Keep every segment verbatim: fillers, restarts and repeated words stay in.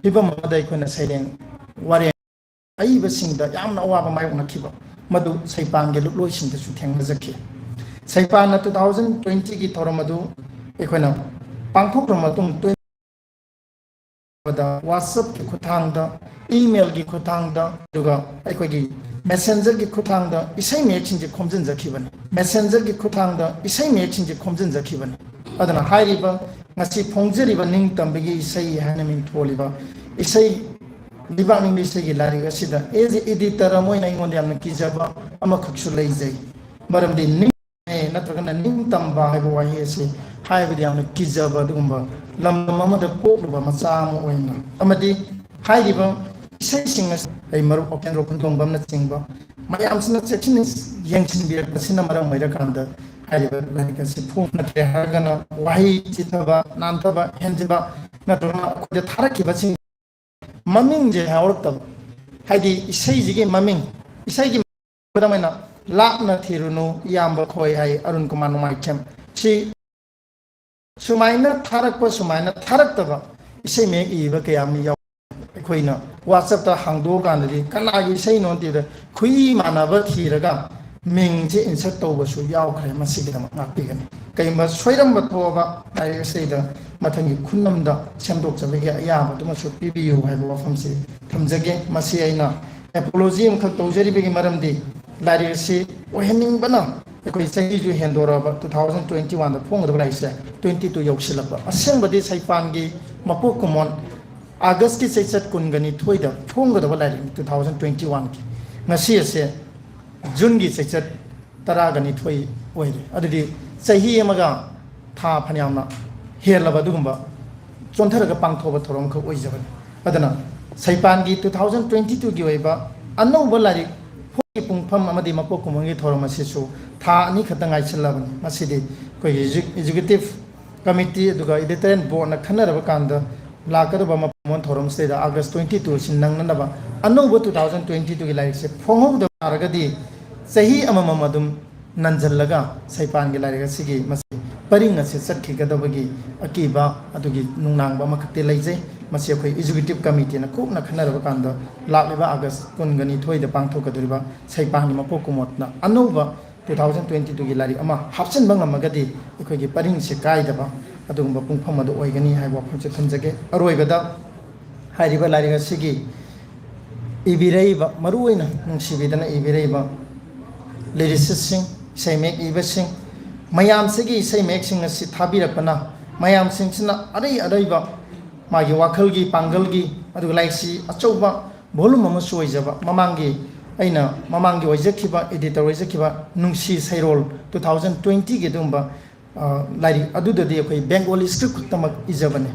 ꯐꯤꯕꯝ ꯑꯃꯗ ꯑꯩꯈꯣꯏꯅ ꯁꯩꯔꯦꯡ ꯋꯥꯔꯦꯡ ꯑꯏꯕꯁꯤꯡꯗ ꯌꯥꯝꯅ ꯑꯋꯥꯕ ꯃꯥꯌꯣꯛꯅꯈꯤꯕ ꯃꯗꯨ ꯁꯩꯄꯥꯟꯒꯤ ꯂꯨꯞꯂꯣꯏꯁꯤꯡꯗꯁꯨ ꯊꯦꯡꯅꯖꯈꯤ꯫ ꯁꯩꯄꯥꯟꯅ two thousand twenty ꯒꯤ ꯊꯧꯔꯝ ꯑꯗꯨ ꯑꯩꯈꯣꯏꯅ ꯄꯥꯡꯊꯣꯛꯈ꯭ꯔ ꯃꯇꯨꯡ, WhatsApp ꯀꯤ ꯈꯨꯠꯊꯥꯡꯗ, email ꯒꯤ ꯈꯨꯠꯊꯥꯡꯗ, ꯑꯗꯨꯒ ꯑꯩꯈꯣꯏꯒꯤ Messenger ꯒꯤ ꯈꯨꯠꯊꯥꯡꯗ ꯏꯁꯩ ꯃꯌꯦꯛꯁꯤꯡꯁꯦ ꯈꯣꯝꯖꯤꯟꯖꯈꯤꯕꯅꯤ꯫ Messenger ꯒꯤ ꯈꯨꯠꯊꯥꯡꯗ ꯏꯁꯩ ꯃꯌꯦꯛꯁꯤꯡꯁꯦ ꯈꯣꯝꯖꯤꯟꯖꯈꯤꯕꯅꯤ꯫ ꯑꯗꯨꯅ ꯍꯥꯏꯔꯤꯕ ꯉꯁꯤ ꯐꯣꯡꯖꯔꯤꯕ ꯅꯤꯡꯇꯝꯕꯒꯤ ꯏꯁꯩ ꯍꯥꯏꯅ ꯃꯤꯡꯊꯣꯜꯂꯤꯕ ꯏꯁꯩ, ꯂꯩꯕꯥꯛ ꯅꯤꯡꯕ ꯏꯁꯩꯒꯤ ꯂꯥꯏꯔꯤꯛ ꯑꯁꯤꯗ as a editor ꯑꯃ ꯑꯣꯏꯅ ꯑꯩꯉꯣꯟꯗ ꯌꯥꯝꯅ ꯀꯤꯖꯕ ꯑꯃꯈꯛꯁꯨ ꯂꯩꯖꯩ꯫ ꯃꯔꯝꯗꯤ ꯅꯤꯡ ꯅꯠꯇ꯭ꯔꯒꯅ ꯅꯤꯡꯇꯝꯕ ꯍꯥꯏꯕ ꯋꯥꯍꯩ ꯑꯁꯤ ꯍꯥꯏꯕꯗꯤ ꯌꯥꯝꯅ ꯀꯤꯖꯕ ꯑꯗꯨꯒꯨꯝꯕ ꯂꯝꯗꯝ ꯑꯃꯗ ꯄꯣꯛꯂꯨꯕ ꯃꯆꯥ ꯑꯃ ꯑꯣꯏꯅ, ꯑꯃꯗꯤ ꯍꯥꯏꯔꯤꯕ ꯏꯁꯩꯁꯤꯡ ꯑꯁꯤ ꯑꯩ ꯃꯔꯨꯞ ꯑꯣꯀꯦꯟꯗ꯭ꯔꯣ ꯈꯨꯟꯗꯣꯡꯕꯝꯅꯆꯤꯡꯕ ꯃꯌꯥꯝꯁꯤꯅ ꯆꯦꯛꯁꯤꯟꯅ ꯌꯦꯡꯁꯤꯟꯕꯤꯔꯛꯄꯁꯤꯅ ꯃꯔꯝ ꯑꯣꯏꯔꯀꯥꯟꯗ ꯍꯥꯏꯔꯤꯕ ꯂꯥꯏꯔꯤꯛ ꯑꯁꯤ ꯐꯣꯡ-, ꯅꯠꯇ꯭ꯔꯦ ꯍꯥꯏꯔꯒꯅ ꯋꯥꯍꯩ ꯆꯤꯊꯕ, ꯅꯥꯟꯊꯕ, ꯍꯦꯟꯖꯤꯟꯕ ꯅꯠꯇ꯭ꯔꯒꯅ ꯑꯩꯈꯣꯏꯗ ꯊꯥꯔꯛꯈꯤꯕꯁꯤꯡ ꯃꯃꯤꯡꯁꯦ ꯍꯥꯏꯍꯧꯔꯛꯇꯕ꯫ ꯍꯥꯏꯗꯤ ꯏꯁꯩꯁꯤꯒꯤ ꯃꯃꯤꯡ, ꯏꯁꯩꯒꯤ ꯈꯨꯗꯝ ꯑꯣꯏꯅ ꯂꯥꯞꯅ ꯊꯤꯔꯨꯅꯨ ꯏꯌꯥꯝꯕ ꯈꯣꯏ ꯍꯥꯏ ꯑꯔꯨꯟ ꯀꯨꯃꯥꯔ ꯅꯣꯡꯃꯥꯏꯊꯦꯝ꯫ ꯁꯤ ꯁꯨꯃꯥꯏꯅ ꯊꯥꯔꯛꯄ, ꯁꯨꯃꯥꯏꯅ ꯊꯥꯔꯛꯇꯕ ꯏꯁꯩ ꯃꯌꯦꯛ ꯏꯕ ꯀꯌꯥ ꯑꯃ ꯌꯥꯎ꯫ ꯑꯩꯈꯣꯏꯅ WhatsApp ꯇ ꯍꯥꯡꯗꯣꯛꯑꯀꯥꯟꯗꯗꯤ ꯀꯅꯥꯒꯤ ꯏꯁꯩꯅꯣ ꯅꯠꯇꯦꯗ, ꯈꯨꯏ ꯃꯥꯟꯅꯕ ꯊꯤꯔꯒ ꯃꯤꯡꯁꯦ insert ꯇꯧꯕꯁꯨ ꯌꯥꯎꯈ꯭ꯔꯦ꯫ ꯃꯁꯤꯒꯤꯗꯃꯛ ꯉꯥꯛꯄꯤꯒꯅꯤ꯫ ꯀꯩꯒꯨꯝꯕ ꯁꯣꯏꯔꯝꯕ ꯊꯣꯛꯑꯕ ꯂꯥꯏꯔꯤꯛ ꯑꯁꯤꯗ ꯃꯊꯪꯒꯤ ꯈꯨꯟꯅꯝꯗ ꯁꯦꯝꯗꯣꯛꯆꯕꯒꯤ ꯑꯌꯥꯕꯗꯨꯃꯁꯨ ꯄꯤꯕꯤꯌꯨ ꯍꯥꯏꯕ ꯋꯥꯐꯝꯁꯤ ꯊꯝꯖꯒꯦ꯫ ꯃꯁꯤ ꯑꯩꯅ apology ꯑꯃꯈꯛ ꯇꯧꯖꯔꯤꯕꯒꯤ ꯃꯔꯝꯗꯤ ꯂꯥꯏꯔꯤꯛ ꯑꯁꯤ ꯑꯣꯏꯍꯟꯅꯤꯡꯕꯅ ꯑꯩꯈꯣꯏ ꯆꯍꯤꯁꯨ ꯍꯦꯟꯗꯣꯔꯛꯑꯕ, two thousand twenty one ꯗ ꯐꯣꯡꯒꯗꯕ ꯂꯥꯏꯔꯤꯛꯁꯦ twenty two ꯌꯧꯁꯤꯜꯂꯛꯄ꯫ ꯑꯁꯦꯡꯕꯗꯤ ꯁꯩꯄꯥꯟꯒꯤ ꯃꯄꯣꯛ ꯀꯨꯝꯑꯣꯟ August ꯀꯤ ꯆꯩꯆꯠ ꯀꯨꯟꯒ ꯅꯤꯊꯣꯏꯗ ꯐꯣꯡꯒꯗꯕ ꯂꯥꯏꯔꯤꯛꯅꯤ, two thousand twenty one ꯒꯤ꯫ ꯉꯁꯤ ꯑꯁꯦ June ꯒꯤ ꯆꯩꯆꯠ ꯇꯔꯥꯒ ꯅꯤꯊꯣꯏ ꯑꯣꯏꯔꯦ꯫ ꯑꯗꯨꯗꯤ ꯆꯍꯤ ꯑꯃꯒ ꯊꯥ ꯐꯅꯌꯥꯝꯅ ꯍꯦꯜꯂꯕ ꯑꯗꯨꯒꯨꯝꯕ ꯆꯣꯟꯊꯔꯒ ꯄꯥꯡꯊꯣꯛꯄ ꯊꯧꯔꯝ ꯑꯃꯈꯛ ꯑꯣꯏꯖꯕꯅꯤ꯫ ꯑꯗꯨꯅ ꯁꯩꯄꯥꯟꯒꯤ two thousand twenty two ꯒꯤ ꯑꯣꯏꯕ ꯑꯅꯧꯕ ꯂꯥꯏꯔꯤꯛ ꯐꯣꯡꯕꯒꯤ ꯄꯨꯡꯐꯝ ꯑꯃꯗꯤ ꯃꯄꯣꯛ ꯀꯨꯝꯑꯣꯟꯒꯤ ꯊꯧꯔꯝ ꯑꯁꯤꯁꯨ ꯊꯥ ꯑꯅꯤ ꯈꯛꯇ ꯉꯥꯏꯁꯤꯜꯂꯕꯅꯤ꯫ ꯃꯁꯤꯗꯤ ꯑꯩꯈꯣꯏꯒꯤ executive committee ꯑꯗꯨꯒ editorial board ꯅ ꯈꯟꯅꯔꯕ ꯀꯥꯟꯗ ꯂꯥꯛꯀꯗꯕ ꯃꯄꯣꯛ ꯀꯨꯝꯑꯣꯟ ꯊꯧꯔꯝꯁꯤꯗꯩꯗ August twenty two ꯑꯁꯤ ꯅꯪꯅꯅꯕ ꯑꯅꯧꯕ two thousand twenty two ꯒꯤ ꯂꯥꯏꯔꯤꯛꯁꯦ ꯐꯣꯡꯍꯧꯗꯕ ꯇꯥꯔꯒꯗꯤ ꯆꯍꯤ ꯑꯃꯃꯝ ꯑꯗꯨꯝ ꯅꯟꯖꯜꯂꯒ ꯁꯩꯄꯥꯟꯒꯤ ꯂꯥꯏꯔꯤꯛ ꯑꯁꯤꯒꯤ ꯃꯁꯤ ꯄꯔꯤꯡ ꯑꯁꯤ ꯆꯠꯈꯤꯒꯗꯕꯒꯤ ꯑꯀꯤꯕ ꯑꯗꯨꯒꯤ ꯅꯨꯡꯅꯥꯡꯕ ꯑꯃꯈꯛꯇꯤ ꯂꯩꯖꯩ꯫ ꯃꯁꯤ ꯑꯩꯈꯣꯏ executive committeeꯅ ꯀꯨꯞꯅ ꯈꯟꯅꯔꯕ ꯀꯥꯟꯗ ꯂꯥꯛꯂꯤꯕ August ꯀꯨꯟꯒ ꯅꯤꯊꯣꯏꯗ ꯄꯥꯡꯊꯣꯛꯀꯗꯧꯔꯤꯕ ꯁꯩꯄꯥꯟꯒꯤ ꯃꯄꯣꯛ ꯀꯨꯝꯑꯣꯠꯅ ꯑꯅꯧꯕ two thousand twenty twoꯒꯤ ꯂꯥꯏꯔꯤꯛ ꯑꯃ ꯍꯥꯞꯆꯤꯟꯕ ꯉꯝꯃꯒꯗꯤ ꯑꯩꯈꯣꯏꯒꯤ ꯄꯔꯤꯡꯁꯦ ꯀꯥꯏꯗꯕ ꯑꯗꯨꯒꯨꯝꯕ ꯄꯨꯡꯐꯝ ꯑꯗꯨ ꯑꯣꯏꯒꯅꯤ ꯍꯥꯏꯕ ꯋꯥꯐꯝꯁꯦ ꯊꯝꯖꯒꯦ꯫ ꯑꯔꯣꯏꯕꯗ ꯍꯥꯏꯔꯤꯕ ꯂꯥꯏꯔꯤꯛ ꯑꯁꯤꯒꯤ ꯏꯕꯤꯔꯛꯏꯕ, ꯃꯔꯨꯑꯣꯏꯅ ꯅꯨꯡꯁꯤꯕꯤꯗꯅ ꯏꯕꯤꯔꯛꯏꯕ lyricistꯁꯤꯡ, ꯏꯁꯩ ꯃꯌꯦꯛ ꯏꯕꯁꯤꯡ, ꯃꯌꯥꯝꯁꯤꯒꯤ ꯏꯁꯩ ꯃꯌꯦꯛꯁꯤꯡ ꯑꯁꯤ ꯊꯥꯕꯤꯔꯛꯄꯅ ꯃꯌꯥꯝꯁꯤꯡꯁꯤꯅ ꯑꯔꯩ ꯑꯔꯩꯕ ꯃꯥꯒꯤ ꯋꯥꯈꯜꯒꯤ ꯄꯥꯡꯒꯜꯒꯤ, ꯑꯗꯨꯒ ꯂꯥꯏꯔꯤꯛꯁꯤ ꯑꯆꯧꯕ volume ꯑꯃꯁꯨ ꯑꯣꯏꯖꯕ, ꯃꯃꯥꯡꯒꯤ, ꯑꯩꯅ ꯃꯃꯥꯡꯒꯤ ꯑꯣꯏꯖꯈꯤꯕ, editor ꯑꯣꯏꯖꯈꯤꯕ ꯅꯨꯡꯁꯤ ꯁꯩꯔꯣꯜ two thousand twentyꯒꯤ ꯑꯗꯨꯒꯨꯝꯕ ꯑ, ꯂꯥꯏꯔꯤꯛ ꯑꯗꯨꯗꯗꯤ ꯑꯩꯈꯣꯏ Bengali script ꯈꯛꯇꯃꯛ ꯏꯖꯕꯅꯦ,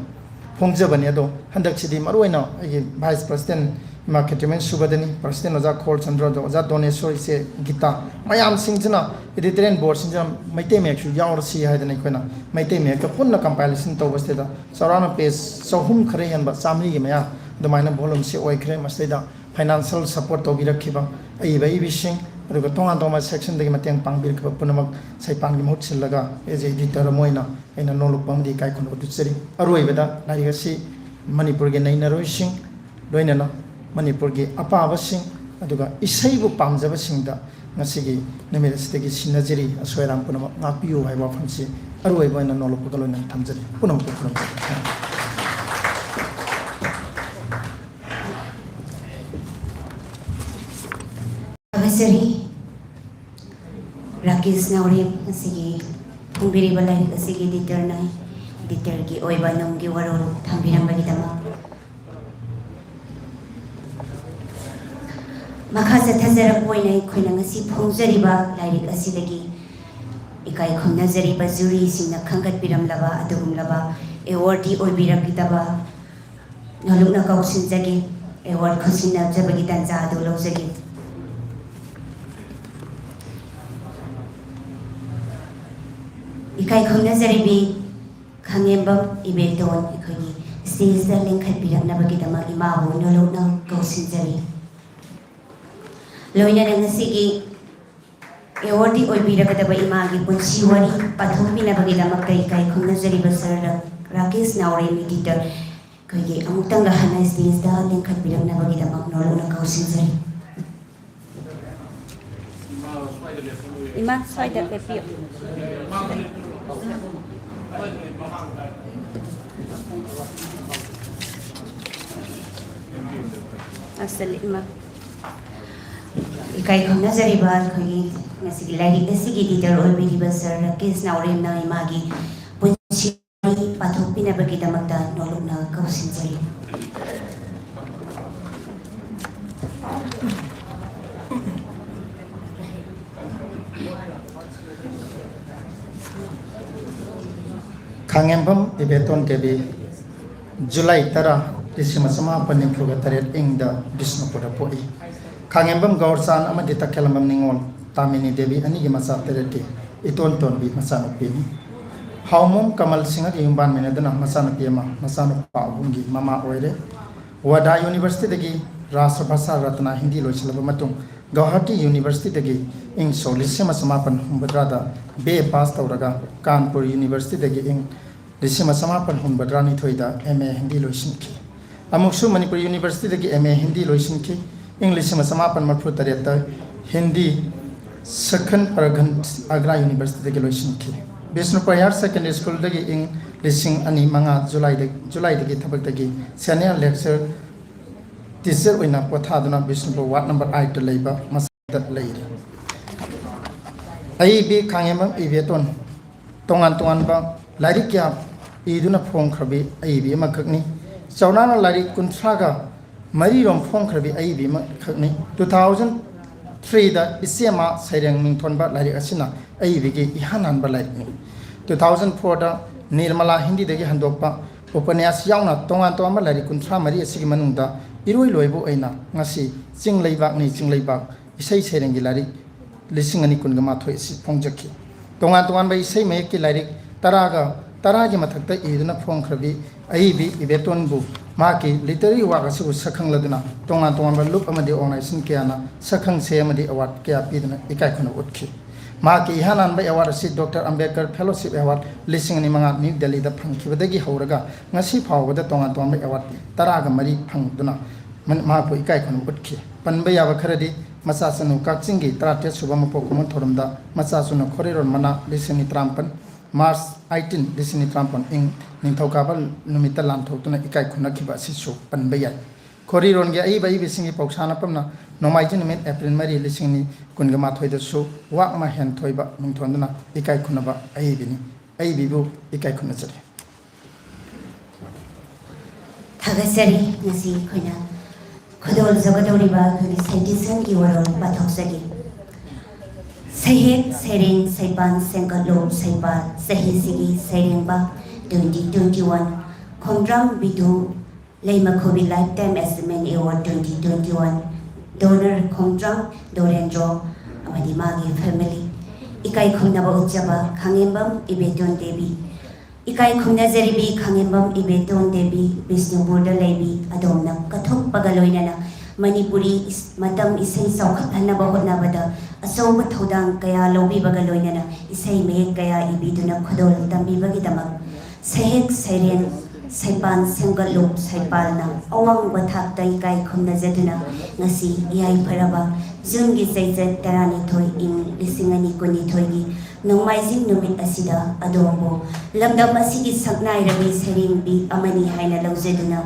ꯐꯣꯡꯖꯕꯅꯦ꯫ ꯑꯗꯣ ꯍꯟꯗꯛꯁꯤꯗꯤ ꯃꯔꯨꯑꯣꯏꯅ ꯑꯩꯒꯤ vice president ꯏꯃꯥ ꯈꯦꯇ꯭ꯔꯤꯃꯌꯨꯝ ꯁꯨꯕꯗꯅꯤ, president ꯑꯣꯖꯥ ꯈꯣꯜ ꯆꯟꯗ꯭ꯔ, ꯑꯗꯣ ꯑꯣꯖꯥ ꯗꯣꯅꯦꯁꯣꯔ, ꯏꯆꯦ ꯒꯤꯇꯥ, ꯃꯌꯥꯝꯁꯤꯡꯁꯤꯅ editorial boardꯁꯤꯡꯁꯤꯅ ꯃꯩꯇꯩ ꯃꯌꯦꯛꯁꯨ ꯌꯥꯎꯔꯁꯤ ꯍꯥꯏꯗꯅ ꯑꯩꯈꯣꯏꯅ ꯃꯩꯇꯩ ꯃꯌꯦꯛꯇ ꯄꯨꯟꯅ compilation ꯇꯧꯕꯁꯤꯗ ꯆꯥꯎꯔꯥꯛꯅ page ꯆꯍꯨꯝ ꯈꯔ ꯍꯦꯟꯕ, ꯆꯥꯃꯔꯤꯒꯤ ꯃꯌꯥ ꯑꯗꯨꯃꯥꯏꯅ volumeꯁꯤ ꯑꯣꯏꯈ꯭ꯔꯦ꯫ ꯃꯁꯤꯗꯩꯗ financial support ꯇꯧꯕꯤꯔꯛꯈꯤꯕ ꯑꯏꯕ ꯑꯏꯕꯤꯁꯤꯡ, ꯑꯗꯨꯒ ꯇꯣꯉꯥꯟ ꯇꯣꯉꯥꯟꯕ sectionꯗꯒꯤ ꯃꯇꯦꯡ ꯄꯥꯡꯕꯤꯔꯛꯈꯤꯕ ꯄꯨꯝꯅꯃꯛ ꯁꯩꯄꯥꯟꯒꯤ ꯃꯍꯨꯠ ꯁꯤꯜꯂꯒ as a editor ꯑꯃ ꯑꯣꯏꯅ ꯑꯩꯅ ꯅꯣꯂꯨꯛꯄ ꯑꯃꯗꯤ ꯏꯀꯥꯏ ꯈꯨꯝꯅꯕ ꯎꯠꯆꯔꯤ꯫ ꯑꯔꯣꯏꯕꯗ ꯂꯥꯏꯔꯤꯛ ꯑꯁꯤ ꯃꯅꯤꯄꯨꯔꯒꯤ ꯅꯩꯅꯔꯣꯏꯁꯤꯡ, ꯂꯣꯏꯅꯅ ꯃꯅꯤꯄꯨꯔꯒꯤ ꯑꯄꯥꯕꯁꯤꯡ, ꯑꯗꯨꯒ ꯏꯁꯩꯕꯨ ꯄꯥꯝꯖꯕꯁꯤꯡꯗ ꯉꯁꯤꯒꯤ ꯅꯨꯃꯤꯠ ꯑꯁꯤꯗꯒꯤ ꯁꯤꯟꯅꯖꯔꯤ꯫ ꯑꯁꯣꯏ ꯑꯔꯥꯟ ꯄꯨꯝꯅꯃꯛ ꯉꯥꯛꯄꯤꯌꯨ ꯍꯥꯏꯕ ꯋꯥꯐꯝꯁꯤ ꯑꯔꯣꯏꯕ ꯑꯣꯏꯅ ꯅꯣꯂꯨꯛꯄꯒ ꯂꯣꯏꯅꯅ ꯊꯝꯖꯔꯤ꯫ ꯄꯨꯝꯅꯃꯛꯄꯨ ꯈꯨꯔꯨꯝꯖꯔꯤ꯫ ꯊꯥꯒꯠꯆꯔꯤ꯫ ꯔꯥꯀꯦꯁ ꯅꯥꯎꯔꯦꯝ ꯉꯁꯤꯒꯤ ꯐꯣꯡꯕꯤꯔꯤꯕ ꯂꯥꯏꯔꯤꯛ ꯑꯁꯤꯒꯤ editorꯅ, editorꯒꯤ ꯑꯣꯏꯕ ꯅꯨꯡꯒꯤ ꯋꯥꯔꯣꯜ ꯊꯝꯕꯤꯔꯝꯕꯒꯤꯗꯃꯛ꯫ ꯃꯈꯥ ꯆꯠꯊꯖꯔꯛꯄ ꯑꯣꯏꯅ ꯑꯩꯈꯣꯏꯅ ꯉꯁꯤ ꯐꯣꯡꯖꯔꯤꯕ ꯂꯥꯏꯔꯤꯛ ꯑꯁꯤꯗꯒꯤ ꯏꯀꯥꯏ ꯈꯨꯝꯅꯖꯔꯤꯕ juryꯁꯤꯡꯅ ꯈꯟꯒꯠꯄꯤꯔꯝꯂꯕ ꯑꯗꯨꯒꯨꯝꯂꯕ awardee ꯑꯣꯏꯕꯤꯔꯛꯀꯗꯕ ꯅꯣꯂꯨꯛꯅ ꯀꯧꯁꯤꯟꯖꯒꯦ꯫ Award ꯈꯨꯠꯁꯤꯟꯅꯖꯕꯒꯤ ꯇꯥꯟꯖꯥ ꯑꯗꯨ ꯂꯧꯖꯒꯦ꯫ ꯏꯀꯥꯏ ꯈꯨꯝꯅꯖꯔꯤꯕꯤ ꯈꯪꯉꯦꯝꯕꯝ ꯏꯕꯦꯇꯣꯟ ꯑꯩꯈꯣꯏꯒꯤ stageꯇ ꯂꯦꯡꯈꯠꯄꯤꯔꯛꯅꯕꯒꯤꯗꯃꯛ ꯏꯃꯥꯕꯨ ꯅꯣꯂꯨꯛꯅ ꯀꯧꯁꯤꯟꯖꯔꯤ꯫ ꯂꯣꯏꯅꯅ ꯉꯁꯤꯒꯤ ꯑꯦꯋꯥꯔꯗꯤ ꯑꯣꯏꯕꯤꯔꯒꯗꯕ ꯏꯃꯥꯒꯤ ꯄꯨꯟꯁꯤ ꯋꯥꯔꯤ ꯄꯥꯊꯣꯛꯄꯤꯅꯕꯒꯤꯗꯃꯛꯇ ꯏꯀꯥꯏ ꯈꯨꯝꯅꯖꯔꯤꯕ ꯁꯔ ꯔꯥꯀꯦꯁ ꯅꯥꯎꯔꯦꯝ ꯏꯗꯤꯇꯔ ꯑꯩꯈꯣꯏꯒꯤ ꯑꯃꯨꯛꯇꯪꯒ ꯍꯟꯅ ꯁ꯭ꯇꯦꯖꯇ ꯂꯤꯡꯈꯠꯄꯤꯔꯛꯅꯕꯒꯤꯗꯃꯛ ꯅꯣꯂꯨꯛꯅ ꯀꯧꯁꯤꯟꯖꯔꯤ꯫ ꯏꯃꯥ, ꯁ꯭ꯋꯥꯏꯗ ꯂꯦꯞꯄꯤꯌꯨ꯫ ꯑꯁ, ꯏꯃꯥ꯫ ꯏꯀꯥꯏ ꯈꯨꯝꯅꯖꯔꯤꯕ ꯑꯩꯈꯣꯏꯒꯤ ꯉꯁꯤꯒꯤ ꯂꯥꯏꯔꯤꯛ ꯑꯁꯤꯒꯤ ꯏꯗꯤꯇꯔ ꯑꯣꯏꯕꯤꯔꯤꯕ ꯁꯔ ꯔꯥꯀꯦꯁ ꯅꯥꯎꯔꯦꯝꯅ ꯏꯃꯥꯒꯤ ꯄꯨꯟꯁꯤ ꯋꯥꯔꯤ ꯄꯥꯊꯣꯛꯄꯤꯅꯕꯒꯤꯗꯃꯛꯇ ꯅꯣꯂꯨꯛꯅ ꯀꯧꯁꯤꯟꯖꯔꯤ꯫ ꯈꯥꯉꯦꯝꯕꯝ ꯏꯕꯦꯇꯣꯟ ꯗꯦꯕꯤ, ꯖꯨꯂꯥꯏ ꯇꯔꯥ, ꯂꯤꯁꯤꯡ ꯑꯃ ꯆꯃꯥꯄꯟ ꯅꯤꯐꯨꯒ ꯇꯔꯦꯠ ꯏꯪꯗ ꯕꯤꯁꯅꯨꯄꯨꯔꯗ ꯄꯣꯛꯏ꯫ ꯈꯥꯉꯦꯝꯕꯝ ꯒꯧꯔꯆꯥꯟ ꯑꯃꯗꯤ ꯇꯈꯦꯜꯂꯝꯕꯝ ꯅꯤꯉꯣꯜ ꯇꯥꯃꯤꯅꯤ ꯗꯦꯕꯤ ꯑꯅꯤꯒꯤ ꯃꯆꯥ ꯇꯔꯦꯠꯀꯤ ꯏꯇꯣꯟ ꯇꯣꯟꯕꯤ ꯃꯆꯥꯅꯨꯄꯤꯅꯤ꯫ ꯍꯥꯎꯃꯣꯝ ꯀꯃꯜ ꯁꯤꯡꯍꯒꯤ ꯌꯨꯝꯕꯥꯟ ꯃꯤꯟꯅꯗꯨꯅ ꯃꯆꯥꯅꯨꯄꯤ ꯑꯃ, ꯃꯆꯥꯅꯨꯄꯥ ꯑꯍꯨꯝꯒꯤ ꯃꯃꯥ ꯑꯣꯏꯔꯦ꯫ ꯋꯥꯗꯥ ꯌꯨꯅꯤꯚꯔꯁꯤꯇꯤꯗꯒꯤ ꯔꯥꯁꯇ꯭ꯔ ꯚꯥꯁꯥ ꯔꯠꯅ ꯍꯤꯟꯗꯤ ꯂꯣꯏꯁꯤꯜꯂꯕ ꯃꯇꯨꯡ, ꯒꯧꯍꯥꯇꯤ ꯌꯨꯅꯤꯚꯔꯁꯤꯇꯤꯗꯒꯤ ꯏꯪ ꯁꯣꯛ ꯂꯤꯁꯤꯡ ꯑꯃ ꯆꯃꯥꯄꯟ ꯍꯨꯝꯐꯨꯇꯔꯥꯗ ꯕꯤ ꯑꯦ ꯄꯥꯁ ꯇꯧꯔꯒ ꯀꯥꯟꯄꯨꯔ ꯌꯨꯅꯤꯚꯔꯁꯤꯇꯤꯗꯒꯤ ꯏꯪ ꯂꯤꯁꯤꯡ ꯑꯃ ꯆꯃꯥꯄꯟ ꯍꯨꯝꯐꯨꯇꯔꯥꯅꯤꯊꯣꯏꯗ ꯑꯦꯝ ꯑꯦ ꯍꯤꯟꯗꯤ ꯂꯣꯏꯁꯤꯟꯈꯤ꯫ ꯑꯃꯨꯛꯁꯨ ꯃꯅꯤꯄꯨꯔ ꯌꯨꯅꯤꯚꯔꯁꯤꯇꯤꯗꯒꯤ ꯑꯦꯝ ꯑꯦ ꯍꯤꯟꯗꯤ ꯂꯣꯏꯁꯤꯟꯈꯤ꯫ ꯏꯪ ꯂꯤꯁꯤꯡ ꯑꯃ ꯆꯃꯥꯄꯟ ꯃꯔꯤꯐꯨꯇꯔꯦꯠꯇ ꯍꯤꯟꯗꯤ ꯁꯈꯟ ꯄꯔꯒꯟ ꯑꯒ꯭ꯔꯥ ꯌꯨꯅꯤꯚꯔꯁꯤꯇꯤꯗꯒꯤ ꯂꯣꯏꯁꯤꯟꯈꯤ꯫ ꯕꯤꯁꯅꯨꯄꯨꯔ ꯍꯥꯌꯔ ꯁꯦꯀꯦꯟꯗꯔꯤ ꯁ꯭ꯀꯨꯜꯗꯒꯤ ꯏꯪ ꯂꯤꯁꯤꯡ ꯑꯅꯤ ꯃꯉꯥ ꯖꯨꯂꯥꯏꯗ, ꯖꯨꯂꯥꯏꯗꯒꯤ ꯊꯕꯛꯇꯒꯤ ꯁꯦꯅꯤꯌꯔ ꯂꯦꯛꯆꯔ ꯇꯤꯆꯔ ꯑꯣꯏꯅ ꯄꯣꯊꯥꯗꯨꯅ ꯕꯤꯁꯅꯨꯄꯨꯔ ꯋꯥꯔꯗ ꯅꯝꯕꯔ ꯑꯥꯏꯠꯇ ꯂꯩꯕ ꯃꯁꯥꯗ ꯂꯩꯔꯤ꯫ ꯑꯏꯕꯤ ꯈꯥꯉꯦꯝꯕꯝ ꯏꯕꯦꯇꯣꯟ ꯇꯣꯉꯥꯟ ꯇꯣꯉꯥꯟꯕ ꯂꯥꯏꯔꯤꯛ ꯀꯌꯥ ꯏꯗꯨꯅ ꯐꯣꯡꯈ꯭ꯔꯕꯤ ꯑꯏꯕꯤ ꯑꯃꯈꯛꯅꯤ꯫ ꯆꯥꯎꯔꯥꯛꯅ ꯂꯥꯏꯔꯤꯛ ꯀꯨꯟꯊ꯭ꯔꯥꯒ ꯃꯔꯤꯔꯣꯝ ꯐꯣꯡꯈ꯭ꯔꯕꯤ ꯑꯏꯕꯤ ꯑꯃꯈꯛꯅꯤ꯫ ꯇꯨ ꯊꯥꯎꯖꯟ ꯊ꯭ꯔꯤꯗ ꯏꯆꯦꯃ ꯁꯩꯔꯦꯡ ꯃꯤꯡꯊꯣꯟꯕ ꯂꯥꯏꯔꯤꯛ ꯑꯁꯤꯅ ꯑꯏꯕꯤꯒꯤ ꯏꯍꯥꯟ ꯍꯥꯟꯕ ꯂꯥꯏꯔꯤꯛꯅꯤ꯫ ꯇꯨ ꯊꯥꯎꯖꯟ ꯐꯣꯔꯗ ꯅꯤꯔꯃꯂꯥ ꯍꯤꯟꯗꯤꯗꯒꯤ ꯍꯟꯗꯣꯛꯄ ꯎꯄꯅ꯭ꯌꯥꯁ ꯌꯥꯎꯅ ꯇꯣꯉꯥꯟ ꯇꯣꯉꯥꯟꯕ ꯂꯥꯏꯔꯤꯛ ꯀꯨꯟꯊ꯭ꯔꯥ ꯃꯔꯤ ꯑꯁꯤꯒꯤ ꯃꯅꯨꯡꯗ ꯏꯔꯣꯏ ꯂꯣꯏꯕ ꯑꯣꯏꯅ ꯉꯁꯤ ꯆꯤꯡ ꯂꯩꯕꯥꯛꯅꯤ ꯆꯤꯡ ꯂꯩꯕꯥꯛ ꯏꯁꯩ ꯁꯩꯔꯦꯡꯒꯤ ꯂꯥꯏꯔꯤꯛ ꯂꯤꯁꯤꯡ ꯑꯅꯤ ꯀꯨꯟꯒ ꯃꯥꯊꯣꯏ ꯑꯁꯤ ꯐꯣꯡꯖꯈꯤ꯫ ꯇꯣꯉꯥꯟ ꯇꯣꯉꯥꯟꯕ ꯏꯁꯩ ꯃꯌꯦꯛꯀꯤ ꯂꯥꯏꯔꯤꯛ ꯇꯔꯥꯒ ꯇꯔꯥꯒꯤ ꯃꯊꯛꯇ ꯏꯗꯨꯅ ꯐꯣꯡꯈ꯭ꯔꯕꯤ ꯑꯏꯕꯤ ꯏꯕꯦꯇꯣꯟꯕꯨ ꯃꯍꯥꯛꯀꯤ literary work ꯑꯁꯤꯕꯨ ꯁꯛꯈꯪꯂꯗꯨꯅ ꯇꯣꯉꯥꯟ ꯇꯣꯉꯥꯟꯕ ꯂꯨꯞ ꯑꯃꯗꯤ organization ꯀꯌꯥꯅ ꯁꯛꯈꯪꯁꯦ ꯑꯃꯗꯤ award ꯀꯌꯥ ꯄꯤꯗꯨꯅ ꯏꯀꯥꯏ ꯈꯨꯝꯅꯕ ꯎꯠꯈꯤ꯫ ꯃꯍꯥꯛꯀꯤ ꯏꯍꯥꯟ ꯍꯥꯟꯕ award ꯑꯁꯤ Doctor Ambedkar Fellowship Award ꯂꯤꯁꯤꯡ ꯑꯅꯤ ꯃꯉꯥ New Delhiꯗ ꯐꯪꯈꯤꯕꯗꯒꯤ ꯍꯧꯔꯒ ꯉꯁꯤ ꯐꯥꯎꯕꯗ ꯇꯣꯉꯥꯟ ꯇꯣꯉꯥꯟꯕ award ꯇꯔꯥꯒ ꯃꯔꯤ ꯐꯪꯗꯨꯅ ꯃꯍꯥꯛꯄꯨ ꯏꯀꯥꯏ ꯈꯨꯝꯅꯕ ꯎꯠꯈꯤ꯫ ꯄꯟꯕ ꯌꯥꯕ ꯈꯔꯗꯤ ꯃꯆꯥꯆꯅꯨ ꯀꯛꯆꯤꯡꯒꯤ ꯇꯔꯥꯇꯔꯦꯠ ꯁꯨꯕ ꯃꯄꯣꯛ ꯀꯨꯝꯑꯣꯟ ꯊꯧꯔꯝꯗ ꯃꯆꯥꯆꯅꯨ ꯈꯣꯔꯤꯔꯣꯟ ꯃꯅꯥ ꯂꯤꯁꯤꯡ ꯑꯅꯤ ꯇꯔꯥꯃꯥꯄꯟ March eighteen ꯂꯤꯁꯤꯡ ꯑꯅꯤ ꯇꯔꯥꯃꯥꯄꯟ ꯏꯪ ꯅꯤꯡꯊꯧꯀꯥꯕ ꯅꯨꯃꯤꯠꯇ ꯂꯥꯟꯊꯣꯛꯇꯨꯅ ꯏꯀꯥꯏ ꯈꯨꯝꯅꯈꯤꯕ ꯑꯁꯤꯁꯨ ꯄꯟꯕ ꯌꯥꯏ꯫ ꯈꯣꯔꯤꯔꯣꯟꯒꯤ ꯑꯏꯕ ꯑꯏꯕꯤꯁꯤꯡꯒꯤ ꯄꯧꯁꯥꯅ ꯄꯝꯅ ꯅꯣꯡꯃꯥꯏꯖꯤꯡ ꯅꯨꯃꯤꯠ April ꯃꯔꯤ ꯂꯤꯁꯤꯡ ꯑꯅꯤ ꯀꯨꯟꯒ ꯃꯥꯊꯣꯏꯗꯁꯨ ꯋꯥꯛ ꯑꯃ ꯍꯦꯟꯊꯣꯏꯕ ꯃꯤꯡꯊꯣꯟꯗꯨꯅ ꯏꯀꯥꯏ ꯈꯨꯝꯅꯕ ꯑꯏꯕꯤꯅꯤ꯫ ꯑꯏꯕꯤꯕꯨ ꯏꯀꯥꯏ ꯈꯨꯝꯅꯖꯔꯤ꯫ ꯊꯥꯒꯠꯆꯔꯤ꯫ ꯉꯁꯤ ꯑꯩꯈꯣꯏꯅ ꯈꯨꯗꯣꯜꯖꯒꯗꯧꯔꯤꯕ ꯑꯩꯈꯣꯏꯒꯤ ꯁꯥꯏꯟꯇꯤꯁꯟꯒꯤ ꯋꯥꯔꯣꯜ ꯄꯥꯊꯣꯛꯆꯒꯦ꯫ ꯁꯩꯍꯦꯛ ꯁꯩꯔꯦꯡ ꯁꯩꯄꯥꯟ ꯁꯦꯝꯒꯠꯂꯨ ꯁꯩꯄꯥꯜ ꯆꯍꯤꯁꯤꯒꯤ ꯁꯩꯔꯦꯡꯕ twenty twenty one ꯈꯣꯡꯗ꯭ꯔꯥꯝ ꯕꯤꯗꯨ ꯂꯩꯃꯈꯨꯕꯤ Lifetime Achievement Award twenty twenty one donor ꯈꯣꯡꯗ꯭ꯔꯥꯝ Dorendro ꯑꯃꯗꯤ ꯃꯥꯒꯤ family꯫ ꯏꯀꯥꯏ ꯈꯨꯝꯅꯕ ꯎꯠꯆꯕ ꯈꯥꯉꯦꯝꯕꯝ ꯏꯕꯦꯇꯣꯟ ꯗꯦꯕꯤ꯫ ꯏꯀꯥꯏ ꯈꯨꯝꯅꯖꯔꯤꯕꯤ ꯈꯥꯉꯦꯝꯕꯝ ꯏꯕꯦꯇꯣꯟ ꯗꯦꯕꯤ, ꯕꯤꯁꯅꯨꯄꯨꯔꯗ ꯂꯩꯕꯤ ꯑꯗꯣꯝꯅ ꯀꯠꯊꯣꯛꯄꯒ ꯂꯣꯏꯅꯅ ꯃꯅꯤꯄꯨꯔꯤ ꯏꯁ- ꯃꯇꯝ ꯏꯁꯩ ꯆꯥꯎꯈꯠꯍꯟꯅꯕ ꯍꯣꯠꯅꯕꯗ ꯑꯆꯧꯕ ꯊꯧꯗꯥꯡ ꯀꯌꯥ ꯂꯧꯕꯤꯕꯒ ꯂꯣꯏꯅꯅ ꯏꯁꯩ ꯃꯌꯦꯛ ꯀꯌꯥ ꯏꯕꯤꯗꯨꯅ ꯈꯨꯗꯣꯜ ꯇꯝꯕꯤꯕꯒꯤꯗꯃꯛ ꯁꯩꯍꯦꯛ ꯁꯩꯔꯦꯡ ꯁꯩꯄꯥꯟ ꯁꯦꯝꯒꯠꯂꯨ ꯁꯩꯄꯥꯜꯅ ꯑꯋꯥꯡꯕ ꯊꯥꯛꯇ ꯏꯀꯥꯏ ꯈꯨꯝꯅꯖꯗꯨꯅ ꯉꯁꯤ ꯌꯥꯏꯐꯔꯕ ꯖꯨꯟꯒꯤ ꯆꯩꯆꯠ ꯇꯔꯥꯅꯤꯊꯣꯏ ꯏꯪ ꯂꯤꯁꯤꯡ ꯑꯅꯤ ꯀꯨꯟꯅꯤꯊꯣꯏꯒꯤ ꯅꯣꯡꯃꯥꯏꯖꯤꯡ ꯅꯨꯃꯤꯠ ꯑꯁꯤꯗ ꯑꯗꯣꯝꯕꯨ ꯂꯝꯗꯝ ꯑꯁꯤꯒꯤ ꯁꯛꯅꯥꯏꯔꯕꯤ ꯁꯩꯔꯦꯡꯕꯤ ꯑꯃꯅꯤ ꯍꯥꯏꯅ ꯂꯧꯖꯗꯨꯅ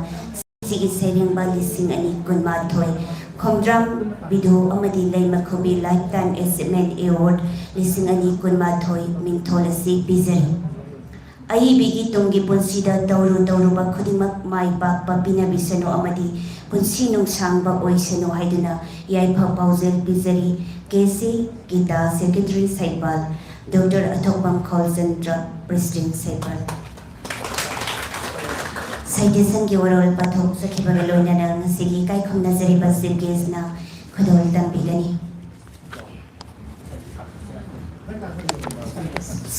ꯁꯤꯒꯤ ꯁꯩꯔꯦꯡꯕ ꯂꯤꯁꯤꯡ ꯑꯅꯤ ꯀꯨꯟꯃꯥꯊꯣꯏ ꯈꯣꯡꯗ꯭ꯔꯥꯝ ꯕꯤꯗꯨ ꯑꯃꯗꯤ ꯂꯩꯃꯈꯨꯕꯤ Lifetime Achievement Award ꯂꯤꯁꯤꯡ ꯑꯅꯤ ꯀꯨꯟꯃꯥꯊꯣꯏ ꯃꯤꯡꯊꯣꯜ ꯑꯁꯤ ꯄꯤꯖꯔꯤ꯫ ꯑꯏꯕꯤꯒꯤ ꯇꯨꯡꯒꯤ ꯄꯨꯟꯁꯤꯗ ꯇꯧꯔꯨ ꯇꯧꯔꯨꯕ ꯈꯨꯗꯤꯡꯃꯛ ꯃꯥꯏ ꯄꯥꯛꯄ ꯄꯤꯅꯕꯤꯁꯅꯨ ꯑꯃꯗꯤ ꯄꯨꯟꯁꯤ ꯅꯨꯡꯁꯥꯡꯕ ꯑꯣꯏꯁꯅꯨ ꯍꯥꯏꯗꯨꯅ ꯌꯥꯏꯐ ꯄꯥꯎꯖꯦꯜ ꯄꯤꯖꯔꯤ꯫ K C guitar, Secretary ꯁꯩꯄꯥꯜ, doctor ꯑꯊꯣꯛꯄꯝ ꯈꯣꯜꯆꯟꯗ꯭ꯔ, President ꯁꯩꯄꯥꯜ꯫ ꯁꯥꯏꯟꯇꯤꯁꯟꯒꯤ ꯋꯥꯔꯣꯜ ꯄꯥꯊꯣꯛꯆꯈꯤꯕꯒ ꯂꯣꯏꯅꯅ ꯉꯁꯤꯒꯤ ꯏꯀꯥꯏ ꯈꯨꯝꯅꯖꯔꯤꯕ Chief Guestꯅ ꯈꯨꯗꯣꯜ ꯇꯝꯕꯤꯒꯅꯤ꯫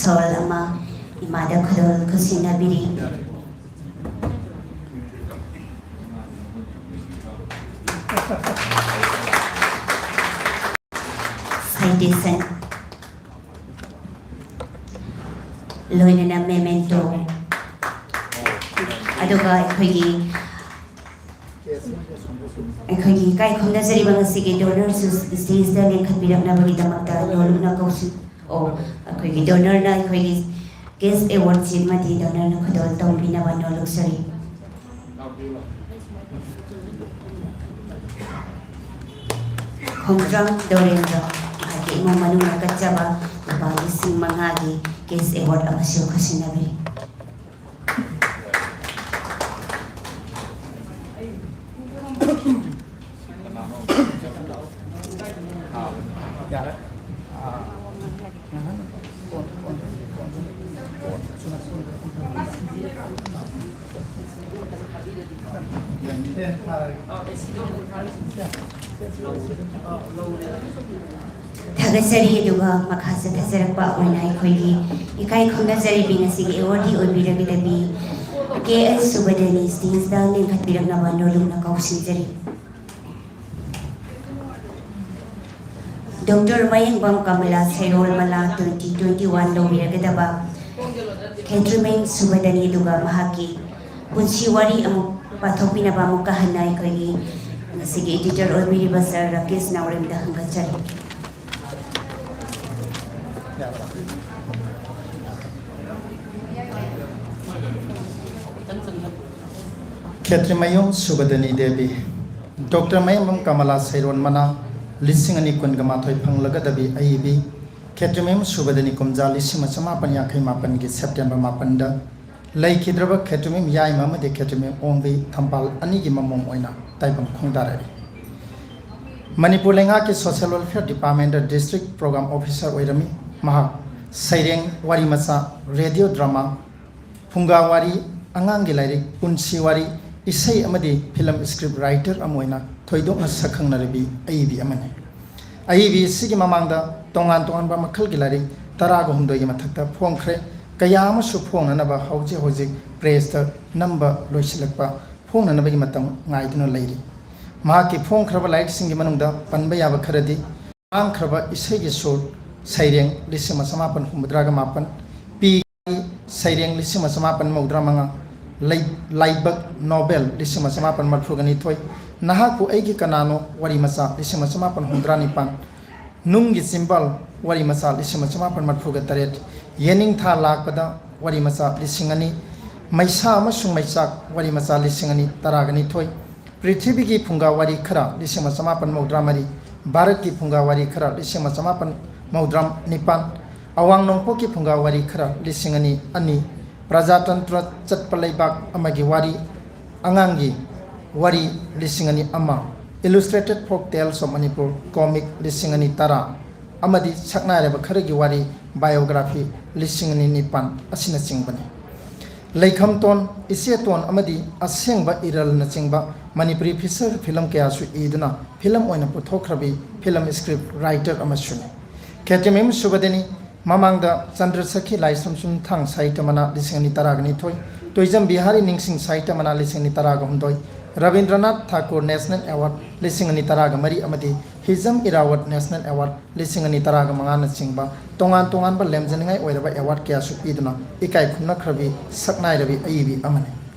ꯁꯣꯜ ꯑꯃ ꯏꯃꯥꯗ ꯈꯨꯗꯣꯜ ꯈꯨꯠꯁꯤꯟꯅꯕꯤꯔꯤ꯫ Citation, ꯂꯣꯏꯅꯅ memento, ꯑꯗꯨꯒ ꯑꯩꯈꯣꯏꯒꯤ ꯑꯩꯈꯣꯏꯒꯤ ꯏꯀꯥꯏ ꯈꯨꯝꯅꯖꯔꯤꯕ ꯉꯁꯤꯒꯤ donorꯁꯨ stageꯇ ꯂꯦꯡꯈꯠꯄꯤꯔꯛꯅꯕꯒꯤꯗꯃꯛꯇ ꯅꯣꯂꯨꯛꯅ ꯀꯧꯁꯤ꯫ ꯑꯣ, ꯑꯩꯈꯣꯏꯒꯤ donorꯅ ꯑꯩꯈꯣꯏꯒꯤ guest awardꯁꯤꯃꯗꯤ donorꯅ ꯈꯨꯗꯣꯜ ꯇꯧꯕꯤꯅꯕ ꯅꯣꯂꯨꯛꯆꯔꯤ꯫ ꯈꯣꯡꯖ꯭ꯔꯝ ꯗꯧꯔꯦꯟꯗ꯭ꯔ, ꯃꯍꯥꯛꯀꯤ ꯏꯃꯨꯡ ꯃꯅꯨꯡꯅ ꯀꯠꯆꯕ ꯂꯨꯄꯥ ꯂꯤꯁꯤꯡ ꯃꯉꯥꯒꯤ cash award ꯑꯃꯁꯨ ꯈꯨꯠꯁꯤꯟꯅꯕꯤꯔꯤ꯫ ꯊꯥꯒꯠꯆꯔꯤ꯫ ꯑꯗꯨꯒ ꯃꯈꯥ ꯆꯠꯊꯖꯔꯛꯄ ꯑꯣꯏꯅ ꯑꯩꯈꯣꯏꯒꯤ ꯏꯀꯥꯏ ꯈꯨꯝꯅꯖꯔꯤꯕꯤ ꯉꯁꯤꯒꯤ awardee ꯑꯣꯏꯕꯤꯔꯒꯗꯕꯤ ꯀꯦ ꯑꯦꯁ ꯁꯨꯕꯗꯅꯤ stageꯇ ꯂꯦꯡꯈꯠꯄꯤꯔꯛꯅꯕ ꯅꯣꯂꯨꯛꯅ ꯀꯧꯁꯤꯟꯖꯔꯤ꯫ ꯗꯣꯛꯇꯔ ꯃꯌꯦꯡꯕꯝ ꯀꯃꯂꯥ ꯁꯩꯔꯣꯜ ꯃꯅꯥ twenty twenty-one ꯂꯧꯕꯤꯔꯒꯗꯕ ꯈꯦꯇ꯭ꯔꯤꯃꯌꯨꯝ ꯁꯨꯕꯗꯅꯤ, ꯑꯗꯨꯒ ꯃꯍꯥꯛꯀꯤ ꯄꯨꯟꯁꯤ ꯋꯥꯔꯤ ꯑꯃꯨꯛ ꯄꯥꯊꯣꯛꯄꯤꯅꯕ ꯑꯃꯨꯛꯀ ꯍꯟꯅ ꯑꯩꯈꯣꯏꯒꯤ ꯉꯁꯤꯒꯤ editor ꯑꯣꯏꯕꯤꯔꯤꯕ ꯁꯥꯔ ꯔꯥꯀꯦꯁ ꯅꯥꯎꯔꯦꯝꯗ ꯍꯪꯒꯠꯆꯔꯤ꯫ ꯈꯦꯇ꯭ꯔꯤꯃꯌꯨꯝ ꯁꯨꯕꯗꯅꯤ ꯗꯦꯕꯤ꯫ ꯗꯣꯛꯇꯔ ꯃꯌꯦꯡꯕꯝ ꯀꯃꯂꯥ ꯁꯩꯔꯣꯟ ꯃꯅꯥ ꯂꯤꯁꯤꯡ ꯑꯅꯤ ꯀꯨꯟꯒ ꯃꯥꯊꯣꯏ ꯐꯪꯂꯒꯗꯕꯤ ꯑꯏꯕꯤ ꯈꯦꯇ꯭ꯔꯤꯃꯌꯨꯝ ꯁꯨꯕꯗꯅꯤ ꯀꯨꯝꯖꯥ ꯂꯤꯁꯤꯡ ꯑꯃ ꯆꯃꯥꯄꯟ ꯌꯥꯡꯈꯩ ꯃꯥꯄꯟꯒꯤ ꯁꯦꯞꯇꯦꯝꯕꯔ ꯃꯥꯄꯟꯗ ꯂꯩꯈꯤꯗ꯭ꯔꯕ ꯈꯦꯇ꯭ꯔꯤꯃꯌꯨꯝ ꯌꯥꯏꯃ ꯑꯃꯗꯤ ꯈꯦꯇ꯭ꯔꯤꯃꯌꯨꯝ ꯑꯣꯡꯕꯤ ꯊꯝꯕꯥꯜ ꯑꯅꯤꯒꯤ ꯃꯃꯣꯝ ꯑꯣꯏꯅ ꯇꯥꯏꯕꯪ ꯈꯣꯡꯗꯥꯔꯛꯏ꯫ ꯃꯅꯤꯄꯨꯔ ꯂꯩꯉꯥꯛꯀꯤ social welfare departmentꯇ district program officer ꯑꯣꯏꯔꯝꯃꯤ꯫ ꯃꯍꯥꯛ ꯁꯩꯔꯦꯡ, ꯋꯥꯔꯤ ꯃꯆꯥ, radio drama, ꯐꯨꯡꯒꯥ ꯋꯥꯔꯤ, ꯑꯉꯥꯡꯒꯤ ꯂꯥꯏꯔꯤꯛ, ꯄꯨꯟꯁꯤ ꯋꯥꯔꯤ, ꯏꯁꯩ ꯑꯃꯗꯤ film script writer ꯑꯃ ꯑꯣꯏꯅ ꯊꯣꯏꯗꯣꯛꯅ ꯁꯛꯈꯪꯅꯔꯕꯤ ꯑꯏꯕꯤ ꯑꯃꯅꯤ꯫ ꯑꯏꯕꯤ ꯑꯁꯤꯒꯤ ꯃꯃꯥꯡꯗ ꯇꯣꯉꯥꯟ ꯇꯣꯉꯥꯟꯕ ꯃꯈꯜꯒꯤ ꯂꯥꯏꯔꯤꯛ ꯇꯔꯥꯒ ꯍꯨꯝꯗꯣꯏꯒꯤ ꯃꯊꯛꯇ ꯐꯣꯡꯈ꯭ꯔꯦ꯫ ꯀꯌꯥ ꯑꯃꯁꯨ ꯐꯣꯡꯅꯅꯕ ꯍꯧꯖꯤꯛ ꯍꯧꯖꯤꯛ ꯄ꯭ꯔꯦꯁꯇ ꯅꯝꯕ ꯂꯣꯏꯁꯤꯜꯂꯛꯄ, ꯐꯣꯡꯅꯅꯕꯒꯤ ꯃꯇꯝ ꯉꯥꯏꯗꯨꯅ ꯂꯩꯔꯤ꯫ ꯃꯍꯥꯛꯀꯤ ꯐꯣꯡꯈ꯭ꯔꯕ ꯂꯥꯏꯔꯤꯛꯁꯤꯡꯒꯤ ꯃꯅꯨꯡꯗ ꯄꯟꯕ ꯌꯥꯕ ꯈꯔꯗꯤ, ꯃꯥꯡꯈ꯭ꯔꯕ ꯏꯁꯩꯒꯤ ꯁꯨꯔ, ꯁꯩꯔꯦꯡ, ꯂꯤꯁꯤꯡ ꯑꯃ ꯆꯃꯥꯄꯟ ꯍꯨꯝꯐꯨꯇꯔꯥꯒ ꯃꯥꯄꯟ, ꯄꯤ ꯁꯩꯔꯦꯡ, ꯂꯤꯁꯤꯡ ꯑꯃ ꯆꯃꯥꯄꯟ ꯃꯧꯗ꯭ꯔꯥ ꯃꯉꯥ, ꯂꯩ-, ꯂꯥꯏꯕꯛ, ꯅꯣꯕꯦꯜ, ꯂꯤꯁꯤꯡ ꯑꯃ ꯆꯃꯥꯄꯟ ꯃꯔꯤꯐꯨꯒ ꯅꯤꯊꯣꯏ, ꯅꯍꯥꯛꯄꯨ ꯑꯩꯒꯤ ꯀꯅꯥꯅꯣ, ꯋꯥꯔꯤ ꯃꯆꯥ, ꯂꯤꯁꯤꯡ ꯑꯃ ꯆꯃꯥꯄꯟ ꯍꯨꯝꯐꯨꯇꯔꯥ ꯅꯤꯄꯥꯟ, ꯅꯨꯡꯒꯤ ꯆꯤꯝꯕꯥꯜ, ꯋꯥꯔꯤ ꯃꯆꯥ, ꯂꯤꯁꯤꯡ ꯑꯃ ꯆꯃꯥꯄꯟ ꯃꯔꯤꯐꯨꯒ ꯇꯔꯦꯠ, ꯌꯦꯅꯤꯡꯊꯥ ꯂꯥꯛꯄꯗ, ꯋꯥꯔꯤ ꯃꯆꯥ, ꯂꯤꯁꯤꯡ ꯑꯅꯤ, ꯃꯩꯁꯥ ꯑꯃꯁꯨꯡ ꯃꯩꯆꯥꯛ, ꯋꯥꯔꯤ ꯃꯆꯥ, ꯂꯤꯁꯤꯡ ꯑꯅꯤ ꯇꯔꯥꯒ ꯅꯤꯊꯣꯏ, ꯄ꯭ꯔꯤꯊꯤꯕꯤꯒꯤ ꯐꯨꯡꯒꯥ ꯋꯥꯔꯤ ꯈꯔ, ꯂꯤꯁꯤꯡ ꯑꯃ ꯆꯃꯥꯄꯟ ꯃꯧꯗ꯭ꯔꯥ ꯃꯔꯤ, ꯚꯥꯔꯠꯀꯤ ꯐꯨꯡꯒꯥ ꯋꯥꯔꯤ ꯈꯔ, ꯂꯤꯁꯤꯡ ꯑꯃ ꯆꯃꯥꯄꯟ ꯃꯧꯗ꯭ꯔꯥ ꯅꯤꯄꯥꯟ, ꯑꯋꯥꯡ ꯅꯣꯡꯄꯣꯛꯀꯤ ꯐꯨꯡꯒꯥ ꯋꯥꯔꯤ ꯈꯔ, ꯂꯤꯁꯤꯡ ꯑꯅꯤ ꯑꯅꯤ, ꯄ꯭ꯔꯖꯥꯇꯟꯇ꯭ꯔ ꯆꯠꯄ ꯂꯩꯕꯥꯛ ꯑꯃꯒꯤ ꯋꯥꯔꯤ, ꯑꯉꯥꯡꯒꯤ ꯋꯥꯔꯤ, ꯂꯤꯁꯤꯡ ꯑꯅꯤ ꯑꯃ, Illustrated Folk Tales of Manipur, comic, ꯂꯤꯁꯤꯡ ꯑꯅꯤ ꯇꯔꯥ, ꯑꯃꯗꯤ ꯁꯛꯅꯥꯏꯔꯕ ꯈꯔꯒꯤ ꯋꯥꯔꯤ, biography, ꯂꯤꯁꯤꯡ ꯑꯅꯤ ꯅꯤꯄꯥꯟ ꯑꯁꯤꯅꯆꯤꯡꯕꯅꯤ꯫ ꯂꯩꯈꯝꯇꯣꯟ, ꯏꯆꯦꯇꯣꯟ ꯑꯃꯗꯤ ꯑꯁꯦꯡꯕ ꯏꯔꯜꯅꯆꯤꯡꯕ ꯃꯅꯤꯄꯨꯔꯤ feature film ꯀꯌꯥꯁꯨ ꯏꯗꯨꯅ film ꯑꯣꯏꯅ ꯄꯨꯊꯣꯛꯈ꯭ꯔꯕꯤ film script writer ꯑꯃꯁꯨꯅꯤ꯫ ꯈꯦꯇ꯭ꯔꯤꯃꯌꯨꯝ ꯁꯨꯕꯗꯅꯤ, ꯃꯃꯥꯡꯗ ꯆꯟꯗ꯭ꯔ ꯁꯈꯤ ꯂꯥꯏꯁ꯭ꯔꯝ ꯆꯨꯝꯊꯥꯡ ꯁꯥꯍꯤꯇ꯭ꯌ ꯃꯅꯥ ꯂꯤꯁꯤꯡ ꯑꯅꯤ ꯇꯔꯥꯒ ꯅꯤꯊꯣꯏ, ꯇꯣꯏꯖꯝ ꯕꯤꯍꯥꯔꯤ ꯅꯤꯡꯁꯤꯡ ꯁꯥꯍꯤꯇ꯭ꯌ ꯃꯅꯥ ꯂꯤꯁꯤꯡ ꯑꯅꯤ ꯇꯔꯥꯒ ꯍꯨꯝꯗꯣꯏ, ꯔꯕꯤꯟꯗ꯭ꯔꯅꯥꯊ ꯊꯥꯀꯨꯔ National Award ꯂꯤꯁꯤꯡ ꯑꯅꯤ ꯇꯔꯥꯒ ꯃꯔꯤ ꯑꯃꯗꯤ ꯍꯤꯖꯝ ꯏꯔꯥꯋꯠ National Award ꯂꯤꯁꯤꯡ ꯑꯅꯤ ꯇꯔꯥꯒ ꯃꯉꯥꯅꯆꯤꯡꯕ ꯇꯣꯉꯥꯟ ꯇꯣꯉꯥꯟꯕ ꯂꯦꯝꯖꯅꯤꯡꯉꯥꯏ ꯑꯣꯏꯔꯕ award ꯀꯌꯥꯁꯨ ꯄꯤꯗꯨꯅ ꯏꯀꯥꯏ ꯈꯨꯝꯅꯈ꯭ꯔꯕꯤ ꯁꯛꯅꯥꯏꯔꯕꯤ ꯑꯏꯕꯤ ꯑꯃꯅꯤ꯫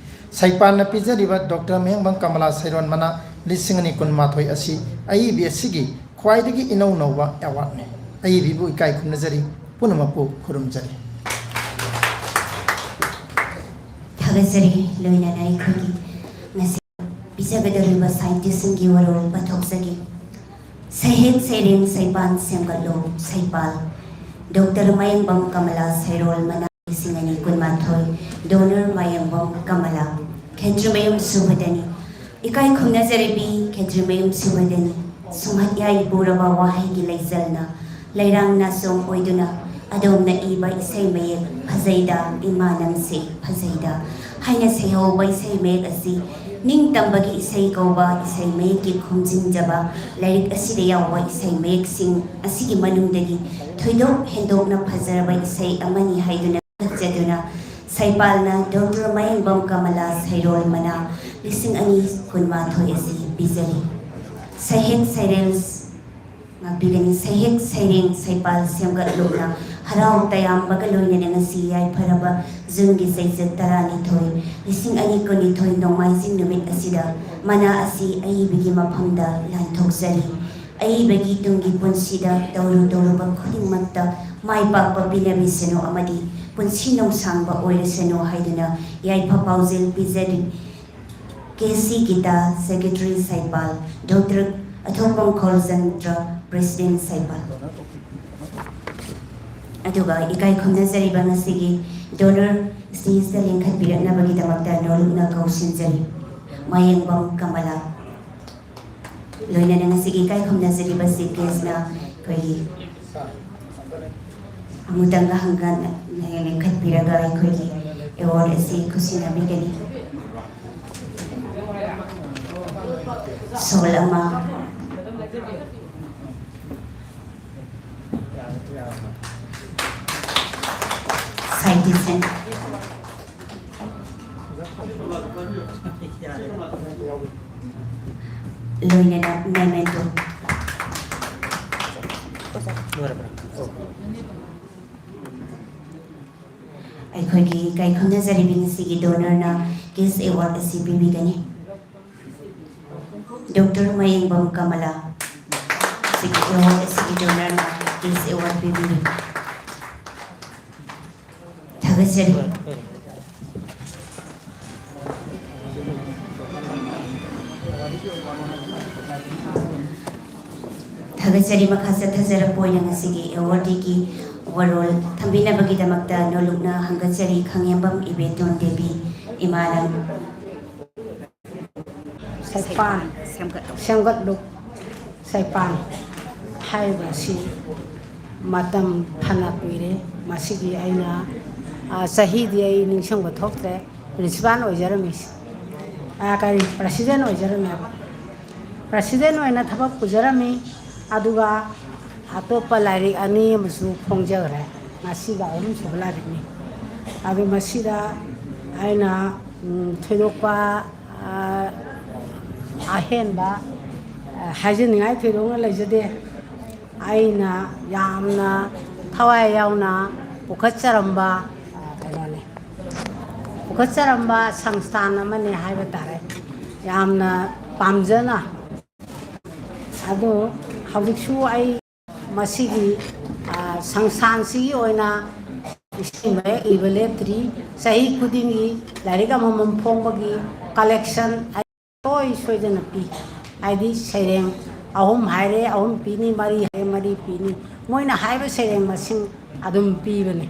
ꯁꯩꯄꯥꯟꯅ ꯄꯤꯖꯔꯤꯕ ꯗꯣꯛꯇꯔ ꯃꯌꯦꯡꯕꯝ ꯀꯃꯂꯥ ꯁꯩꯔꯣꯟ ꯃꯅꯥ ꯂꯤꯁꯤꯡ ꯑꯅꯤ ꯀꯨꯟꯃꯥꯊꯣꯏ ꯑꯁꯤ ꯑꯏꯕꯤ ꯑꯁꯤꯒꯤ ꯈ꯭ꯋꯥꯏꯗꯒꯤ ꯏꯅꯧ ꯅꯧꯕ awardꯅꯤ꯫ ꯑꯏꯕꯤꯕꯨ ꯏꯀꯥꯏ ꯈꯨꯝꯅꯖꯔꯤ, ꯄꯨꯝꯅꯃꯛꯄꯨ ꯈꯨꯔꯨꯝꯖꯔꯤ꯫ ꯊꯥꯒꯠꯆꯔꯤ꯫ ꯂꯣꯏꯅꯅ ꯑꯩꯈꯣꯏꯒꯤ ꯉꯁꯤ ꯄꯤꯖꯒꯗꯧꯔꯤꯕ ꯁꯥꯍꯤꯇ꯭ꯌꯁꯤꯡꯒꯤ ꯋꯥꯔꯣꯜ ꯄꯥꯊꯣꯛꯆꯒꯦ꯫ ꯁꯩꯍꯦꯛ ꯁꯩꯔꯦꯡ ꯁꯩꯄꯥꯟ ꯁꯦꯝꯒꯠꯂꯨ꯫ ꯁꯩꯄꯥꯜ ꯗꯣꯛꯇꯔ ꯃꯌꯦꯡꯕꯝ ꯀꯃꯂꯥ ꯁꯩꯔꯣꯜ ꯃꯅꯥ ꯂꯤꯁꯤꯡ ꯑꯅꯤ ꯀꯨꯟꯃꯥꯊꯣꯏ꯫ Donor ꯃꯌꯦꯡꯕꯝ ꯀꯃꯂꯥ꯫ ꯈꯦꯇ꯭ꯔꯤꯃꯌꯨꯝ ꯁꯨꯕꯗꯅꯤ꯫ ꯏꯀꯥꯏ ꯈꯨꯝꯅꯖꯔꯤꯕꯤ ꯈꯦꯇ꯭ꯔꯤꯃꯌꯨꯝ ꯁꯨꯕꯗꯅꯤ꯫ ꯁꯨꯝꯍꯠ ꯌꯥꯏ ꯄꯨꯔꯕ ꯋꯥꯍꯩꯒꯤ ꯂꯩꯖꯜꯅ ꯂꯩꯔꯥꯡ ꯅꯥꯆꯣꯝ ꯑꯣꯏꯗꯨꯅ ꯑꯗꯣꯝꯅ ꯏꯕ ꯏꯁꯩ ꯃꯌꯦꯛ ꯐꯖꯩꯗ, ꯏꯃꯥ ꯅꯪꯁꯦ ꯐꯖꯩꯗ ꯍꯥꯏꯅ ꯁꯩꯍꯧꯕ ꯏꯁꯩ ꯃꯌꯦꯛ ꯑꯁꯤ ꯅꯤꯡꯇꯝꯕꯒꯤ ꯏꯁꯩ ꯀꯧꯕ ꯏꯁꯩ ꯃꯌꯦꯛꯀꯤ ꯈꯣꯝꯖꯤꯟꯖꯕ ꯂꯥꯏꯔꯤꯛ ꯑꯁꯤꯗ ꯌꯥꯎꯕ ꯏꯁꯩ ꯃꯌꯦꯛꯁꯤꯡ ꯑꯁꯤꯒꯤ ꯃꯅꯨꯡꯗꯒꯤ ꯊꯣꯏꯗꯣꯛ ꯍꯦꯟꯗꯣꯛꯅ ꯐꯖꯔꯕ ꯏꯁꯩ ꯑꯃꯅꯤ ꯍꯥꯏꯗꯨꯅ ꯆꯠꯇꯨꯅ ꯁꯩꯄꯥꯜꯅ ꯗꯣꯛꯇꯔ ꯃꯌꯦꯡꯕꯝ ꯀꯃꯂꯥ ꯁꯩꯔꯣꯜ ꯃꯅꯥ ꯂꯤꯁꯤꯡ ꯑꯅꯤ ꯀꯨꯟꯃꯥꯊꯣꯏ ꯑꯁꯤ ꯄꯤꯖꯔꯤ꯫ ꯁꯩꯍꯦꯛ ꯁꯩꯔꯦꯜ ꯉꯥꯛꯄꯤꯒꯅꯤ꯫ ꯁꯩꯍꯦꯛ ꯁꯩꯔꯦꯡ ꯁꯩꯄꯥꯜ ꯁꯦꯝꯒꯠꯂꯨꯅ ꯍꯔꯥꯎ ꯇꯌꯥꯝꯕꯒ ꯂꯣꯏꯅꯅ ꯉꯁꯤ ꯌꯥꯏꯐꯔꯕ ꯖꯨꯟꯒꯤ ꯆꯩꯆꯠ ꯇꯔꯥꯅꯤꯊꯣꯏ, ꯂꯤꯁꯤꯡ ꯑꯅꯤ ꯀꯨꯟꯅꯤꯊꯣꯏ ꯅꯣꯡꯃꯥꯏꯖꯤꯡ ꯅꯨꯃꯤꯠ ꯑꯁꯤꯗ ꯃꯅꯥ ꯑꯁꯤ ꯑꯏꯕꯒꯤ ꯃꯐꯝꯗ ꯂꯥꯟꯊꯣꯛꯆꯔꯤ꯫ ꯑꯏꯕꯒꯤ ꯇꯨꯡꯒꯤ ꯄꯨꯟꯁꯤꯗ ꯇꯧꯔꯨ ꯇꯧꯔꯨꯕ ꯈꯨꯗꯤꯡꯃꯛꯇ ꯃꯥꯏ ꯄꯥꯛꯄ ꯄꯤꯅꯕꯤꯁꯅꯨ ꯑꯃꯗꯤ ꯄꯨꯟꯁꯤ ꯅꯣꯡꯁꯥꯡꯕ ꯑꯣꯏꯔꯁꯅꯨ ꯍꯥꯏꯗꯨꯅ ꯌꯥꯏꯐ ꯄꯥꯎꯖꯦꯜ ꯄꯤꯖꯔꯤ꯫ K C guitar, secretary ꯁꯩꯄꯥꯜ, doctor ꯑꯊꯣꯛꯄꯝ ꯈꯣꯜꯆꯟꯗ꯭ꯔ, ꯄ꯭ꯔꯦꯁꯤꯗꯦꯟ ꯁꯩꯄꯥꯜ꯫ ꯑꯗꯨꯒ ꯏꯀꯥꯏ ꯈꯨꯝꯅꯖꯔꯤꯕ ꯉꯁꯤꯒꯤ ꯗꯣꯅꯔ ꯁ꯭ꯇꯦꯖꯇ ꯂꯤꯡꯈꯠꯄꯤꯔꯛꯅꯕꯒꯤꯗꯃꯛꯇ ꯅꯣꯂꯨꯛꯅ ꯀꯧꯁꯤꯟꯖꯔꯤ꯫ ꯃꯌꯦꯡꯕꯝ ꯀꯃꯂꯥ꯫ ꯂꯣꯏꯅꯅ ꯉꯁꯤꯒꯤ ꯏꯀꯥꯏ ꯈꯨꯝꯅꯖꯔꯤꯕ ꯆꯤꯐ ꯒꯦꯁꯅ ꯑꯩꯈꯣꯏꯒꯤ ꯑꯃꯨꯛꯇꯪꯒ ꯍꯪꯒꯠꯅ ꯂꯤꯡꯈꯠꯄꯤꯔꯒ ꯑꯩꯈꯣꯏꯒꯤ ꯑꯦꯋꯥꯔꯗ ꯑꯁꯤ ꯈꯨꯠꯁꯤꯟꯅꯕꯤꯒꯅꯤ꯫ ꯁꯣꯜ ꯑꯃ꯫ Citation꯫ ꯂꯣꯏꯅꯅ memento꯫ ꯑꯩꯈꯣꯏꯒꯤ ꯏꯀꯥꯏ ꯈꯨꯝꯅꯖꯔꯤꯕꯤ ꯉꯁꯤꯒꯤ ꯗꯣꯅꯔꯅ ꯒꯦꯁ ꯑꯦꯋꯥꯔꯗ ꯑꯁꯤ ꯄꯤꯕꯤꯒꯅꯤ꯫ ꯗꯣꯛꯇꯔ ꯃꯌꯦꯡꯕꯝ ꯀꯃꯂꯥ ꯁꯤꯒꯤ ꯑꯦꯋꯥꯔꯗ ꯑꯁꯤꯒꯤ ꯗꯣꯅꯔꯅ ꯒꯦꯁ ꯑꯦꯋꯥꯔꯗ ꯄꯤꯕꯤꯔꯤ꯫ ꯊꯥꯒꯠꯆꯔꯤ꯫ ꯊꯥꯒꯠꯆꯔꯤ꯫ ꯃꯈꯥ ꯆꯠꯊꯖꯔꯛꯄ ꯑꯣꯏꯅ ꯉꯁꯤꯒꯤ ꯑꯦꯋꯥꯔꯗꯤꯒꯤ ꯋꯥꯔꯣꯜ ꯊꯝꯕꯤꯅꯕꯒꯤꯗꯃꯛꯇ ꯅꯣꯂꯨꯛꯅ ꯍꯪꯒꯠꯆꯔꯤ ꯈꯪꯉꯦꯝꯕꯝ ꯏꯕꯦꯇꯣꯟ ꯗꯦꯕꯤ ꯏꯃꯥꯅ꯫ ꯁꯩꯄꯥꯟ ꯁꯦꯝꯒꯠꯂꯨ꯫ ꯁꯦꯝꯒꯠꯂꯨ꯫ ꯁꯩꯄꯥꯟ ꯍꯥꯏꯔꯤꯕ ꯑꯁꯤ ꯃꯇꯝ ꯐꯅ ꯀꯨꯏꯔꯦ꯫ ꯃꯁꯤꯒꯤ ꯑꯩꯅ, ꯑ, ꯆꯍꯤꯗꯤ ꯑꯩ ꯅꯤꯡꯁꯤꯡꯕ ꯊꯣꯛꯇ꯭ꯔꯦ꯫ ꯄ꯭ꯔꯤꯟꯁꯤꯄꯥꯜ ꯑꯣꯏꯖꯔꯝꯃꯤ꯫ ꯑ, ꯀꯔꯤ, ꯄ꯭ꯔꯁꯤꯗꯦꯟ ꯑꯣꯏꯖꯔꯝꯃꯦꯕ꯫ ꯄ꯭ꯔꯁꯤꯗꯦꯟ ꯑꯣꯏꯅ ꯊꯕꯛ ꯄꯨꯖꯔꯝꯃꯤ꯫ ꯑꯗꯨꯒ ꯑꯇꯣꯞꯄ ꯂꯥꯏꯔꯤꯛ ꯑꯅꯤ ꯑꯃꯁꯨ ꯐꯣꯡꯖꯈ꯭ꯔꯦ꯫ ꯉꯁꯤꯒ ꯑꯍꯨꯝꯁꯨꯕ ꯂꯥꯏꯔꯤꯛꯅꯤ꯫ ꯑꯗꯨ ꯃꯁꯤꯗ ꯑꯩꯅ, ꯎꯝ, ꯊꯣꯏꯗꯣꯛꯄ, ꯑ, ꯑꯍꯦꯟꯕ, ꯑ, ꯍꯥꯏꯖꯅꯤꯡꯉꯥꯏ ꯊꯣꯏꯗꯣꯛꯅ ꯂꯩꯖꯗꯦ꯫ ꯑꯩꯅ ꯌꯥꯝꯅ ꯊꯋꯥꯏ ꯌꯥꯎꯅ ꯄꯨꯈꯠꯆꯔꯝꯕ, ꯑ, ꯀꯩꯅꯣꯅꯤ, ꯄꯨꯈꯠꯆꯔꯝꯕ ꯁꯪꯁꯊꯥꯟ ꯑꯃꯅꯤ ꯍꯥꯏꯕ ꯇꯥꯔꯦ꯫ ꯌꯥꯝꯅ ꯄꯥꯝꯖꯅ꯫ ꯑꯗꯣ ꯍꯧꯖꯤꯛꯁꯨ ꯑꯩ ꯃꯁꯤꯒꯤ, ꯑ, ꯁꯪꯁꯊꯥꯟꯁꯤꯒꯤ ꯑꯣꯏꯅ ꯏꯁꯩ ꯃꯌꯦꯛ ꯏꯕ ꯂꯦꯞꯇ꯭ꯔꯤ꯫ ꯆꯍꯤ ꯈꯨꯗꯤꯡꯒꯤ ꯂꯥꯏꯔꯤꯛ ꯑꯃꯃꯝ ꯐꯣꯡꯕꯒꯤ collection ꯑꯩ ꯁꯣꯏ ꯁꯣꯏꯗꯅ ꯄꯤ꯫ ꯍꯥꯏꯗꯤ ꯁꯩꯔꯦꯡ ꯑꯍꯨꯝ ꯍꯥꯏꯔꯦ, ꯑꯍꯨꯝ ꯄꯤꯅꯤ, ꯃꯔꯤ ꯍꯥꯏꯔꯦ, ꯃꯔꯤ ꯄꯤꯅꯤ꯫ ꯃꯣꯏꯅ ꯍꯥꯏꯕ ꯁꯩꯔꯦꯡ ꯃꯁꯤꯡ ꯑꯗꯨꯝ ꯄꯤꯕꯅꯤ꯫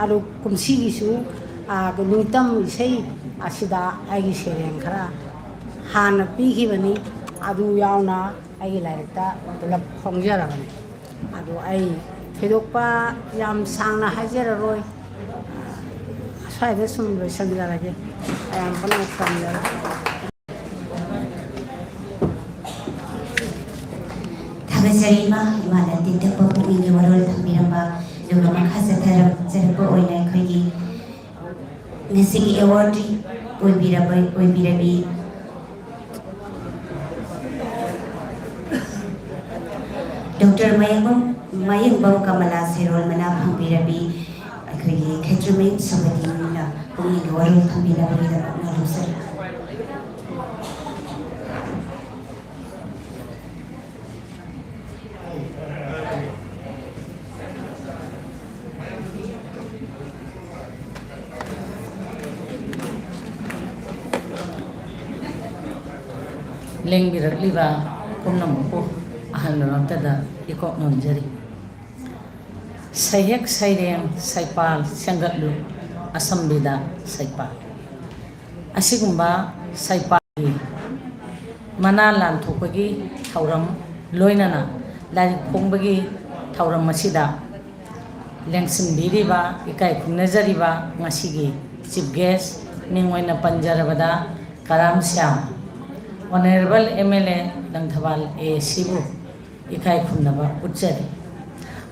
ꯑꯗꯨ ꯀꯨꯝꯁꯤꯒꯤꯁꯨ, ꯑ, ꯅꯤꯡꯇꯝ ꯏꯁꯩ ꯑꯁꯤꯗ ꯑꯩꯒꯤ ꯁꯩꯔꯦꯡ ꯈꯔ ꯍꯥꯟꯅ ꯄꯤꯈꯤꯕꯅꯤ, ꯑꯗꯨ ꯌꯥꯎꯅ ꯑꯩꯒꯤ ꯂꯥꯏꯔꯤꯛꯇ ꯄꯨꯂꯞ ꯐꯣꯡꯖꯔꯕꯅꯤ꯫ ꯑꯗꯨ ꯑꯩ ꯊꯣꯏꯗꯣꯛꯄ ꯌꯥꯝ ꯁꯥꯡꯅ ꯍꯥꯏꯖꯔꯔꯣꯏ, ꯑꯁ꯭ꯋꯥꯏꯗ ꯁꯨꯝ ꯂꯣꯏꯁꯤꯟꯖꯔꯒꯦ꯫ ꯃꯌꯥꯝ ꯄꯨꯝꯅꯃꯛ ꯇꯝꯖꯔꯒꯦ꯫ ꯊꯥꯒꯠꯆꯔꯤ ꯏꯃꯥ, ꯏꯃꯥꯅ ꯇꯦꯟꯇꯛꯄ ꯄꯨꯛꯅꯤꯡꯒꯤ ꯋꯥꯔꯣꯜ ꯊꯝꯕꯤꯔꯝꯕ, ꯑꯗꯨꯒ ꯃꯈꯥ ꯆꯠꯊꯔꯛꯆꯔꯛꯄ ꯑꯣꯏꯅ ꯑꯩꯈꯣꯏꯒꯤ ꯉꯁꯤꯒꯤ awardee ꯑꯣꯏꯕꯤꯔꯕ, ꯑꯣꯏꯕꯤꯔꯕꯤ ꯗꯣꯛꯇꯔ ꯃꯌꯦꯡꯕꯝ, ꯃꯌꯦꯡꯕꯝ ꯀꯃꯂꯥ ꯁꯦꯔꯣꯜ ꯃꯅꯥ ꯐꯪꯕꯤꯔꯕꯤ ꯑꯩꯈꯣꯏꯒꯤ ꯈꯦꯇ꯭ꯔꯤꯃꯌꯨꯝ ꯁꯣꯚꯥꯗꯤꯅ ꯄꯨꯛꯅꯤꯡꯒꯤ ꯋꯥꯔꯣꯜ ꯊꯝꯕꯤꯅꯕꯒꯤꯗꯃꯛ ꯅꯣꯂꯨꯛꯆꯔꯤ꯫ ꯂꯦꯡꯕꯤꯔꯛꯂꯤꯕ ꯄꯨꯝꯅꯃꯛꯄꯨ ꯑꯍꯜ ꯂꯃꯟꯇꯗ ꯏꯀꯣꯛ ꯅꯣꯟꯖꯔꯤ꯫ ꯁꯩꯍꯦꯛ ꯁꯩꯔꯦꯡ ꯁꯩꯄꯥꯜ ꯁꯦꯝꯒꯠꯂꯨ, ꯑꯁꯝꯕꯤꯗ ꯁꯩꯄꯥꯜ꯫ ꯑꯁꯤꯒꯨꯝꯕ ꯁꯩꯄꯥꯜꯒꯤ ꯃꯅꯥ ꯂꯥꯟꯊꯣꯛꯄꯒꯤ ꯊꯧꯔꯝ, ꯂꯣꯏꯅꯅ ꯂꯥꯏꯔꯤꯛ ꯐꯣꯡꯕꯒꯤ ꯊꯧꯔꯝ ꯑꯁꯤꯗ ꯂꯦꯡꯁꯤꯟꯕꯤꯔꯤꯕ, ꯏꯀꯥꯏ ꯈꯨꯝꯅꯖꯔꯤꯕ ꯉꯁꯤꯒꯤ chief guest, ꯃꯤꯡ ꯑꯣꯏꯅ ꯄꯟꯖꯔꯕꯗ ꯀꯔꯥꯝ Shyam, honourable M L A Langthabal A ꯁꯤꯕꯨ ꯏꯀꯥꯏ ꯈꯨꯝꯅꯕ ꯎꯠꯆꯔꯤ꯫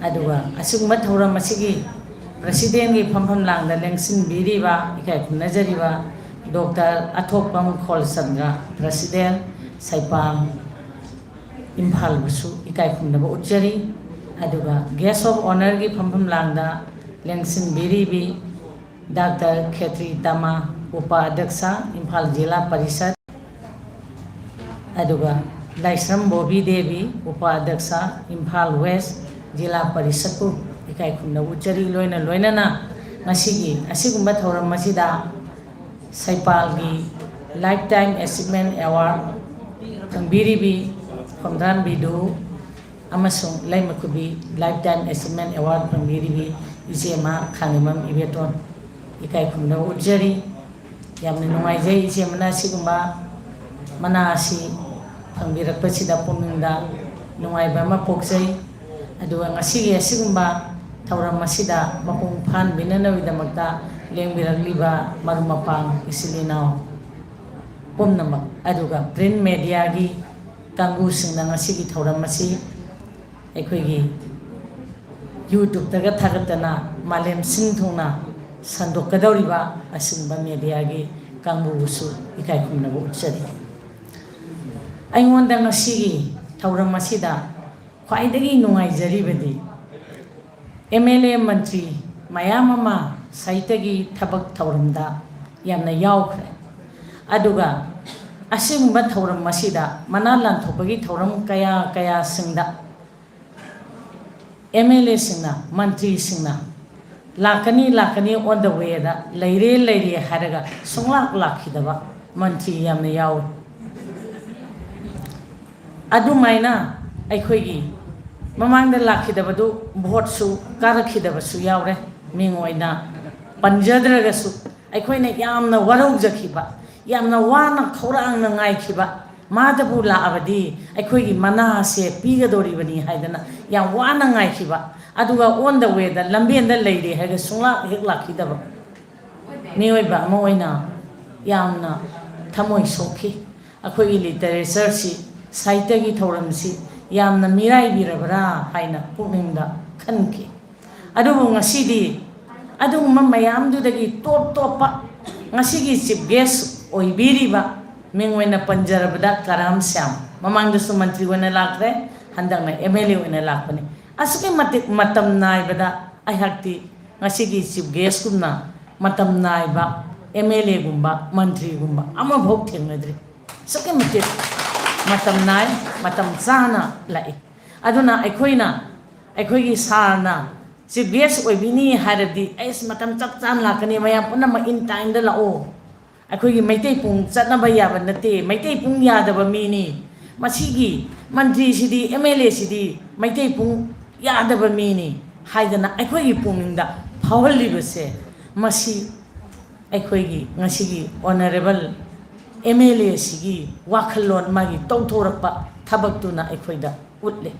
ꯑꯗꯨꯒ ꯑꯁꯤꯒꯨꯝꯕ ꯊꯧꯔꯝ ꯑꯁꯤꯒꯤ ꯄ꯭ꯔꯁꯤꯗꯦꯟꯒꯤ ꯐꯝꯐꯝ ꯂꯥꯡꯗ ꯂꯦꯡꯁꯤꯟꯕꯤꯔꯤꯕ ꯏꯀꯥꯏ ꯈꯨꯝꯅꯖꯔꯤꯕ ꯗꯣꯛꯇꯔ ꯑꯊꯣꯛꯄꯝ ꯈꯣꯜꯆꯟꯗ꯭ꯔ, ꯄ꯭ꯔꯁꯤꯗꯦꯟ, ꯁꯩꯄꯥꯜ, ꯏꯝꯐꯥꯜꯕꯨꯁꯨ ꯏꯀꯥꯏ ꯈꯨꯝꯅꯕ ꯎꯠꯆꯔꯤ꯫ ꯑꯗꯨꯒ guest of honourꯒꯤ ꯐꯝꯐꯝ ꯂꯥꯡꯗ ꯂꯦꯡꯁꯤꯟꯕꯤꯔꯤꯕꯤ ꯗꯥꯛꯇꯔ ꯈꯦꯇ꯭ꯔꯤ ꯇꯃꯥ, ꯎꯄꯥ ꯑꯗ꯭ꯌꯛꯁ, ꯏꯝꯐꯥꯜ ꯖꯤꯂꯥ ꯄꯔꯤꯁꯠ, ꯑꯗꯨꯒ ꯂꯥꯏꯁ꯭ꯔꯝ ꯕꯣꯕꯤ ꯗꯦꯕꯤ, ꯎꯄꯥ ꯑꯗ꯭ꯌꯛꯁ, ꯏꯝꯐꯥꯜ ꯋꯦꯁ꯭ꯠ ꯖꯤꯂꯥ ꯄꯔꯤꯁꯠꯄꯨ ꯏꯀꯥꯏ ꯈꯨꯝꯅꯕ ꯎꯠꯆꯔꯤ꯫ ꯂꯣꯏꯅ ꯂꯣꯏꯅꯅ ꯉꯁꯤꯒꯤ ꯑꯁꯤꯒꯨꯝꯕ ꯊꯧꯔꯝ ꯑꯁꯤꯗ ꯁꯩꯄꯥꯜꯒꯤ Lifetime Achievement Award ꯐꯪꯕꯤꯔꯤꯕꯤ ꯈꯣꯝꯗ꯭ꯔꯥꯝ ꯕꯤꯗꯨ ꯑꯃꯁꯨꯡ ꯂꯩꯃꯈꯨꯕꯤ Lifetime Achievement Award ꯐꯪꯕꯤꯔꯤꯕꯤ ꯏꯆꯦꯃ ꯈꯥꯉꯦꯝꯕꯝ ꯏꯕꯦꯇꯣꯟ ꯏꯀꯥꯏ ꯈꯨꯝꯅꯕ ꯎꯠꯆꯔꯤ꯫ ꯌꯥꯝꯅ ꯅꯨꯡꯉꯥꯏꯖꯩ ꯏꯆꯦꯃꯅ ꯑꯁꯤꯒꯨꯝꯕ ꯃꯅꯥ ꯑꯁꯤ ꯐꯪꯕꯤꯔꯛꯄꯁꯤꯗ ꯄꯨꯛꯅꯤꯡꯗ ꯅꯨꯡꯉꯥꯏꯕ ꯑꯃ ꯄꯣꯛꯆꯩ꯫ ꯑꯗꯨꯒ ꯉꯁꯤꯒꯤ ꯑꯁꯤꯒꯨꯝꯕ ꯊꯧꯔꯝ ꯑꯁꯤꯗ ꯃꯄꯨꯡ ꯐꯥꯍꯟꯕꯤꯅꯅꯕꯒꯤꯗꯃꯛꯇ ꯂꯦꯡꯕꯤꯔꯛꯂꯤꯕ ꯃꯔꯨꯞ ꯃꯄꯥꯡ, ꯏꯆꯤꯜ ꯏꯅꯥꯎ ꯄꯨꯝꯅꯃꯛ, ꯑꯗꯨꯒ print mediaꯒꯤ ꯀꯥꯡꯕꯨꯁꯤꯡꯅ ꯉꯁꯤꯒꯤ ꯊꯧꯔꯝ ꯑꯁꯤ ꯑꯩꯈꯣꯏꯒꯤ YouTubeꯇꯒ ꯊꯥꯒꯠꯇꯅ ꯃꯥꯂꯦꯝ ꯁꯤꯟ ꯊꯨꯡꯅ ꯁꯟꯗꯣꯛꯀꯗꯧꯔꯤꯕ ꯑꯁꯤꯒꯨꯝꯕ mediaꯒꯤ ꯀꯥꯡꯕꯨꯕꯨꯁꯨ ꯏꯀꯥꯏ ꯈꯨꯝꯅꯕ ꯎꯠꯆꯔꯤ꯫ ꯑꯩꯉꯣꯟꯗ ꯉꯁꯤꯒꯤ ꯊꯧꯔꯝ ꯑꯁꯤꯗ ꯈ꯭ꯋꯥꯏꯗꯒꯤ ꯅꯨꯡꯉꯥꯏꯖꯔꯤꯕꯗꯤ MLA ꯃꯟꯇ꯭ꯔꯤ ꯃꯌꯥꯝ ꯑꯃ ꯁꯥꯍꯤꯇ꯭ꯌꯒꯤ ꯊꯕꯛ ꯊꯧꯔꯝꯗ ꯌꯥꯝꯅ ꯌꯥꯎꯈ꯭ꯔꯦ꯫ ꯑꯗꯨꯒ ꯑꯁꯤꯒꯨꯝꯕ ꯊꯧꯔꯝ ꯑꯁꯤꯗ ꯃꯅꯥ ꯂꯥꯟꯊꯣꯛꯄꯒꯤ ꯊꯧꯔꯝ ꯀꯌꯥ ꯀꯌꯥꯁꯤꯡꯗ MLAꯁꯤꯡꯅ, ꯃꯟꯇ꯭ꯔꯤꯁꯤꯡꯅ ꯂꯥꯛꯀꯅꯤ, ꯂꯥꯛꯀꯅꯤ, on the wayꯗ ꯂꯩꯔꯦ, ꯂꯩꯔꯦ ꯍꯥꯏꯔꯒ ꯁꯨꯡꯂꯥꯛ ꯂꯥꯛꯈꯤꯗꯕ ꯃꯟꯇ꯭ꯔꯤ ꯌꯥꯝꯅ ꯌꯥꯎꯏ꯫ ꯑꯗꯨꯃꯥꯏꯅ ꯑꯩꯈꯣꯏꯒꯤ ꯃꯃꯥꯡꯗ ꯂꯥꯛꯈꯤꯗꯕꯗꯨ ꯚꯣꯠꯁꯨ ꯀꯥꯔꯛꯈꯤꯗꯕꯁꯨ ꯌꯥꯎꯔꯦ꯫ ꯃꯤꯡ ꯑꯣꯏꯅ ꯄꯟꯖꯗ꯭ꯔꯒꯁꯨ ꯑꯩꯈꯣꯏꯅ ꯌꯥꯝꯅ ꯋꯥꯔꯧꯖꯈꯤꯕ, ꯌꯥꯝꯅ ꯋꯥꯅ ꯈꯧꯔꯥꯡꯅ ꯉꯥꯏꯈꯤꯕ, ꯃꯥꯗꯕꯨ ꯂꯥꯛꯑꯕꯗꯤ ꯑꯩꯈꯣꯏꯒꯤ ꯃꯅꯥꯁꯦ ꯄꯤꯒꯗꯧꯔꯤꯕꯅꯤ ꯍꯥꯏꯗꯅ ꯌꯥꯝ ꯋꯥꯅ ꯉꯥꯏꯈꯤꯕ, ꯑꯗꯨꯒ on the wayꯗ, ꯂꯝꯕꯦꯟꯗ ꯂꯩꯔꯦ ꯍꯥꯏꯔꯒ ꯁꯨꯡꯂꯥꯛ ꯍꯦꯛ ꯂꯥꯛꯈꯤꯗꯕ ꯃꯤꯑꯣꯏꯕ ꯑꯃ ꯑꯣꯏꯅ ꯌꯥꯝꯅ ꯊꯃꯣꯏ ꯁꯣꯛꯈꯤ꯫ ꯑꯩꯈꯣꯏꯒꯤ literatureꯁꯤ, ꯁꯥꯍꯤꯇ꯭ꯌꯒꯤ ꯊꯧꯔꯝꯁꯤ ꯌꯥꯝꯅ ꯃꯤꯔꯥꯏꯕꯤꯔꯕ꯭ꯔꯥ ꯍꯥꯏꯅ ꯄꯨꯛꯅꯤꯡꯗ ꯈꯟꯈꯤ꯫ ꯑꯗꯨꯕꯨ ꯉꯁꯤꯗꯤ ꯑꯗꯨꯒꯨꯝꯕ ꯃꯌꯥꯝꯗꯨꯗꯒꯤ ꯇꯣꯞ ꯇꯣꯞꯄ ꯉꯁꯤꯒꯤ chief guest ꯑꯣꯏꯕꯤꯔꯤꯕ, ꯃꯤꯡ ꯑꯣꯏꯅ ꯄꯟꯖꯔꯕꯗ ꯀꯔꯥꯝ ꯁ꯭ꯌꯥꯝ, ꯃꯃꯥꯡꯗꯁꯨ ꯃꯟꯇ꯭ꯔꯤ ꯑꯣꯏꯅ ꯂꯥꯛꯈ꯭ꯔꯦ, ꯍꯟꯗꯛꯅ M L A ꯑꯣꯏꯅ ꯂꯥꯛꯄꯅꯤ꯫ ꯑꯁꯨꯛꯀꯤ ꯃꯇꯤꯛ ꯃꯇꯝ ꯅꯥꯏꯕꯗ ꯑꯩꯍꯥꯛꯇꯤ ꯉꯁꯤꯒꯤ chief guest ꯀꯨꯝꯅ ꯃꯇꯝ ꯅꯥꯏꯕ M L A ꯒꯨꯝꯕ, ꯃꯟꯇ꯭ꯔꯤꯒꯨꯝꯕ ꯑꯃꯐꯥꯎ ꯊꯦꯡꯅꯗ꯭ꯔꯤ꯫ ꯑꯁꯨꯛꯀꯤ ꯃꯇꯤꯛ ꯃꯇꯝ ꯅꯥꯏ, ꯃꯇꯝ ꯆꯥꯅ ꯂꯥꯛꯏ꯫ ꯑꯗꯨꯅ ꯑꯩꯈꯣꯏꯅ, ꯑꯩꯈꯣꯏꯒꯤ ꯁꯥꯔꯅ chief guest ꯑꯣꯏꯕꯤꯅꯤ ꯍꯥꯏꯔꯗꯤ, ꯑꯩꯁ, ꯃꯇꯝ ꯆꯞ ꯆꯥꯅ ꯂꯥꯛꯀꯅꯤ, ꯃꯌꯥꯝ ꯄꯨꯝꯅꯃꯛ in time ꯗ ꯂꯥꯛꯑꯣ꯫ ꯑꯩꯈꯣꯏꯒꯤ ꯃꯩꯇꯩ ꯄꯨꯡ ꯆꯠꯅꯕ ꯌꯥꯕ ꯅꯠꯇꯦ, ꯃꯩꯇꯩ ꯄꯨꯡ ꯌꯥꯗꯕ ꯃꯤꯅꯤ꯫ ꯃꯁꯤꯒꯤ ꯃꯟꯇ꯭ꯔꯤꯁꯤꯗꯤ, M L A ꯁꯤꯗꯤ ꯃꯩꯇꯩ ꯄꯨꯡ ꯌꯥꯗꯕ ꯃꯤꯅꯤ ꯍꯥꯏꯗꯅ ꯑꯩꯈꯣꯏꯒꯤ ꯄꯨꯛꯅꯤꯡꯗ ꯐꯥꯎꯍꯜꯂꯤꯕꯁꯦ, ꯃꯁꯤ ꯑꯩꯈꯣꯏꯒꯤ ꯉꯁꯤꯒꯤ honourable M L A ꯁꯤꯒꯤ ꯋꯥꯈꯜꯂꯣꯟ, ꯃꯥꯒꯤ ꯇꯧꯊꯣꯔꯛꯄ ꯊꯕꯛꯇꯨꯅ ꯑꯩꯈꯣꯏꯗ ꯎꯠꯂꯦ꯫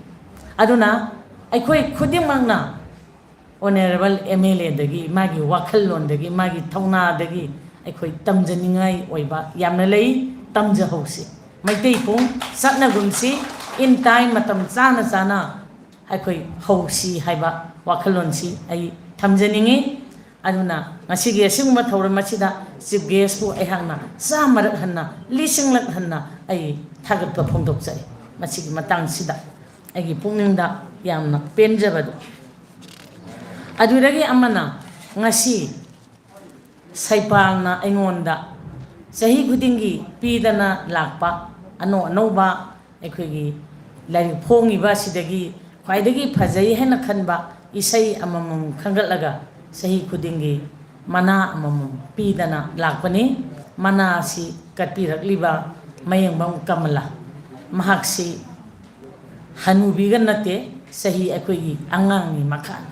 ꯑꯗꯨꯅ ꯑꯩꯈꯣꯏ ꯈꯨꯗꯤꯡꯃꯛꯅ honourable M L A ꯗꯒꯤ, ꯃꯥꯒꯤ ꯋꯥꯈꯜꯂꯣꯟꯗꯒꯤ, ꯃꯥꯒꯤ ꯊꯧꯅꯥꯗꯒꯤ ꯑꯩꯈꯣꯏ ꯇꯝꯖꯅꯤꯡꯉꯥꯏ ꯑꯣꯏꯕ ꯌꯥꯝꯅ ꯂꯩ꯫ ꯇꯝꯖꯍꯧꯁꯤ꯫ ꯃꯩꯇꯩ ꯄꯨꯡ ꯆꯠꯅꯒꯨꯝꯁꯤ, in time, ꯃꯇꯝ ꯆꯥꯅ ꯆꯥꯅ ꯑꯩꯈꯣꯏ ꯍꯧꯁꯤ ꯍꯥꯏꯕ ꯋꯥꯈꯜꯂꯣꯟꯁꯤ ꯑꯩ ꯊꯝꯖꯅꯤꯡꯉꯤ꯫ ꯑꯗꯨꯅ ꯉꯁꯤꯒꯤ ꯑꯁꯤꯒꯨꯝꯕ ꯊꯧꯔꯝ ꯑꯁꯤꯗ chief guest ꯄꯨ ꯑꯩꯍꯥꯛꯅ ꯆꯥꯝꯃꯔꯛ ꯍꯟꯅ, ꯂꯤꯁꯤꯡꯂꯛ ꯍꯟꯅ ꯑꯩ ꯊꯥꯒꯠꯄ ꯐꯣꯡꯗꯣꯛꯆꯔꯤ꯫ ꯃꯁꯤꯒꯤ ꯃꯇꯥꯡꯁꯤꯗ ꯑꯩꯒꯤ ꯄꯨꯛꯅꯤꯡꯗ ꯌꯥꯝꯅ ꯄꯦꯟꯖꯕꯗꯨ꯫ ꯑꯗꯨꯗꯒꯤ ꯑꯃꯅ, ꯉꯁꯤ ꯁꯩꯄꯥꯜꯅ ꯑꯩꯉꯣꯟꯗ ꯆꯍꯤ ꯈꯨꯗꯤꯡꯒꯤ ꯄꯤꯗꯅ ꯂꯥꯛꯄ ꯑꯅꯧ ꯑꯅꯧꯕ ꯑꯩꯈꯣꯏꯒꯤ ꯂꯥꯏꯔꯤꯛ ꯐꯣꯡꯉꯤꯕ ꯑꯁꯤꯗꯒꯤ ꯈ꯭ꯋꯥꯏꯗꯒꯤ ꯐꯖꯩ ꯍꯥꯏꯅ ꯈꯟꯕ ꯏꯁꯩ ꯑꯃꯃꯝ ꯈꯟꯒꯠꯂꯒ ꯆꯍꯤ ꯈꯨꯗꯤꯡꯒꯤ ꯃꯅꯥ ꯑꯃꯃꯝ ꯄꯤꯗꯅ ꯂꯥꯛꯄꯅꯤ꯫ ꯃꯅꯥ ꯑꯁꯤ ꯀꯠꯄꯤꯔꯛꯂꯤꯕ ꯃꯌꯦꯡꯕꯝ ꯀꯃꯂꯥ, ꯃꯍꯥꯛꯁꯤ ꯍꯅꯨꯕꯤꯒ ꯅꯠꯇꯦ, ꯆꯍꯤ ꯑꯩꯈꯣꯏꯒꯤ ꯑꯉꯥꯡꯅꯤ, ꯃꯈꯥꯅꯤ꯫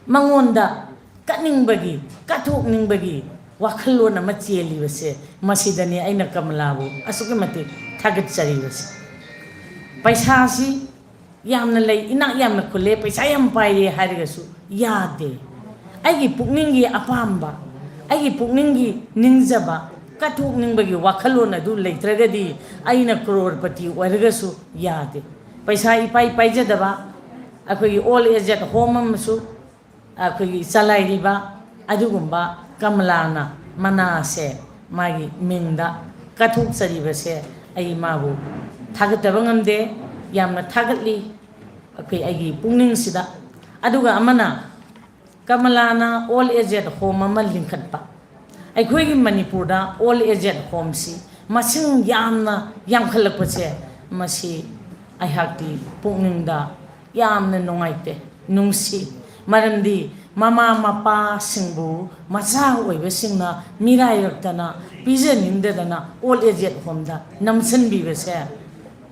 ꯃꯉꯣꯟꯗ ꯀꯠꯅꯤꯡꯕꯒꯤ, ꯀꯠꯊꯣꯛꯅꯤꯡꯕꯒꯤ ꯋꯥꯈꯜꯂꯣꯟ ꯑꯃ ꯆꯦꯜꯂꯤꯕꯁꯦ, ꯃꯁꯤꯗꯅꯤ ꯑꯩꯅ ꯀꯃꯂꯥꯕꯨ ꯑꯁꯨꯛꯀꯤ ꯃꯇꯤꯛ ꯊꯥꯒꯠꯆꯔꯤꯕꯁꯦ꯫ ꯄꯩꯁꯥꯁꯤ ꯌꯥꯝꯅ ꯂꯩ, ꯏꯅꯥꯛ ꯌꯥꯝꯅ ꯈꯨꯜꯂꯦ, ꯄꯩꯁꯥ ꯌꯥꯝ ꯄꯥꯏꯔꯦ ꯍꯥꯏꯔꯒꯁꯨ ꯌꯥꯗꯦ꯫ ꯑꯩꯒꯤ ꯄꯨꯛꯅꯤꯡꯒꯤ ꯑꯄꯥꯝꯕ, ꯑꯩꯒꯤ ꯄꯨꯛꯅꯤꯡꯒꯤ ꯅꯤꯡꯖꯕ, ꯀꯠꯊꯣꯛꯅꯤꯡꯕꯒꯤ ꯋꯥꯈꯜꯂꯣꯟ ꯑꯗꯨ ꯂꯩꯇ꯭ꯔꯒꯗꯤ ꯑꯩꯅ ꯀ꯭ꯔꯣꯔꯄꯇꯤ ꯑꯣꯏꯔꯒꯁꯨ ꯌꯥꯗꯦ꯫ ꯄꯩꯁꯥ ꯏꯄꯥꯏ ꯄꯥꯏꯖꯗꯕ, ꯑꯩꯈꯣꯏꯒꯤ old age home ꯑꯃꯁꯨ ꯑꯩꯈꯣꯏꯒꯤ ꯆꯂꯥꯏꯔꯤꯕ ꯑꯗꯨꯒꯨꯝꯕ ꯀꯃꯂꯥꯅ ꯃꯅꯥꯁꯦ ꯃꯥꯒꯤ ꯃꯤꯡꯗ ꯀꯠꯊꯣꯛꯆꯔꯤꯕꯁꯦ ꯑꯩ ꯃꯥꯕꯨ ꯊꯥꯒꯠꯇꯕ ꯉꯝꯗꯦ꯫ ꯌꯥꯝꯅ ꯊꯥꯒꯠꯂꯤ ꯑꯩꯈꯣꯏ ꯑꯩꯒꯤ ꯄꯨꯛꯅꯤꯡꯁꯤꯗ꯫ ꯑꯗꯨꯒ ꯑꯃꯅ ꯀꯃꯂꯥꯅ old age home ꯑꯃ ꯂꯤꯡꯈꯠꯄ꯫ ꯑꯩꯈꯣꯏꯒꯤ ꯃꯅꯤꯄꯨꯔꯗ old age homeꯁꯤ ꯃꯁꯤꯡ ꯌꯥꯝꯅ ꯌꯥꯝꯈꯠꯂꯛꯄꯁꯦ, ꯃꯁꯤ ꯑꯩꯍꯥꯛꯇꯤ ꯄꯨꯛꯅꯤꯡꯗ ꯌꯥꯝꯅ ꯅꯨꯡꯉꯥꯏꯇꯦ, ꯅꯨꯡꯁꯤ꯫ ꯃꯔꯝꯗꯤ ꯃꯃꯥ ꯃꯄꯥꯁꯤꯡꯕꯨ ꯃꯆꯥ ꯑꯣꯏꯕꯁꯤꯡꯅ ꯃꯤꯔꯥꯏꯔꯛꯇꯅ, ꯄꯤꯖꯅꯤꯡꯗꯗꯅ old age homeꯗ ꯅꯝꯁꯤꯟꯕꯤꯕꯁꯦ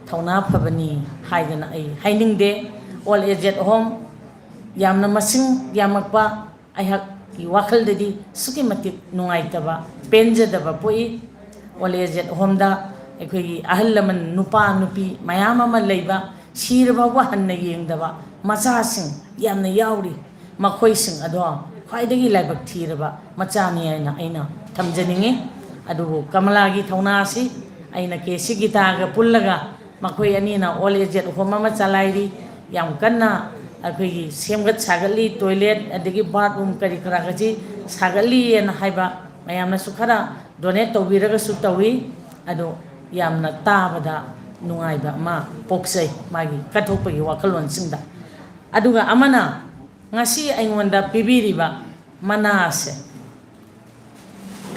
ꯊꯧꯅꯥ ꯐꯕꯅꯤ ꯍꯥꯏꯗꯅ ꯑꯩ ꯍꯥꯏꯅꯤꯡꯗꯦ꯫ Old age home ꯌꯥꯝꯅ ꯃꯁꯤꯡ ꯌꯥꯝꯃꯛꯄ ꯑꯩꯍꯥꯛꯀꯤ ꯋꯥꯈꯜꯗꯗꯤ ꯑꯁꯨꯛꯀꯤ ꯃꯇꯤꯛ ꯅꯨꯡꯉꯥꯏꯇꯕ, ꯄꯦꯟꯖꯗꯕ ꯄꯣꯛꯏ꯫ Old age homeꯗ ꯑꯩꯈꯣꯏꯒꯤ ꯑꯍꯜ ꯂꯃꯟ, ꯅꯨꯄꯥ ꯅꯨꯄꯤ ꯃꯌꯥꯝ ꯑꯃ ꯂꯩꯕ, ꯁꯤꯔ ꯐꯥꯎꯕ ꯍꯟꯅ ꯌꯦꯡꯗꯕ ꯃꯆꯥꯁꯤꯡ ꯌꯥꯝꯅ ꯌꯥꯎꯔꯤ꯫ ꯃꯈꯣꯏꯁꯤꯡ ꯑꯗꯣ ꯈ꯭ꯋꯥꯏꯗꯒꯤ ꯂꯥꯏꯕꯛ ꯊꯤꯔꯕ ꯃꯆꯥꯅꯤ ꯍꯥꯏꯅ ꯑꯩꯅ ꯊꯝꯖꯅꯤꯡꯉꯤ꯫ ꯑꯗꯨꯕꯨ ꯀꯃꯂꯥꯒꯤ ꯊꯧꯅꯥ ꯑꯁꯤ ꯑꯩꯅ ꯀꯦ ꯁꯤ ꯒꯤꯇꯥꯒ ꯄꯨꯜꯂꯒ ꯃꯈꯣꯏ ꯑꯅꯤꯅ old age home ꯑꯃ ꯆꯂꯥꯏꯔꯤ, ꯌꯥꯝ ꯀꯟꯅ ꯑꯩꯈꯣꯏꯒꯤ ꯁꯦꯝꯒꯠ ꯁꯥꯒꯠꯂꯤ, toilet ꯑꯗꯒꯤ bathroom ꯀꯔꯤ ꯀꯔꯥꯒꯁꯤ ꯁꯥꯒꯠꯂꯤꯑꯅ ꯍꯥꯏꯕ ꯃꯌꯥꯝꯅꯁꯨ ꯈꯔ donate ꯇꯧꯕꯤꯔꯒꯁꯨ ꯇꯧꯏ꯫ ꯑꯗꯣ ꯌꯥꯝꯅ ꯇꯥꯕꯗ ꯅꯨꯡꯉꯥꯏꯕ ꯑꯃ ꯄꯣꯛꯆꯩ ꯃꯥꯒꯤ ꯀꯠꯊꯣꯛꯄꯒꯤ ꯋꯥꯈꯜꯂꯣꯟꯁꯤꯡꯗ꯫ ꯑꯗꯨꯒ ꯑꯃꯅ ꯉꯁꯤ ꯑꯩꯉꯣꯟꯗ ꯄꯤꯕꯤꯔꯤꯕ ꯃꯅꯥꯁꯦ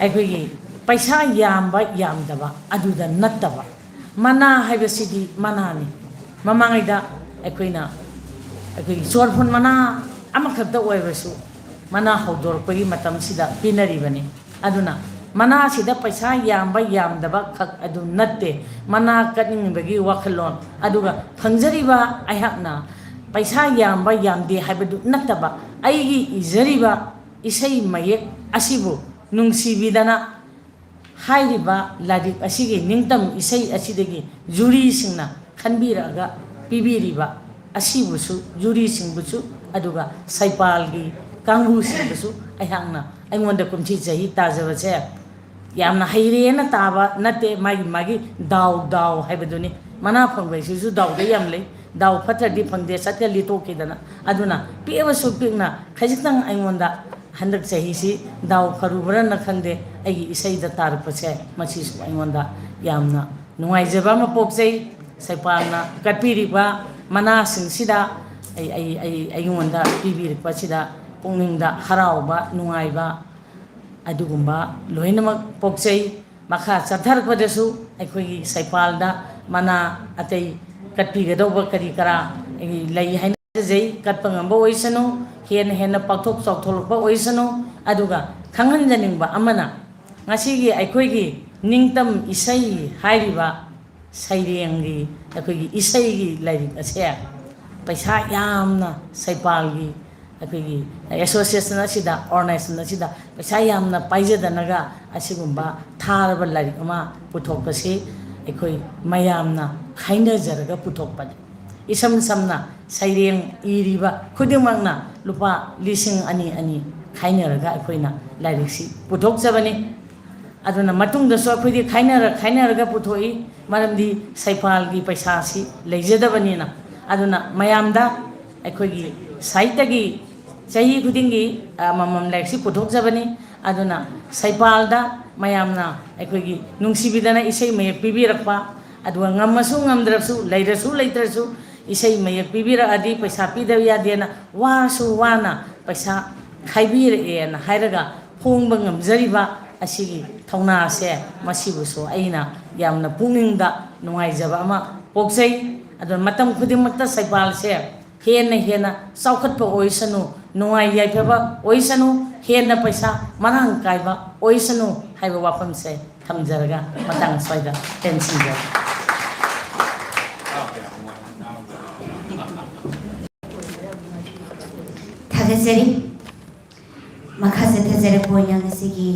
ꯑꯩꯈꯣꯏꯒꯤ ꯄꯩꯁꯥ ꯌꯥꯝꯕ ꯌꯥꯝꯗꯕ ꯑꯗꯨꯗ ꯅꯠꯇꯕ, ꯃꯅꯥ ꯍꯥꯏꯕꯁꯤꯗꯤ ꯃꯅꯥꯅꯤ꯫ ꯃꯃꯥꯡꯉꯩꯗ ꯑꯩꯈꯣꯏꯅ ꯑꯩꯈꯣꯏꯒꯤ ꯆꯣꯔꯐꯣꯟ ꯃꯅꯥ ꯑꯃꯈꯛꯇ ꯑꯣꯏꯔꯕꯁꯨ ꯃꯅꯥ ꯍꯧꯗꯣꯔꯛꯄꯒꯤ ꯃꯇꯝꯁꯤꯗ ꯄꯤꯅꯔꯤꯕꯅꯤ꯫ ꯑꯗꯨꯅ ꯃꯅꯥꯁꯤꯗ ꯄꯩꯁꯥ ꯌꯥꯝꯕ ꯌꯥꯝꯗꯕ ꯈꯛ ꯑꯗꯨ ꯅꯠꯇꯦ꯫ ꯃꯅꯥ ꯀꯠꯅꯤꯡꯕꯒꯤ ꯋꯥꯈꯜꯂꯣꯟ, ꯑꯗꯨꯒ ꯐꯪꯖꯔꯤꯕ ꯑꯩꯍꯥꯛꯅ ꯄꯩꯁꯥ ꯌꯥꯝꯕ ꯌꯥꯝꯗꯦ ꯍꯥꯏꯕꯗꯨ ꯅꯠꯇꯕ, ꯑꯩꯒꯤ ꯏꯖꯔꯤꯕ ꯏꯁꯩ ꯃꯌꯦꯛ ꯑꯁꯤꯕꯨ ꯅꯨꯡꯁꯤꯕꯤꯗꯅ ꯍꯥꯏꯔꯤꯕ ꯂꯥꯏꯔꯤꯛ ꯑꯁꯤꯒꯤ ꯅꯤꯡꯇꯝ ꯏꯁꯩ ꯑꯁꯤꯗꯒꯤ ꯖꯨꯔꯤꯁꯤꯡꯅ ꯈꯟꯕꯤꯔꯛꯑꯒ ꯄꯤꯕꯤꯔꯤꯕ ꯑꯁꯤꯕꯨꯁꯨ, ꯖꯨꯔꯤꯁꯤꯡꯕꯨꯁꯨ, ꯑꯗꯨꯒ ꯁꯩꯄꯥꯜꯒꯤ ꯀꯥꯡꯕꯨꯁꯤꯡꯕꯨꯁꯨ ꯑꯩꯍꯥꯛꯅ, ꯑꯩꯉꯣꯟꯗ ꯀꯨꯝꯁꯤ ꯆꯍꯤ ꯇꯥꯖꯕꯁꯦ ꯌꯥꯝꯅ ꯍꯩꯔꯦꯅ ꯇꯥꯕ ꯅꯠꯇꯦ, ꯃꯥꯒꯤ ꯃꯥꯒꯤ ꯗꯥꯎ, ꯗꯥꯎ ꯍꯥꯏꯕꯗꯨꯅꯤ꯫ ꯃꯅꯥ ꯐꯪꯕ ꯍꯥꯏꯁꯤꯁꯨ ꯗꯥꯎꯗ ꯌꯥꯝ ꯂꯩ꯫ ꯗꯥꯎ ꯐꯠꯇ꯭ꯔꯗꯤ ꯐꯪꯗꯦ, ꯆꯠꯈ꯭ꯔꯗꯤ ꯇꯣꯛꯈꯤꯗꯅ꯫ ꯑꯗꯨꯅ ꯄꯤꯛꯑꯕꯁꯨ ꯄꯤꯛꯅ ꯈꯖꯤꯛꯇꯪ ꯑꯩꯉꯣꯟꯗ ꯍꯟꯗꯛ ꯆꯍꯤꯁꯤ ꯗꯥꯎ ꯐꯔꯨꯕ꯭ꯔꯅ ꯈꯪꯗꯦ, ꯑꯩꯒꯤ ꯏꯁꯩꯗ ꯇꯥꯔꯛꯄꯁꯦ ꯃꯁꯤꯁꯨ ꯑꯩꯉꯣꯟꯗ ꯌꯥꯝꯅ ꯅꯨꯡꯉꯥꯏꯖꯕ ꯑꯃ ꯄꯣꯛꯆꯩ꯫ ꯁꯩꯄꯥꯜꯅ ꯀꯠꯄꯤꯔꯤꯕ ꯃꯅꯥꯁꯤꯡꯁꯤꯗ ꯑꯩ, ꯑꯩ, ꯑꯩ, ꯑꯩꯉꯣꯟꯗ ꯄꯤꯕꯤꯔꯛꯄꯁꯤꯗ ꯄꯨꯛꯅꯤꯡꯗ ꯍꯔꯥꯎꯕ, ꯅꯨꯡꯉꯥꯏꯕ ꯑꯗꯨꯒꯨꯝꯕ ꯂꯣꯏꯅꯃꯛ ꯄꯣꯛꯆꯩ꯫ ꯃꯈꯥ ꯆꯠꯊꯔꯛꯄꯗꯁꯨ ꯑꯩꯈꯣꯏꯒꯤ ꯁꯩꯄꯥꯜꯗ ꯃꯅꯥ ꯑꯇꯩ ꯀꯠꯄꯤꯒꯗꯧꯕ ꯀꯔꯤ ꯀꯔꯥ ꯂꯩ ꯍꯥꯏꯅ ꯊꯥꯖꯖꯩ꯫ ꯀꯠꯄ ꯉꯝꯕ ꯑꯣꯏꯁꯅꯨ, ꯍꯦꯟꯅ ꯍꯦꯟꯅ ꯄꯥꯛꯊꯣꯛ ꯆꯥꯎꯊꯣꯛꯂꯛꯄ ꯑꯣꯏꯁꯅꯨ꯫ ꯑꯗꯨꯒ ꯈꯪꯍꯟꯖꯅꯤꯡꯕ ꯑꯃꯅ, ꯉꯁꯤꯒꯤ ꯑꯩꯈꯣꯏꯒꯤ ꯅꯤꯡꯇꯝ ꯏꯁꯩ ꯍꯥꯏꯔꯤꯕ ꯁꯩꯔꯦꯡꯒꯤ, ꯑꯩꯈꯣꯏꯒꯤ ꯏꯁꯩꯒꯤ ꯂꯥꯏꯔꯤꯛ ꯑꯁꯦ ꯄꯩꯁꯥ ꯌꯥꯝꯅ ꯁꯩꯄꯥꯜꯒꯤ, ꯑꯩꯈꯣꯏꯒꯤ ꯑꯦꯁꯣꯁꯤꯌꯦꯁꯟ ꯑꯁꯤꯗ, ꯑꯣꯔꯒꯅꯥꯏꯖꯦꯁꯟ ꯑꯁꯤꯗ ꯄꯩꯁꯥ ꯌꯥꯝꯅ ꯄꯥꯏꯖꯗꯅꯒ ꯑꯁꯤꯒꯨꯝꯕ ꯊꯥꯔꯕ ꯂꯥꯏꯔꯤꯛ ꯑꯃ ꯄꯨꯊꯣꯛꯄꯁꯤ ꯑꯩꯈꯣꯏ ꯃꯌꯥꯝꯅ ꯈꯥꯏꯅꯖꯔꯒ ꯄꯨꯊꯣꯛꯄꯅꯤ꯫ ꯏꯁꯝ ꯁꯝꯅ ꯁꯩꯔꯦꯡ ꯏꯔꯤꯕ ꯈꯨꯗꯤꯡꯃꯛꯅ ꯂꯨꯄꯥ ꯂꯤꯁꯤꯡ ꯑꯅꯤ ꯑꯅꯤ ꯈꯥꯏꯅꯔꯒ ꯑꯩꯈꯣꯏꯅ ꯂꯥꯏꯔꯤꯛꯁꯤ ꯄꯨꯊꯣꯛꯆꯕꯅꯤ꯫ ꯑꯗꯨꯅ ꯃꯇꯨꯡꯗꯁꯨ ꯑꯩꯈꯣꯏꯗꯤ ꯈꯥꯏꯅꯔ ꯈꯥꯏꯅꯔꯒ ꯄꯨꯊꯣꯛꯏ, ꯃꯔꯝꯗꯤ ꯁꯩꯄꯥꯜꯒꯤ ꯄꯩꯁꯥꯁꯤ ꯂꯩꯖꯗꯕꯅꯤꯅ꯫ ꯑꯗꯨꯅ ꯃꯌꯥꯝꯗ ꯑꯩꯈꯣꯏꯒꯤ ꯁꯥꯍꯤꯇ꯭ꯌꯒꯤ ꯆꯍꯤ ꯈꯨꯗꯤꯡꯒꯤ ꯑꯃꯃꯝ ꯂꯥꯏꯔꯤꯛꯁꯤ ꯄꯨꯊꯣꯛꯆꯕꯅꯤ꯫ ꯑꯗꯨꯅ ꯁꯩꯄꯥꯜꯗ ꯃꯌꯥꯝꯅ ꯑꯩꯈꯣꯏꯒꯤ ꯅꯨꯡꯁꯤꯕꯤꯗꯅ ꯏꯁꯩ ꯃꯌꯦꯛ ꯄꯤꯕꯤꯔꯛꯄ, ꯑꯗꯨꯒ ꯉꯝꯃꯁꯨ ꯉꯝꯗ꯭ꯔꯁꯨ, ꯂꯩꯔꯁꯨ ꯂꯩꯇ꯭ꯔꯁꯨ, ꯏꯁꯩ ꯃꯌꯦꯛ ꯄꯤꯕꯤꯔꯛꯑꯗꯤ ꯄꯩꯁꯥ ꯄꯤꯗꯕ ꯌꯥꯗꯦꯅ ꯋꯥꯔꯁꯨ ꯋꯥꯅ ꯄꯩꯁꯥ ꯈꯥꯏꯕꯤꯔꯛꯑꯦꯅ ꯍꯥꯏꯔꯒ ꯐꯣꯡꯕ ꯉꯝꯖꯔꯤꯕ ꯑꯁꯤꯒꯤ ꯊꯧꯅꯥꯁꯦ, ꯃꯁꯤꯕꯨꯁꯨ ꯑꯩꯅ ꯌꯥꯝꯅ ꯄꯨꯛꯅꯤꯡꯗ ꯅꯨꯡꯉꯥꯏꯖꯕ ꯑꯃ ꯄꯣꯛꯆꯩ꯫ ꯑꯗꯨꯅ ꯃꯇꯝ ꯈꯨꯗꯤꯡꯃꯛꯇ ꯁꯩꯄꯥꯜꯁꯦ ꯍꯦꯟꯅ ꯍꯦꯟꯅ ꯆꯥꯎꯈꯠꯄ ꯑꯣꯏꯁꯅꯨ, ꯅꯨꯡꯉꯥꯏ ꯌꯥꯏꯐꯕ ꯑꯣꯏꯁꯅꯨ, ꯍꯦꯟꯅ ꯄꯩꯁꯥ ꯃꯔꯥꯡ ꯀꯥꯏꯕ ꯑꯣꯏꯁꯅꯨ ꯍꯥꯏꯕ ꯋꯥꯐꯝꯁꯦ ꯊꯝꯖꯔꯒ ꯃꯇꯥꯡ ꯁ꯭ꯋꯥꯏꯗ ꯇꯦꯟꯁꯤꯟꯖꯔꯦ꯫ ꯊꯥꯒꯠꯆꯔꯤ꯫ ꯃꯈꯥ ꯆꯠꯊꯖꯔꯛꯄ ꯑꯣꯏꯅ ꯉꯁꯤꯒꯤ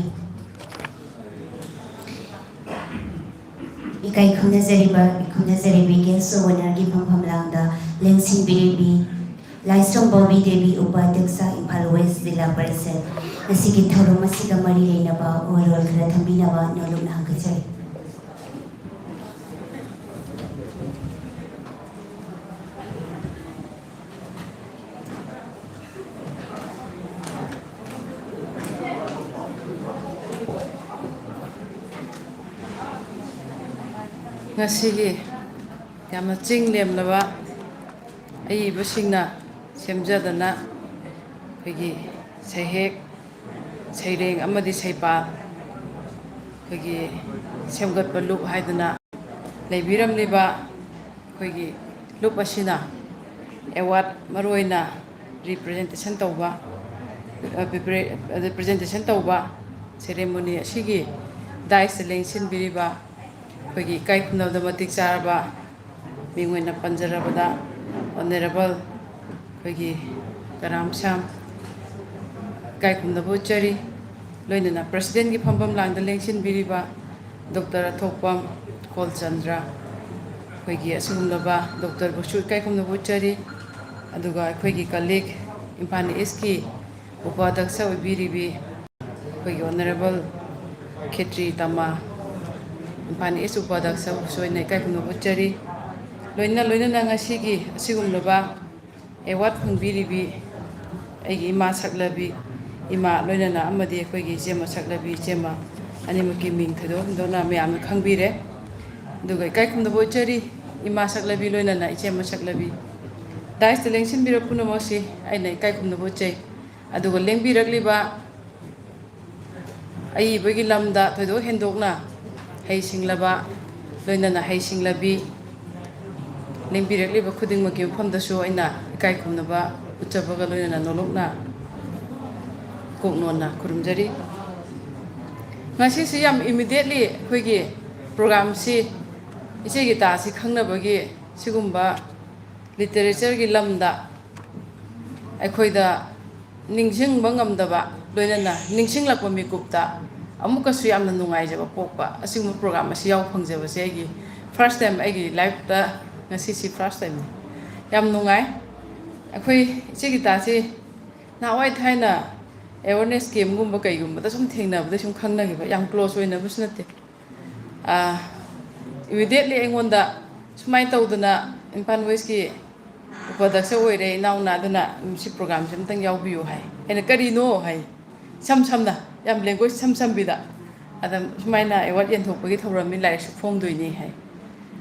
ꯏꯀꯥꯏ ꯈꯨꯝꯅꯖꯔꯤꯕ, ꯈꯨꯝꯅꯖꯔꯤꯕꯤ ꯒꯦꯁ ꯑꯣꯐ ꯑꯣꯅꯔꯒꯤ ꯐꯝꯐꯝ ꯂꯥꯡꯗ ꯂꯦꯡꯁꯤꯟꯕꯤꯔꯤꯕꯤ ꯂꯥꯏꯁ꯭ꯔꯝ ꯕꯣꯕꯤ ꯗꯦꯕꯤ, ꯎꯄꯥꯙ꯭ꯌꯛꯁ, ꯏꯝꯐꯥꯜ ꯋꯦꯁ ꯖꯤꯂꯥ ꯄꯔꯤꯁꯠ, ꯉꯁꯤꯒꯤ ꯊꯧꯔꯝ ꯑꯁꯤꯒ ꯃꯔꯤ ꯂꯩꯅꯕ ꯋꯥꯔꯣꯜ ꯈꯔ ꯊꯝꯕꯤꯅꯕ ꯅꯣꯂꯨꯛꯅ ꯍꯪꯒꯠꯆꯔꯤ꯫ ꯉꯁꯤꯒꯤ ꯌꯥꯝꯅ ꯆꯤꯡ ꯂꯦꯝꯂꯕ ꯑꯏꯕꯁꯤꯡꯅ ꯁꯦꯝꯖꯗꯅ ꯑꯩꯈꯣꯏꯒꯤ ꯁꯩꯍꯦꯛ ꯁꯩꯔꯦꯡ ꯑꯃꯗꯤ ꯁꯩꯄꯥ ꯑꯩꯈꯣꯏꯒꯤ ꯁꯦꯝꯒꯠꯄ ꯂꯨꯞ ꯍꯥꯏꯗꯅ ꯂꯩꯕꯤꯔꯝꯂꯤꯕ ꯑꯩꯈꯣꯏꯒꯤ ꯂꯨꯞ ꯑꯁꯤꯅ ꯑꯦꯋꯥꯔꯗ ꯃꯔꯨꯑꯣꯏꯅ ꯔꯤꯄ꯭ꯔꯖꯦꯟꯇꯦꯁꯟ ꯇꯧꯕ ꯔꯤꯄ꯭ꯔꯖꯦꯟꯇꯦꯁꯟ ꯇꯧꯕ ꯁꯦꯔꯦꯃꯣꯅꯤ ꯑꯁꯤꯒꯤ ꯗꯥꯏꯁꯇ ꯂꯦꯡꯁꯤꯟꯕꯤꯔꯤꯕ ꯑꯩꯈꯣꯏꯒꯤ ꯏꯀꯥꯏ ꯈꯨꯝꯅꯕꯗ ꯃꯇꯤꯛ ꯆꯥꯔꯕ ꯃꯤꯡ ꯑꯣꯏꯅ ꯄꯟꯖꯔꯕꯗ ꯑꯣꯅꯔꯦꯕꯜ ꯑꯩꯈꯣꯏꯒꯤ ꯀꯔꯥꯝ ꯁ꯭ꯌꯥꯝ ꯏꯀꯥꯏ ꯈꯨꯝꯅꯕ ꯎꯠꯆꯔꯤ꯫ ꯂꯣꯏꯅꯅ ꯄ꯭ꯔꯁꯤꯗꯦꯟꯒꯤ ꯐꯝꯐꯝ ꯂꯥꯡꯗ ꯂꯦꯡꯁꯤꯟꯕꯤꯔꯤꯕ ꯗꯣꯛꯇꯔ ꯑꯊꯣꯛꯄꯝ ꯀꯣꯜꯆꯟꯗ꯭ꯔ ꯑꯩꯈꯣꯏꯒꯤ ꯑꯁꯤꯒꯨꯝꯂꯕ ꯗꯣꯛꯇꯔꯕꯨꯁꯨ ꯏꯀꯥꯏ ꯈꯨꯝꯅꯕ ꯎꯠꯆꯔꯤ꯫ ꯑꯗꯨꯒ ꯑꯩꯈꯣꯏꯒꯤ ꯀꯂꯤꯛ ꯏꯝꯐꯥꯜ ꯏꯁꯀꯤ ꯎꯄꯥꯙ꯭ꯌꯛꯁ ꯑꯣꯏꯕꯤꯔꯤꯕꯤ ꯑꯩꯈꯣꯏꯒꯤ ꯑꯣꯅꯔꯦꯕꯜ ꯈꯦꯇ꯭ꯔꯤ ꯇꯃꯥ ꯏꯝꯐꯥꯜ ꯏꯁ ꯎꯄꯥꯙ꯭ꯌꯛꯁꯕꯨꯁꯨ ꯑꯩꯅ ꯏꯀꯥꯏ ꯈꯨꯝꯅꯕ ꯎꯠꯆꯔꯤ꯫ ꯂꯣꯏꯅ ꯂꯣꯏꯅꯅ ꯉꯁꯤꯒꯤ ꯑꯁꯤꯒꯨꯝꯂꯕ ꯑꯦꯋꯥꯔꯗ ꯐꯪꯕꯤꯔꯤꯕꯤ ꯑꯩꯒꯤ ꯏꯃꯥ ꯁꯛꯂꯕꯤ ꯏꯃꯥ ꯂꯣꯏꯅꯅ ꯑꯃꯗꯤ ꯑꯩꯈꯣꯏꯒꯤ ꯏꯆꯦꯝꯃ ꯁꯛꯂꯕꯤ ꯏꯆꯦꯝꯃ ꯑꯅꯤꯃꯛꯀꯤ ꯃꯤꯡ ꯊꯣꯏꯗꯣꯛ ꯍꯦꯟꯗꯣꯛꯅ ꯃꯌꯥꯝꯅ ꯈꯪꯕꯤꯔꯦ꯫ ꯑꯗꯨꯒ ꯏꯀꯥꯏ ꯈꯨꯝꯅꯕ ꯎꯠꯆꯔꯤ ꯏꯃꯥ ꯁꯛꯂꯕꯤ ꯂꯣꯏꯅꯅ ꯏꯆꯦꯝꯃ ꯁꯛꯂꯕꯤ꯫ ꯗꯥꯏꯁꯇ ꯂꯦꯡꯁꯤꯟꯕꯤꯔꯕ ꯄꯨꯝꯅꯃꯛꯁꯤ ꯑꯩꯅ ꯏꯀꯥꯏ ꯈꯨꯝꯅꯕ ꯎꯠꯆꯩ꯫ ꯑꯗꯨꯒ ꯂꯦꯡꯕꯤꯔꯛꯂꯤꯕ ꯑꯏꯕꯒꯤ ꯂꯝꯗ ꯊꯣꯏꯗꯣꯛ ꯍꯦꯟꯗꯣꯛꯅ ꯍꯩꯁꯤꯡꯂꯕ ꯂꯣꯏꯅꯅ ꯍꯩꯁꯤꯡꯂꯕꯤ ꯂꯦꯡꯕꯤꯔꯛꯂꯤꯕ ꯈꯨꯗꯤꯡꯃꯛꯀꯤ ꯃꯐꯝꯗꯁꯨ ꯑꯩꯅ ꯏꯀꯥꯏ ꯈꯨꯝꯅꯕ ꯎꯠꯆꯕꯒ ꯂꯣꯏꯅꯅ ꯅꯣꯂꯨꯛꯅ ꯀꯣꯛꯅꯣꯟꯅ ꯈꯨꯔꯨꯝꯖꯔꯤ꯫ ꯉꯁꯤꯁꯤ ꯌꯥꯝ ꯏꯃꯤꯗꯦꯠꯂꯤ ꯑꯩꯈꯣꯏꯒꯤ ꯄ꯭ꯔꯣꯒ꯭ꯔꯥꯝꯁꯤ ꯏꯆꯦ ꯒꯤꯇꯥꯁꯤ ꯈꯪꯅꯕꯒꯤ ꯁꯤꯒꯨꯝꯕ ꯂꯤꯇꯔꯦꯆꯔꯒꯤ ꯂꯝꯗ ꯑꯩꯈꯣꯏꯗ ꯅꯤꯡꯁꯤꯡꯕ ꯉꯝꯗꯕ ꯂꯣꯏꯅꯅ ꯅꯤꯡꯁꯤꯡꯂꯛꯄ ꯃꯤꯀꯨꯞꯇ ꯑꯃꯨꯛꯀꯁꯨ ꯌꯥꯝꯅ ꯅꯨꯡꯉꯥꯏꯖꯕ ꯄꯣꯛꯄ ꯑꯁꯤꯒꯨꯝꯕ ꯄ꯭ꯔꯣꯒ꯭ꯔꯥꯝ ꯑꯁꯤ ꯌꯥꯎꯕ ꯐꯪꯖꯕꯁꯦ ꯑꯩꯒꯤ ꯐꯥꯔꯁ ꯇꯥꯏꯝ, ꯑꯩꯒꯤ ꯂꯥꯏꯐꯇ ꯉꯁꯤꯁꯤ ꯐꯥꯔꯁ ꯇꯥꯏꯝꯅꯤ꯫ ꯌꯥꯝ ꯅꯨꯡꯉꯥꯏ꯫ ꯑꯩꯈꯣꯏ ꯏꯆꯦ ꯒꯤꯇꯥꯁꯤ ꯅꯍꯥꯟꯋꯥꯏ ꯊꯥꯏꯅ ꯑꯦꯋꯥꯔꯅꯦꯁ ꯀꯦꯝꯒꯨꯝꯕ ꯀꯩꯒꯨꯝꯕꯗ ꯁꯨꯝ ꯊꯦꯡꯅꯕꯗ ꯁꯨꯝ ꯈꯪꯅꯈꯤꯕ, ꯌꯥꯝ ꯀ꯭ꯂꯣꯁ ꯑꯣꯏꯅꯕꯁꯨ ꯅꯠꯇꯦ꯫ ꯏꯃꯤꯗꯤꯌꯦꯠꯂꯤ ꯑꯩꯉꯣꯟꯗ ꯁꯨꯃꯥꯏꯅ ꯇꯧꯗꯅ ꯏꯝꯐꯥꯜ ꯋꯦꯁꯀꯤ ꯎꯄꯥꯙ꯭ꯌꯛꯁ ꯑꯣꯏꯔꯦ ꯏꯅꯥꯎꯅ, ꯑꯗꯨꯅ ꯁꯤ ꯄ꯭ꯔꯣꯒ꯭ꯔꯥꯝꯁꯦ ꯑꯝꯇꯪ ꯌꯥꯎꯕꯤꯌꯨ ꯍꯥꯏ꯫ ꯑꯩꯅ ꯀꯔꯤꯅꯣ ꯍꯥꯏ, ꯏꯁꯝ ꯁꯝꯅ, ꯌꯥꯝ ꯂꯦꯡꯒ꯭ꯋꯦꯖ ꯏꯁꯝ ꯁꯝꯕꯤꯗ꯫ ꯑꯗ ꯁꯨꯃꯥꯏꯅ ꯑꯦꯋꯥꯔꯗ ꯌꯦꯟꯊꯣꯛꯄꯒꯤ ꯊꯧꯔꯝꯅꯤ, ꯂꯥꯏꯔꯤꯛꯁꯨ ꯐꯣꯡꯗꯣꯏꯅꯤ ꯍꯥꯏ꯫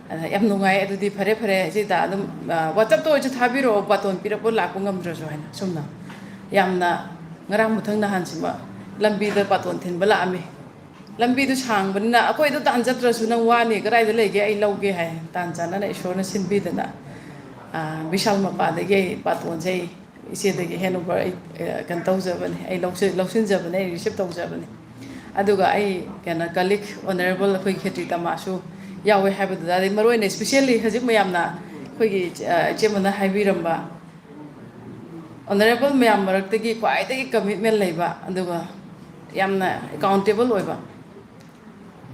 ꯑꯗ ꯌꯥꯝ ꯅꯨꯡꯉꯥꯏ꯫ ꯑꯗꯨꯗꯤ ꯐꯔꯦ, ꯐꯔꯦ, ꯁꯤꯗ ꯑꯗꯨꯝ, ꯑ, WhatsApp-ꯇ ꯑꯣꯏꯔꯁꯨ ꯊꯥꯕꯤꯔꯛꯑꯣ, ꯕꯥꯇꯣꯟ ꯄꯤꯔꯛꯄ ꯂꯥꯛꯄ ꯉꯝꯗ꯭ꯔꯁꯨ ꯍꯥꯏꯅ꯫ ꯁꯨꯝꯅ ꯌꯥꯝꯅ ꯉꯔꯥꯡ ꯃꯊꯪ ꯅꯍꯥꯟꯁꯤꯃ ꯂꯝꯕꯤꯗ ꯕꯥꯇꯣꯟ ꯊꯤꯟꯕ ꯂꯥꯛꯑꯝꯃꯤ꯫ ꯂꯝꯕꯤꯗꯨ ꯁꯥꯡꯕꯅꯤꯅ, "ꯑꯩꯈꯣꯏꯗꯣ ꯇꯥꯟ ꯆꯠꯇ꯭ꯔꯁꯨ ꯅꯪ ꯋꯥꯅꯤ, ꯀꯗꯥꯏꯗ ꯂꯩꯒꯦ ꯑꯩ ꯂꯧꯒꯦ" ꯍꯥꯏ꯫ ꯇꯥꯟ ꯆꯥꯅꯅ ꯏꯁꯣꯔꯅ ꯁꯤꯟꯕꯤꯗꯅ, ꯑ, ꯕꯤꯁꯥꯜ ꯃꯄꯥꯗꯒꯤ ꯑꯩ ꯕꯥꯇꯣꯟꯁꯦ ꯑꯩ ꯏꯆꯦꯗꯒꯤ hand over ꯑꯩ, ꯑ, ꯀꯩꯅꯣ ꯇꯧꯖꯕꯅꯦ, ꯑꯩ ꯂꯧꯁꯤ-, ꯂꯧꯁꯤꯟꯖꯕꯅꯦ, ꯑꯩ receive ꯇꯧꯖꯕꯅꯦ꯫ ꯑꯗꯨꯒ ꯑꯩ ꯀꯩꯅꯣ, colleague honourable ꯑꯩꯈꯣꯏꯒꯤ ꯈꯦꯇ꯭ꯔꯤ ꯇꯃꯥꯁꯨ ꯌꯥꯎꯋꯦ ꯍꯥꯏꯕꯗꯨꯗ, ꯑꯗꯩ ꯃꯔꯨ ꯑꯣꯏꯅ specially ꯍꯧꯖꯤꯛ ꯃꯌꯥꯝꯅ ꯑꯩꯈꯣꯏꯒꯤ, ꯑ, ꯏꯆꯦ ꯑꯃꯅ ꯍꯥꯏꯕꯤꯔꯝꯕ honourable ꯃꯌꯥꯝ ꯃꯔꯛꯇꯒꯤ ꯈ꯭ꯋꯥꯏꯗꯒꯤ commitment ꯂꯩꯕ, ꯑꯗꯨꯒ ꯌꯥꯝꯅ accountable ꯑꯣꯏꯕ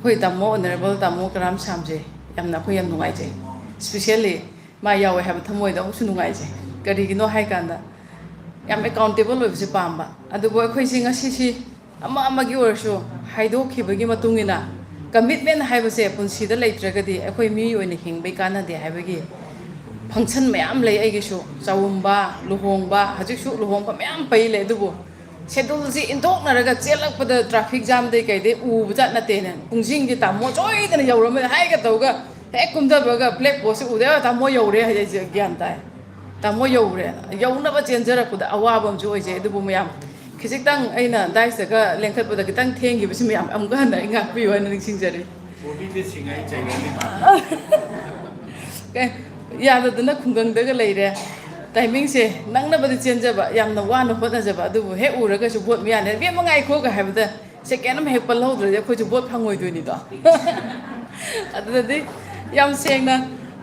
ꯑꯩꯈꯣꯏ ꯇꯥꯃꯣ, honourable ꯇꯥꯃꯣ ꯀꯔꯥꯝ ꯁꯥꯝꯁꯦ ꯌꯥꯝꯅ ꯑꯩꯈꯣꯏ ꯌꯥꯝ ꯅꯨꯡꯉꯥꯏꯖꯩ꯫ Specially ꯃꯥ ꯌꯥꯎꯋꯦ ꯍꯥꯏꯕ ꯊꯃꯣꯏꯗ ꯑꯃꯨꯛꯁꯨ ꯅꯨꯡꯉꯥꯏꯖꯩ꯫ ꯀꯔꯤꯒꯤꯅꯣ ꯍꯥꯏ ꯀꯥꯟꯗ, ꯌꯥꯝ accountable ꯑꯣꯏꯕꯁꯦ ꯄꯥꯝꯕ꯫ ꯑꯗꯨꯕꯨ ꯑꯩꯈꯣꯏꯁꯦ ꯉꯁꯤꯁꯤ ꯑꯃ ꯑꯃꯒꯤ ꯑꯣꯏꯔꯁꯨ ꯍꯥꯏꯗꯣꯛꯈꯤꯕꯒꯤ ꯃꯇꯨꯡ ꯏꯟꯅ, commitment ꯍꯥꯏꯕꯁꯦ ꯄꯨꯟꯁꯤꯗ ꯂꯩꯇ꯭ꯔꯒꯗꯤ ꯑꯩꯈꯣꯏ ꯃꯤ ꯑꯣꯏꯅ ꯍꯤꯡꯕꯩ ꯀꯥꯟꯅꯗꯦ ꯍꯥꯏꯕꯒꯤ function ꯃꯌꯥꯝ ꯂꯩ꯫ ꯑꯩꯒꯤꯁꯨ ꯆꯥꯎꯝꯕ, ꯂꯨꯍꯣꯡꯕ, ꯍꯧꯖꯤꯛꯁꯨ ꯂꯨꯍꯣꯡꯕ ꯃꯌꯥꯝ ꯄꯩ ꯂꯩ꯫ ꯑꯗꯨꯕꯨ scheduleꯁꯤ ꯏꯟꯊꯣꯛꯅꯔꯒ ꯆꯦꯜꯂꯛꯄꯗ traffic jamꯗꯩ ꯀꯩꯗꯩ ꯎꯕ ꯖꯥꯠ ꯅꯠꯇꯦꯅꯦ꯫ ꯄꯨꯡꯁꯤꯡꯒꯤ ꯇꯥꯃꯣ ꯁꯣꯏꯗꯅ ꯌꯧꯔꯝꯃꯦ ꯍꯥꯏꯒ ꯇꯧꯔꯒ ꯍꯦꯛ ꯀꯨꯝꯊꯕꯒ black boxꯁꯦ ꯎꯗꯦ, "ꯑ, ꯇꯥꯃꯣ ꯌꯧꯔꯦ" ꯍꯥꯏꯁꯦ ꯒ꯭ꯌꯥꯟ ꯇꯥꯏ꯫ "ꯇꯥꯃꯣ ꯌꯧꯔꯦ"꯫ ꯌꯧꯅꯕ ꯆꯦꯟꯖꯔꯛꯄꯗ ꯑꯋꯥꯕ ꯑꯃꯁꯨ ꯑꯣꯏꯖꯩ꯫ ꯑꯗꯨꯕꯨ ꯃꯌꯥꯝ, ꯈꯤꯖꯤꯛꯇꯪ ꯑꯩꯅ dais-ꯇꯒ ꯂꯦꯡꯈꯠꯄꯗ ꯈꯤꯇꯪ ꯊꯦꯡꯈꯤꯕꯁꯤ ꯃꯌꯥꯝ ꯑꯃꯨꯛꯀ ꯍꯟꯅ ꯑꯩ ꯉꯥꯛꯄꯤꯌꯨ ꯍꯥꯏꯅ ꯅꯤꯡꯁꯤꯡꯖꯔꯤ꯫ ꯕꯣꯕꯤꯗ ꯁꯤꯡꯉꯥꯏ ꯆꯩꯔꯅꯤ꯫ ꯀꯩ, ꯌꯥꯗꯗꯅ ꯈꯨꯡꯒꯪꯗꯒ ꯂꯩꯔꯦ꯫ Timingꯁꯦ ꯅꯪꯅꯕꯗꯤ ꯆꯦꯟꯖꯕ, ꯌꯥꯝꯅ ꯋꯥꯅ ꯍꯣꯠꯅꯖꯕ, ꯑꯗꯨꯕꯨ ꯍꯦꯛ ꯎꯔꯒꯁꯨ "ꯕꯣꯠ ꯃꯌꯥꯅꯦ, ꯏꯕꯦꯝꯃ ꯉꯥꯏꯈꯣꯒ" ꯍꯥꯏꯕꯗ second ꯑꯃ ꯍꯦꯛ ꯄꯜꯍꯧꯗ꯭ꯔꯗꯤ ꯑꯩꯈꯣꯏꯁꯨ ꯕꯣꯠ ꯐꯪꯉꯣꯏꯗꯣꯏꯅꯤꯗꯣ꯫ ꯑꯗꯨꯗꯗꯤ ꯌꯥꯝ ꯁꯦꯡꯅ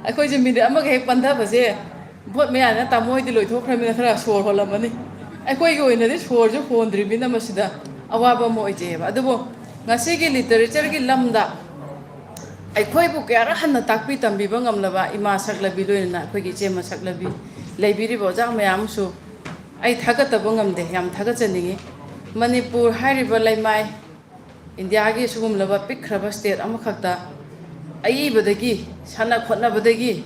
ꯑꯩꯈꯣꯏꯁꯨ minute ꯑꯃꯒ ꯍꯦꯛ ꯄꯟꯊꯕꯁꯦ, ꯕꯣꯠ ꯃꯌꯥꯅ ꯇꯥꯃꯣ ꯍꯣꯏꯗꯤ ꯂꯣꯏꯊꯣꯛꯈ꯭ꯔꯕꯅꯤꯅ ꯈꯔ ꯁꯣꯔ ꯍꯣꯜꯂꯝꯃꯅꯤ꯫ ꯑꯩꯈꯣꯏꯒꯤ ꯑꯣꯏꯅꯗꯤ ꯁꯣꯔꯁꯨ ꯍꯣꯟꯗ꯭ꯔꯤꯕꯅꯤꯅ ꯃꯁꯤꯗ ꯑꯋꯥꯕ ꯑꯃ ꯑꯣꯏꯖꯩꯑꯕ꯫ ꯑꯗꯨꯕꯨ ꯉꯁꯤꯒꯤ literatureꯒꯤ ꯂꯝꯗ ꯑꯩꯈꯣꯏꯕꯨ ꯀꯌꯥꯔꯛ ꯍꯟꯅ ꯇꯥꯛꯄꯤ ꯇꯝꯕꯤꯕ ꯉꯝꯂꯕ ꯏꯃꯥ ꯁꯛꯂꯕꯤ, ꯂꯣꯏꯅꯅ ꯑꯩꯈꯣꯏꯒꯤ ꯏꯆꯦꯃ ꯁꯛꯂꯕꯤ, ꯂꯩꯕꯤꯔꯤꯕ ꯑꯣꯖꯥ ꯃꯌꯥꯝ ꯑꯃꯁꯨ ꯑꯩ ꯊꯥꯒꯠꯇꯕ ꯉꯝꯗꯦ, ꯌꯥꯝ ꯊꯥꯒꯠꯆꯅꯤꯡꯉꯤ꯫ ꯃꯅꯤꯄꯨꯔ ꯍꯥꯏꯔꯤꯕ ꯂꯩꯃꯥꯏ, ꯏꯟꯗꯤꯌꯥꯒꯤ ꯁꯤꯒꯨꯝꯂꯕ ꯄꯤꯛꯈ꯭ꯔꯕ state ꯑꯃꯈꯛꯇ ꯑꯏꯕꯗꯒꯤ, ꯁꯥꯟꯅ ꯈꯣꯠꯅꯕꯗꯒꯤ,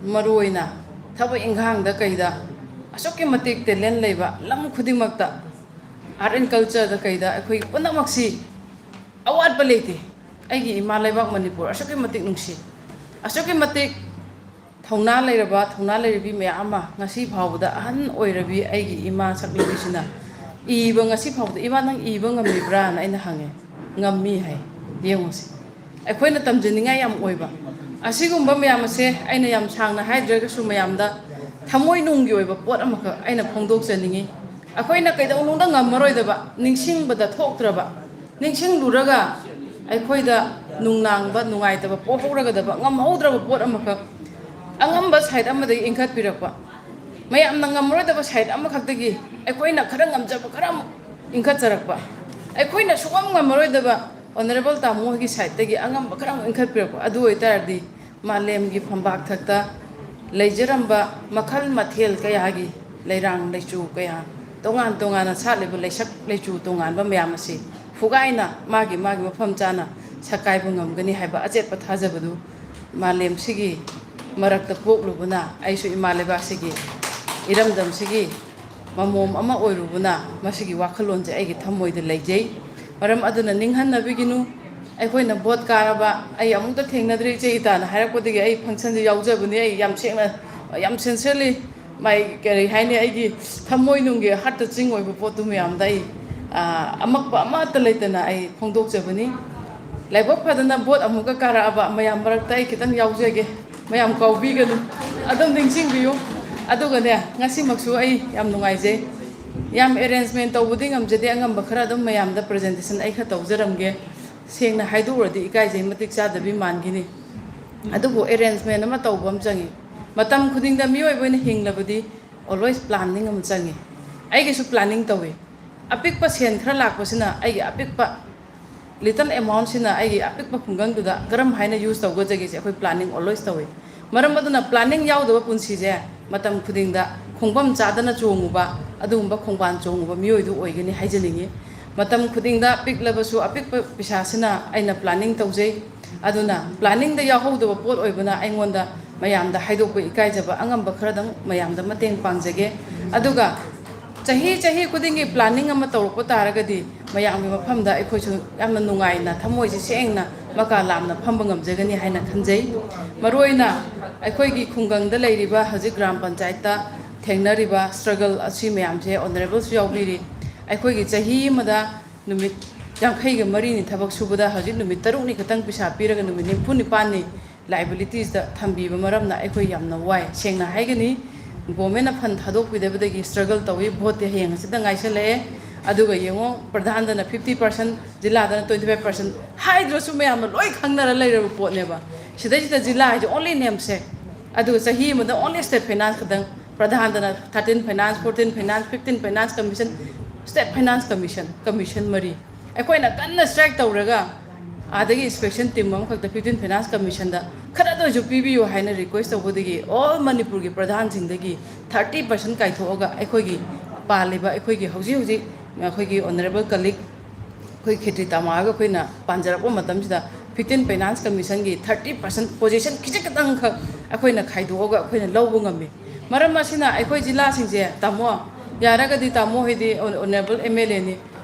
ꯃꯔꯨꯑꯣꯏꯅ ꯊꯕꯛ ꯏꯪꯈꯥꯡꯗ ꯀꯩꯗ ꯑꯁꯨꯛꯀꯤ ꯃꯇꯤꯛ talent ꯂꯩꯕ, ꯂꯝ ꯈꯨꯗꯤꯡꯃꯛꯇ art and cultureꯗ ꯀꯩꯗ ꯑꯩꯈꯣꯏ ꯄꯨꯝꯅꯃꯛꯁꯤ ꯑꯋꯥꯠꯄ ꯂꯩꯇꯦ꯫ ꯑꯩꯒꯤ ꯏꯃꯥ ꯂꯩꯕꯥꯛ ꯃꯅꯤꯄꯨꯔ ꯑꯁꯨꯛꯀꯤ ꯃꯇꯤꯛ ꯅꯨꯡꯁꯤ꯫ ꯑꯁꯨꯛꯀꯤ ꯃꯇꯤꯛ ꯊꯧꯅꯥ ꯂꯩꯔꯕ, ꯊꯧꯅꯥ ꯂꯩꯔꯕꯤ ꯃꯌꯥꯝ ꯑꯃ, ꯉꯁꯤ ꯐꯥꯎꯕꯗ ꯑꯍꯟ ꯑꯣꯏꯔꯕꯤ ꯑꯩꯒꯤ ꯏꯃꯥ ꯁꯛꯂꯕꯤꯁꯤꯅ ꯏꯕ, ꯉꯁꯤ ꯐꯥꯎꯕꯗ, "ꯏꯃꯥ, ꯅꯪ ꯏꯕ ꯉꯝꯃꯤꯕ꯭ꯔꯥꯅ?" ꯑꯩꯅ ꯍꯪꯉꯦ꯫ "ꯉꯝꯃꯤ" ꯍꯥꯏ꯫ ꯌꯦꯡꯉꯨꯁꯦ, ꯑꯩꯈꯣꯏꯅ ꯇꯝꯖꯅꯤꯡꯉꯥꯏ ꯌꯥꯝ ꯑꯣꯏꯕ꯫ ꯑꯁꯤꯒꯨꯝꯕ ꯃꯌꯥꯝ ꯑꯁꯦ ꯑꯩꯅ ꯌꯥꯝ ꯁꯥꯡꯅ ꯍꯥꯏꯗ꯭ꯔꯒꯁꯨ, ꯃꯌꯥꯝꯗ ꯊꯃꯣꯏꯅꯨꯡꯒꯤ ꯑꯣꯏꯕ ꯄꯣꯠ ꯑꯃꯈꯛ ꯑꯩꯅ ꯐꯣꯡꯗꯣꯛꯆꯅꯤꯡꯉꯤ꯫ ꯑꯩꯈꯣꯏꯅ ꯀꯩꯗꯧꯅꯨꯡꯗ ꯉꯝꯃꯔꯣꯏꯗꯕ, ꯅꯤꯡꯁꯤꯡꯕꯗ ꯊꯣꯛꯇ꯭ꯔꯕ, ꯅꯤꯡꯁꯤꯡꯂꯨꯔꯒ ꯑꯩꯈꯣꯏꯗ ꯅꯨꯡꯅꯥꯡꯕ, ꯅꯨꯡꯉꯥꯏꯇꯕ ꯄꯣꯛꯍꯧꯔꯒꯗꯕ, ꯉꯝꯍꯧꯗ꯭ꯔꯕ ꯄꯣꯠ ꯑꯃꯈꯛ ꯑꯉꯝꯕ ꯁꯥꯏꯠ ꯑꯃꯗꯒꯤ ꯏꯟꯈꯠꯄꯤꯔꯛꯄ, ꯃꯌꯥꯝꯅ ꯉꯝꯃꯔꯣꯏꯗꯕ ꯁꯥꯏꯠ ꯑꯃꯈꯛꯇꯒꯤ ꯑꯩꯈꯣꯏꯅ ꯈꯔ ꯉꯝꯖꯕ ꯈꯔ ꯑꯃꯨꯛ ꯏꯟꯈꯠꯆꯔꯛꯄ, ꯑꯩꯈꯣꯏꯅ ꯁꯨꯡꯉꯝ ꯉꯝꯃꯔꯣꯏꯗꯕ ꯑꯣꯅꯔꯦꯕꯜ ꯇꯥꯃꯣ ꯍꯣꯏꯒꯤ ꯁꯥꯏꯠꯇꯒꯤ ꯑꯉꯝꯕ ꯈꯔ ꯑꯃꯨꯛ ꯏꯟꯈꯠꯄꯤꯔꯛꯄ, ꯑꯗꯨ ꯑꯣꯏꯇꯥꯔꯗꯤ ꯃꯥꯂꯦꯝꯒꯤ ꯐꯝꯕꯥꯛ ꯊꯛꯇ ꯂꯩꯖꯔꯝꯕ ꯃꯈꯜ ꯃꯊꯦꯜ ꯀꯌꯥꯒꯤ ꯂꯩꯔꯥꯡ ꯂꯩꯆꯨ ꯀꯌꯥ, ꯇꯣꯉꯥꯟ ꯇꯣꯉꯥꯟꯅ ꯁꯥꯠꯂꯤꯕ ꯂꯩꯁꯛ ꯂꯩꯆꯨ ꯇꯣꯉꯥꯟꯕ ꯃꯌꯥꯝ ꯑꯁꯤ ꯐꯨꯒꯥꯏꯅ ꯃꯥꯒꯤ ꯃꯥꯒꯤ ꯃꯐꯝ ꯆꯥꯅ ꯁꯛꯀꯥꯏꯕ ꯉꯝꯒꯅꯤ ꯍꯥꯏꯕ ꯑꯆꯦꯠꯄ ꯊꯥꯖꯕꯗꯨ ꯃꯥꯂꯦꯝꯁꯤꯒꯤ ꯃꯔꯛꯇ ꯄꯣꯛꯂꯨꯕꯅ, ꯑꯩꯁꯨ ꯏꯃꯥ ꯂꯩꯕꯥꯛꯁꯤꯒꯤ, ꯏꯔꯝꯗꯝꯁꯤꯒꯤ ꯃꯃꯣꯝ ꯑꯃ ꯑꯣꯏꯔꯨꯕꯅ, ꯃꯁꯤꯒꯤ ꯋꯥꯈꯜꯂꯣꯟꯁꯦ ꯑꯩꯒꯤ ꯊꯃꯣꯏꯗ ꯂꯩꯖꯩ꯫ ꯃꯔꯝ ꯑꯗꯨꯅ ꯅꯤꯡꯍꯟꯅꯕꯤꯒꯤꯅꯨ꯫ ꯑꯩꯈꯣꯏꯅ ꯚꯣꯠ ꯀꯥꯔꯕ, ꯑꯩ ꯑꯃꯨꯛꯇ ꯊꯦꯡꯅꯗ꯭ꯔꯤ, ꯏꯆꯦ ꯏꯇꯥꯅ ꯍꯥꯏꯔꯛꯄꯗꯒꯤ ꯑꯩ ꯐꯪꯁꯟꯁꯦ ꯌꯥꯎꯖꯕꯅꯤ꯫ ꯑꯩ ꯌꯥꯝ ꯁꯦꯡꯅ, ꯌꯥꯝ ꯁꯤꯟꯁꯤꯌꯔꯂꯤ, ꯃꯥꯏ, ꯀꯔꯤ ꯍꯥꯏꯅꯤ, ꯑꯩꯒꯤ ꯊꯃꯣꯏꯅꯨꯡꯒꯤ ꯍꯥꯔꯠ ꯇꯆꯤꯡ ꯑꯣꯏꯕ ꯄꯣꯠꯇꯨ ꯃꯌꯥꯝꯗ ꯑꯩ, ꯑ, ꯑꯃꯛꯄ ꯑꯃꯠꯇ ꯂꯩꯇꯅ ꯑꯩ ꯐꯣꯡꯗꯣꯛꯆꯕꯅꯤ꯫ ꯂꯥꯏꯕꯛ ꯐꯗꯅ ꯚꯣꯠ ꯑꯃꯨꯛꯀ ꯀꯥꯔꯛꯑꯕ, ꯃꯌꯥꯝ ꯃꯔꯛꯇ ꯑꯩ ꯈꯤꯇꯪ ꯌꯥꯎꯖꯒꯦ꯫ ꯃꯌꯥꯝ ꯀꯥꯎꯕꯤꯒꯅꯨ, ꯑꯗꯨꯝ ꯅꯤꯡꯁꯤꯡꯕꯤꯌꯨ꯫ ꯑꯗꯨꯒꯅꯦ, ꯉꯁꯤꯃꯛꯁꯨ ꯑꯩ ꯌꯥꯝ ꯅꯨꯡꯉꯥꯏꯖꯩ꯫ ꯌꯥꯝ ꯑꯦꯔꯦꯟꯖꯃꯦꯟ ꯇꯧꯕꯗꯤ ꯉꯝꯖꯗꯦ, ꯑꯉꯝꯕ ꯈꯔ ꯑꯗꯨꯝ ꯃꯌꯥꯝꯗ ꯄ꯭ꯔꯖꯦꯟꯇꯦꯁꯟ ꯑꯩ ꯈꯔ ꯇꯧꯖꯔꯝꯒꯦ꯫ ꯁꯦꯡꯅ ꯍꯥꯏꯗꯣꯛꯎꯔꯗꯤ ꯏꯀꯥꯏꯖꯩ, ꯃꯇꯤꯛ ꯆꯥꯗꯕꯤ ꯃꯥꯟꯈꯤꯅꯤ꯫ ꯑꯗꯨꯕꯨ ꯑꯦꯔꯦꯟꯖꯃꯦꯟ ꯑꯃ ꯇꯧꯕ ꯑꯃ ꯆꯪꯉꯤ꯫ ꯃꯇꯝ ꯈꯨꯗꯤꯡꯗ ꯃꯤꯑꯣꯏꯕ ꯑꯣꯏꯅ ꯍꯤꯡꯂꯕꯗꯤ always planning ꯑꯃ ꯆꯪꯉꯤ꯫ ꯑꯩꯒꯤꯁꯨ planning ꯇꯧꯏ꯫ ꯑꯄꯤꯛꯄ ꯁꯦꯟ ꯈꯔ ꯂꯥꯛꯄꯁꯤꯅ ꯑꯩꯒꯤ ꯑꯄꯤꯛꯄ little amount ꯁꯤꯅ ꯑꯩꯒꯤ ꯑꯄꯤꯛꯄ ꯈꯨꯡꯒꯪꯗꯨꯗ ꯀꯔꯝ ꯍꯥꯏꯅ use ꯇꯧꯒꯗꯒꯦꯁꯦ ꯑꯩꯈꯣꯏ planning always ꯇꯧꯏ꯫ ꯃꯔꯝ ꯑꯗꯨꯅ planning ꯌꯥꯎꯗꯕ ꯄꯨꯟꯁꯤꯁꯦ ꯃꯇꯝ ꯈꯨꯗꯤꯡꯗ ꯈꯣꯡꯐꯝ ꯆꯥꯗꯅ ꯆꯣꯡꯉꯨꯕ, ꯑꯗꯨꯒꯨꯝꯕ ꯈꯣꯡꯕꯥꯟ ꯆꯣꯡꯉꯨꯕ ꯃꯤꯑꯣꯏꯗꯨ ꯑꯣꯏꯒꯅꯤ ꯍꯥꯏꯖꯅꯤꯡꯉꯤ꯫ ꯃꯇꯝ ꯈꯨꯗꯤꯡꯗ ꯄꯤꯛꯂꯕꯁꯨ ꯑꯄꯤꯛꯄ ꯄꯩꯁꯥꯁꯤꯅ ꯑꯩꯅ planning ꯇꯧꯖꯩ꯫ ꯑꯗꯨꯅ planning ꯗ ꯌꯥꯎꯍꯧꯗꯕ ꯄꯣꯠ ꯑꯣꯏꯕꯅ ꯑꯩꯉꯣꯟꯗ ꯃꯌꯥꯝꯗ ꯍꯥꯏꯗꯣꯛꯄ ꯏꯀꯥꯏꯖꯕ, ꯑꯉꯝꯕ ꯈꯔꯗꯪ ꯃꯌꯥꯝꯗ ꯃꯇꯦꯡ ꯄꯥꯡꯖꯒꯦ꯫ ꯑꯗꯨꯒ ꯆꯍꯤ ꯆꯍꯤ ꯈꯨꯗꯤꯡꯒꯤ planning ꯑꯃ ꯇꯧꯔꯛꯄ ꯇꯥꯔꯒꯗꯤ ꯃꯌꯥꯝꯒꯤ ꯃꯐꯝꯗ ꯑꯩꯈꯣꯏꯁꯨ ꯌꯥꯝꯅ ꯅꯨꯡꯉꯥꯏꯅ, ꯊꯃꯣꯏꯁꯦ ꯁꯦꯡꯅ ꯃꯀꯥ ꯂꯥꯝꯅ ꯐꯝꯕ ꯉꯝꯖꯒꯅꯤ ꯍꯥꯏꯅ ꯈꯟꯖꯩ꯫ ꯃꯔꯨꯑꯣꯏꯅ ꯑꯩꯈꯣꯏꯒꯤ ꯈꯨꯡꯒꯪꯗ ꯂꯩꯔꯤꯕ ꯍꯧꯖꯤꯛ ꯒ꯭ꯔꯥꯝ ꯄꯟꯆꯥꯌꯠꯇ ꯊꯦꯡꯅꯔꯤꯕ ꯁ꯭ꯇ꯭ꯔꯒꯜ ꯑꯁꯤ ꯃꯌꯥꯝꯁꯦ ꯑꯣꯅꯔꯦꯕꯜꯁꯨ ꯌꯥꯎꯕꯤꯔꯤ꯫ ꯑꯩꯈꯣꯏꯒꯤ ꯆꯍꯤ ꯑꯃꯗ ꯅꯨꯃꯤꯠ ꯌꯥꯡꯈꯩꯒ ꯃꯔꯤꯅꯤ ꯊꯕꯛ ꯁꯨꯕꯗ ꯍꯧꯖꯤꯛ ꯅꯨꯃꯤꯠ ꯇꯔꯨꯛꯅꯤ ꯈꯛꯇꯪ ꯄꯩꯁꯥ ꯄꯤꯔꯒ ꯅꯨꯃꯤꯠ ꯅꯤꯐꯨ ꯅꯤꯄꯥꯟꯅꯤ ꯂꯥꯏꯕꯤꯂꯤꯇꯤꯁꯇ ꯊꯝꯕꯤꯕ ꯃꯔꯝꯅ ꯑꯩꯈꯣꯏ ꯌꯥꯝꯅ ꯋꯥꯏ꯫ ꯁꯦꯡꯅ ꯍꯥꯏꯒꯅꯤ, ꯒꯣꯔꯃꯦꯟꯅ ꯐꯟ ꯊꯥꯗꯣꯛꯄꯤꯗꯕꯗꯒꯤ ꯁ꯭ꯇ꯭ꯔꯒꯜ ꯇꯧꯏ꯫ ꯚꯣꯠꯇꯤ ꯍꯌꯦꯡ ꯍꯪꯆꯤꯠꯇ ꯉꯥꯏꯁꯜꯂꯛꯑꯦ꯫ ꯑꯗꯨꯒ ꯌꯦꯡꯉꯣ, ꯄ꯭ꯔꯙꯥꯟꯗꯅ ꯐꯤꯐꯇꯤ ꯄꯥꯔꯁꯦꯟ, ꯖꯤꯂꯥꯗꯅ ꯇ꯭ꯋꯦꯟꯇꯤ ꯐꯥꯏꯚ ꯄꯥꯔꯁꯦꯟ ꯍꯥꯏꯗ꯭ꯔꯁꯨ ꯃꯌꯥꯝꯅ ꯂꯣꯏ ꯈꯪꯅꯔ ꯂꯩꯔꯕ ꯄꯣꯠꯅꯦꯕ꯫ ꯁꯤꯗꯩꯁꯤꯗ ꯖꯤꯂꯥ ꯍꯥꯏꯁꯦ ꯑꯣꯟꯂꯤ ꯅꯦꯝꯁꯦ꯫ ꯑꯗꯨꯒ ꯆꯍꯤ ꯑꯃꯗ ꯑꯣꯟꯂꯤ ꯁ꯭ꯇꯦꯠ ꯐꯥꯏꯅꯥꯟꯁ ꯈꯛꯇꯪ꯫ ꯄ꯭ꯔꯙꯥꯟꯗꯅ thirteen finance, fourteen finance, fifteen finance commission, state finance commission, commission ꯃꯔꯤ꯫ ꯑꯩꯈꯣꯏꯅ ꯀꯟꯅ ꯁ꯭ꯇ꯭ꯔꯥꯏꯛ ꯇꯧꯔꯒ ꯑꯥꯗꯒꯤ ꯏꯟꯁꯄꯦꯛꯁꯟ ꯇꯤꯝ ꯑꯃꯈꯛꯇ ꯐꯤꯐꯇꯤꯟ ꯐꯥꯏꯅꯥꯟꯁ ꯀꯃꯤꯁꯟꯗ ꯈꯔꯗ ꯑꯣꯏꯔꯁꯨ ꯄꯤꯕꯤꯌꯨ ꯍꯥꯏꯅ ꯔꯤꯀ꯭ꯋꯦꯁ ꯇꯧꯕꯗꯒꯤ ꯑꯣꯜ ꯃꯅꯤꯄꯨꯔꯒꯤ ꯄ꯭ꯔꯙꯥꯟꯁꯤꯡꯗꯒꯤ ꯊꯥꯔꯇꯤ ꯄꯥꯔꯁꯦꯟ ꯀꯥꯏꯊꯣꯛꯑꯒ ꯑꯩꯈꯣꯏꯒꯤ ꯄꯥꯜꯂꯤꯕ, ꯑꯩꯈꯣꯏꯒꯤ ꯍꯧꯖꯤꯛ ꯍꯧꯖꯤꯛ ꯑꯩꯈꯣꯏꯒꯤ ꯑꯣꯅꯔꯦꯕꯜ ꯀꯂꯤꯛ ꯑꯩꯈꯣꯏ ꯈꯦꯇ꯭ꯔꯤ ꯇꯃꯥꯒ ꯑꯩꯈꯣꯏꯅ ꯄꯥꯟꯖꯔꯛꯄ ꯃꯇꯝꯁꯤꯗ ꯐꯤꯐꯇꯤꯟ ꯐꯥꯏꯅꯥꯟꯁ ꯀꯃꯤꯁꯟꯒꯤ ꯊꯥꯔꯇꯤ ꯄꯥꯔꯁꯦꯟ ꯄꯣꯖꯤꯁꯟ ꯈꯤꯖꯤꯛ ꯈꯤꯇꯪꯈꯛ ꯑꯩꯈꯣꯏꯅ ꯈꯥꯏꯗꯣꯛꯑꯒ ꯑꯩꯈꯣꯏꯅ ꯂꯧꯕ ꯉꯝꯃꯤ꯫ ꯃꯔꯝ ꯑꯁꯤꯅ ꯑꯩꯈꯣꯏ ꯖꯤꯂꯥꯁꯤꯡꯁꯦ, ꯇꯥꯃꯣ, ꯌꯥꯔꯒꯗꯤ ꯇꯥꯃꯣ ꯍꯣꯏꯗꯤ ꯑꯣꯅꯔꯦꯕꯜ ꯑꯦꯝ ꯑꯦꯜ ꯑꯦꯅꯤ,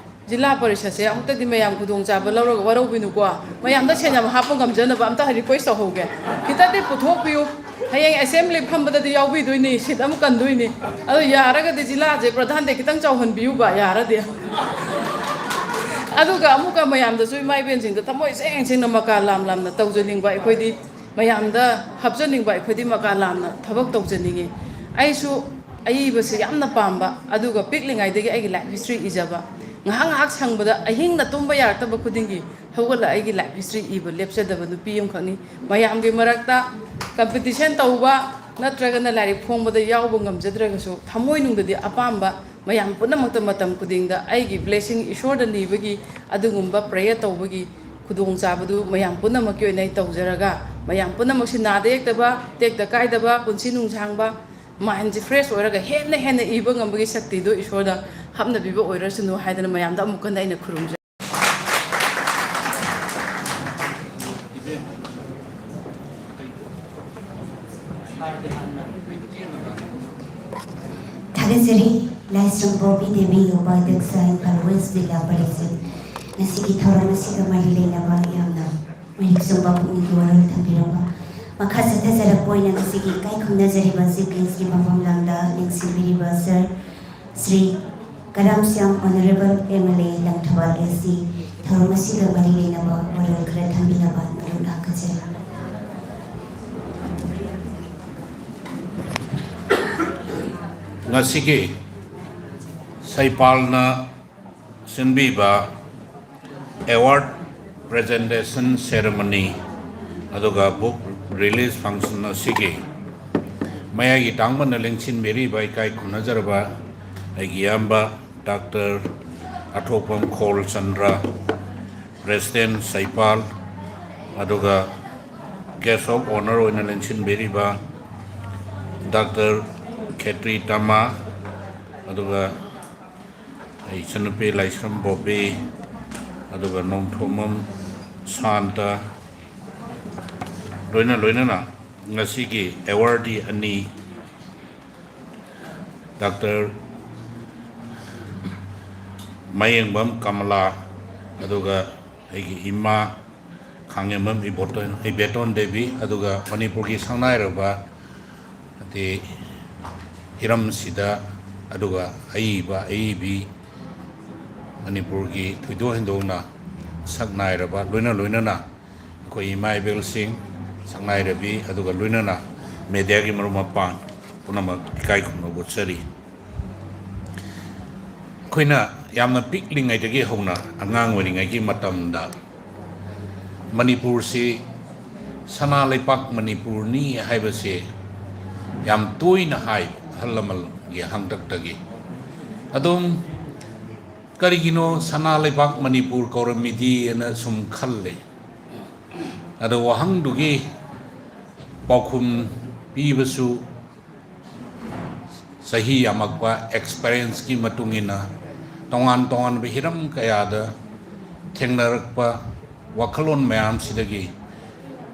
ꯖꯤꯂꯥ ꯄꯔꯤꯁꯠꯁꯦ ꯑꯃꯨꯛꯇꯗꯤ ꯃꯌꯥꯝ ꯈꯨꯗꯣꯡꯆꯥꯕ ꯂꯧꯔꯒ ꯋꯥꯔꯧꯕꯤꯅꯨꯀꯣ, ꯃꯌꯥꯝꯗ ꯁꯦꯟ ꯌꯥꯝ ꯍꯥꯞꯄ ꯉꯝꯖꯅꯕ ꯑꯝꯇ ꯔꯤꯀ꯭ꯋꯦꯁ ꯇꯧꯍꯧꯒꯦ꯫ ꯈꯤꯇꯗꯤ ꯄꯨꯊꯣꯛꯄꯤꯌꯨ꯫ ꯍꯌꯦꯡ ꯑꯦꯁꯦꯝꯕ꯭ꯂꯤ ꯐꯝꯕꯗꯗꯤ ꯌꯥꯎꯕꯤꯗꯣꯏꯅꯤ, ꯁꯤꯠ ꯑꯃ ꯀꯟꯗꯣꯏꯅꯤ꯫ ꯑꯗꯣ ꯌꯥꯔꯒꯗꯤ ꯖꯤꯂꯥꯁꯦ ꯄ꯭ꯔꯙꯥꯟꯗ ꯈꯤꯇꯪ ꯆꯥꯎꯍꯟꯕꯤꯌꯨꯕ, ꯌꯥꯔꯗꯤ꯫ ꯑꯗꯨꯒ ꯑꯃꯨꯛꯀ ꯃꯌꯥꯝꯗꯁꯨ, ꯏꯃꯥ ꯏꯕꯦꯟꯁꯤꯡꯗ ꯊꯃꯣꯏ ꯁꯦꯡ ꯁꯦꯡꯅ ꯃꯀꯥ ꯂꯥꯝ ꯂꯥꯝꯅ ꯇꯧꯖꯅꯤꯡꯕ ꯑꯩꯈꯣꯏꯗꯤ, ꯃꯌꯥꯝꯗ ꯍꯥꯞꯆꯅꯤꯡꯕ ꯑꯩꯈꯣꯏꯗꯤ ꯃꯀꯥ ꯂꯥꯝꯅ ꯊꯕꯛ ꯇꯧꯖꯅꯤꯡꯉꯤ꯫ ꯑꯩꯁꯨ ꯑꯏꯕꯁꯦ ꯌꯥꯝꯅ ꯄꯥꯝꯕ, ꯑꯗꯨꯒ ꯄꯤꯛꯂꯤꯉꯩꯗꯒꯤ ꯑꯩꯒꯤ ꯂꯥꯏꯐ ꯍꯤꯁꯇ꯭ꯔꯤ ꯏꯖꯕ꯫ ꯉꯥꯏꯍꯥꯛ ꯉꯥꯏꯍꯥꯛ ꯁꯪꯕꯗ, ꯑꯍꯤꯡꯅ ꯇꯨꯝꯕ ꯌꯥꯔꯛꯇꯕ ꯈꯨꯗꯤꯡꯒꯤ ꯍꯧꯒꯠꯂ ꯑꯩꯒꯤ ꯂꯥꯏꯐ ꯍꯤꯁꯇ꯭ꯔꯤ ꯏꯕ ꯂꯦꯞꯆꯗꯕ ꯅꯨꯄꯤ ꯑꯃꯈꯛꯅꯤ꯫ ꯃꯌꯥꯝꯒꯤ ꯃꯔꯛꯇ ꯀꯝꯄꯤꯇꯤꯁꯟ ꯇꯧꯕ ꯅꯠꯇ꯭ꯔꯒꯅ ꯂꯥꯏꯔꯤꯛ ꯐꯣꯡꯕꯗ ꯌꯥꯎꯕ ꯉꯝꯖꯗ꯭ꯔꯒꯁꯨ, ꯊꯃꯣꯏꯅꯨꯡꯗꯗꯤ ꯑꯄꯥꯝꯕ, ꯃꯌꯥꯝ ꯄꯨꯝꯅꯃꯛꯇ ꯃꯇꯝ ꯈꯨꯗꯤꯡꯗ ꯑꯩꯒꯤ ꯕ꯭ꯂꯦꯁꯤꯡ ꯏꯁꯣꯔꯗ ꯅꯤꯕꯒꯤ, ꯑꯗꯨꯒꯨꯝꯕ ꯄ꯭ꯔꯦꯌꯔ ꯇꯧꯕꯒꯤ ꯈꯨꯗꯣꯡꯆꯥꯕꯗꯨ ꯃꯌꯥꯝ ꯄꯨꯝꯅꯃꯛꯀꯤ ꯑꯣꯏꯅ ꯑꯩ ꯇꯧꯖꯔꯒ, ꯃꯌꯥꯝ ꯄꯨꯝꯅꯃꯛꯁꯤ ꯅꯥꯗ ꯌꯦꯛꯇꯕ, ꯇꯦꯛꯇ ꯀꯥꯏꯗꯕ, ꯄꯨꯟꯁꯤ ꯅꯨꯡꯁꯥꯡꯕ, ꯃꯥꯏꯟꯁꯦ ꯐ꯭ꯔꯦꯁ ꯑꯣꯏꯔꯒ ꯍꯦꯟꯅ ꯍꯦꯟꯅ ꯏꯕ ꯉꯝꯕꯒꯤ ꯁꯛꯇꯤꯗꯨ ꯏꯁꯣꯔꯗ ꯍꯥꯞꯅꯕꯤꯕ ꯑꯣꯏꯔꯁꯅꯨ ꯍꯥꯏꯗꯅ ꯃꯌꯥꯝꯗ ꯑꯃꯨꯛ ꯍꯟꯅ ꯑꯩꯅ ꯈꯨꯔꯨꯝꯖꯔꯤ꯫ ꯊꯥꯒꯠꯆꯔꯤ꯫ ꯂꯥꯏꯁ꯭ꯔꯝ ꯕꯣꯕꯤ ꯗꯦꯕꯤ, ꯎꯄꯥꯙ꯭ꯌꯛꯁ, ꯏꯝꯐꯥꯜ ꯋꯦꯁ ꯖꯤꯂꯥ ꯄꯔꯤꯁꯠ꯫ ꯉꯁꯤꯒꯤ ꯊꯧꯔꯝ ꯑꯁꯤꯒ ꯃꯔꯤ ꯂꯩꯅꯕ ꯌꯥꯝꯅ ꯃꯍꯤꯛ ꯆꯨꯝꯕ ꯄꯨꯛꯅꯤꯡꯒꯤ ꯋꯥꯔꯣꯜ ꯊꯝꯕꯤꯔꯝꯕ꯫ ꯃꯈꯥ ꯆꯠꯊꯖꯔꯛꯄ ꯑꯣꯏꯅ ꯉꯁꯤꯒꯤ ꯏꯀꯥꯏ ꯈꯨꯝꯅꯖꯔꯤꯕ Chief Guest ꯀꯤ ꯃꯐꯝ ꯂꯥꯡꯗ ꯂꯦꯡꯁꯤꯟꯕꯤꯔꯤꯕ Sir Shri ꯀꯔꯥꯝꯁ꯭ꯌꯥꯝ Honourable M L A Langthabal A C ꯊꯧꯔꯝ ꯑꯁꯤꯒ ꯃꯔꯤ ꯂꯩꯅꯕ ꯋꯥꯔꯣꯜ ꯈꯔ ꯊꯝꯕꯤꯅꯕ ꯅꯣꯂꯨꯛꯅ ꯍꯥꯞꯀꯠꯆꯔꯤ꯫ ꯉꯁꯤꯒꯤ ꯁꯩꯄꯥꯜꯅ ꯁꯤꯟꯕꯤꯕ Award Presentation Ceremony ꯑꯗꯨꯒ Book Release Function ꯑꯁꯤꯒꯤ ꯃꯌꯥꯏꯒꯤ ꯇꯥꯡꯕꯅ ꯂꯦꯡꯁꯤꯟꯕꯤꯔꯤꯕ ꯏꯀꯥꯏ ꯈꯨꯝꯅꯖꯔꯕ ꯑꯩꯒꯤ ꯏꯌꯥꯝꯕ Doctor ꯑꯊꯣꯛꯄꯝ ꯈꯣꯜꯆꯟꯗ꯭ꯔ, President ꯁꯩꯄꯥꯜ, ꯑꯗꯨꯒ Guest of Honour ꯑꯣꯏꯅ ꯂꯦꯡꯁꯤꯟꯕꯤꯔꯤꯕ Doctor ꯈꯦꯇ꯭ꯔꯤ ꯇꯃꯥ, ꯑꯗꯨꯒ ꯑꯩ ꯏꯆꯟꯅꯨꯄꯤ ꯂꯥꯏꯁ꯭ꯔꯝ ꯕꯣꯕꯤ, ꯑꯗꯨꯒ ꯅꯣꯡꯊꯣꯝꯕꯝ ꯁꯥꯟꯇ, ꯂꯣꯏꯅ ꯂꯣꯏꯅꯅ ꯉꯁꯤꯒꯤ awardee ꯑꯅꯤ, Doctor ꯃꯌꯦꯡꯕꯝ ꯀꯃꯂꯥ, ꯑꯗꯨꯒ ꯑꯩꯒꯤ ꯏꯃꯥ ꯈꯥꯡꯉꯦꯝꯕꯝ ꯏꯕꯣꯇꯣꯟ, ꯏꯕꯦꯇꯣꯟ ꯗꯦꯕꯤ, ꯑꯗꯨꯒ ꯃꯅꯤꯄꯨꯔꯒꯤ ꯁꯛꯅꯥꯏꯔꯕ, ꯍꯥꯏꯗꯤ, ꯍꯤꯔꯝꯁꯤꯗ, ꯑꯗꯨꯒ ꯑꯏꯕ ꯑꯏꯕꯤ, ꯃꯅꯤꯄꯨꯔꯒꯤ ꯊꯣꯏꯗꯣꯛ ꯍꯦꯟꯗꯣꯛꯅ ꯁꯛ ꯅꯥꯏꯔꯕ, ꯂꯣꯏꯅ ꯂꯣꯏꯅꯅ ꯑꯩꯈꯣꯏ ꯏꯃꯥ ꯏꯕꯦꯜꯁꯤꯡ, ꯁꯛꯅꯥꯏꯔꯕꯤ, ꯑꯗꯨꯒ ꯂꯣꯏꯅꯅ media ꯒꯤ ꯃꯔꯨꯞ ꯃꯄꯥꯡ ꯄꯨꯝꯅꯃꯛ ꯏꯀꯥꯏ ꯈꯨꯝꯅꯕ ꯎꯠꯆꯔꯤ꯫ ꯑꯩꯈꯣꯏꯅ ꯌꯥꯝꯅ ꯄꯤꯛꯂꯤꯉꯩꯗꯒꯤ ꯍꯧꯅ, ꯑꯉꯥꯡ ꯑꯣꯏꯔꯤꯉꯩꯒꯤ ꯃꯇꯝꯗ ꯃꯅꯤꯄꯨꯔꯁꯤ ꯁꯅꯥ ꯂꯩꯄꯥꯛ ꯃꯅꯤꯄꯨꯔꯅꯤ ꯍꯥꯏꯕꯁꯦ ꯌꯥꯝ ꯇꯣꯏꯅ ꯍꯥꯏ, ꯑꯍꯜ ꯂꯃꯟꯒꯤ ꯍꯥꯛꯇꯛꯇꯒꯤ꯫ ꯑꯗꯨꯝ ꯀꯔꯤꯒꯤꯅꯣ ꯁꯅꯥ ꯂꯩꯄꯥꯛ ꯃꯅꯤꯄꯨꯔ ꯀꯧꯔꯝꯃꯤꯗꯤ ꯍꯥꯏꯅ ꯁꯨꯝ ꯈꯜꯂꯦ꯫ ꯑꯗꯣ ꯋꯥꯍꯪꯗꯨꯒꯤ ꯄꯥꯎꯈꯨꯝ ꯄꯤꯕꯁꯨ ꯆꯍꯤ ꯌꯥꯝꯃꯛꯄ, experience ꯀꯤ ꯃꯇꯨꯡ ꯏꯟꯅ, ꯇꯣꯉꯥꯟ ꯇꯣꯉꯥꯟꯕ ꯍꯤꯔꯝ ꯀꯌꯥꯗ ꯊꯦꯡꯅꯔꯛꯄ ꯋꯥꯈꯜꯂꯣꯟ ꯃꯌꯥꯝꯁꯤꯗꯒꯤ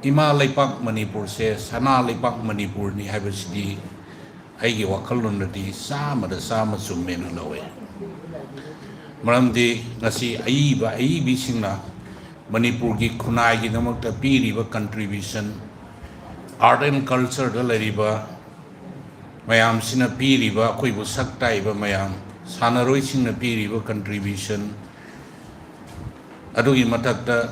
ꯏꯃꯥ ꯂꯩꯄꯥꯛ ꯃꯅꯤꯄꯨꯔꯁꯦ ꯁꯅꯥ ꯂꯩꯄꯥꯛ ꯃꯅꯤꯄꯨꯔꯅꯤ ꯍꯥꯏꯕꯁꯤꯗꯤ ꯑꯩꯒꯤ ꯋꯥꯈꯜꯂꯣꯟꯗꯗꯤ ꯆꯥꯝꯃꯗ ꯆꯥꯝꯃ ꯆꯨꯝꯃꯦꯅ ꯂꯧꯏ꯫ ꯃꯔꯝꯗꯤ ꯉꯁꯤ ꯑꯏꯕ ꯑꯏꯕꯤꯁꯤꯡꯅ ꯃꯅꯤꯄꯨꯔꯒꯤ ꯈꯨꯟꯅꯥꯏꯒꯤꯗꯃꯛꯇ ꯄꯤꯔꯤꯕ contribution, art and cultureꯗ ꯂꯩꯔꯤꯕ ꯃꯌꯥꯝꯁꯤꯅ ꯄꯤꯔꯤꯕ, ꯑꯩꯈꯣꯏꯕꯨ ꯁꯛ ꯇꯥꯛꯏꯕ ꯃꯌꯥꯝ, ꯁꯥꯟꯅꯔꯣꯏꯁꯤꯡꯅ ꯄꯤꯔꯤꯕ contribution, ꯑꯗꯨꯒꯤ ꯃꯊꯛꯇ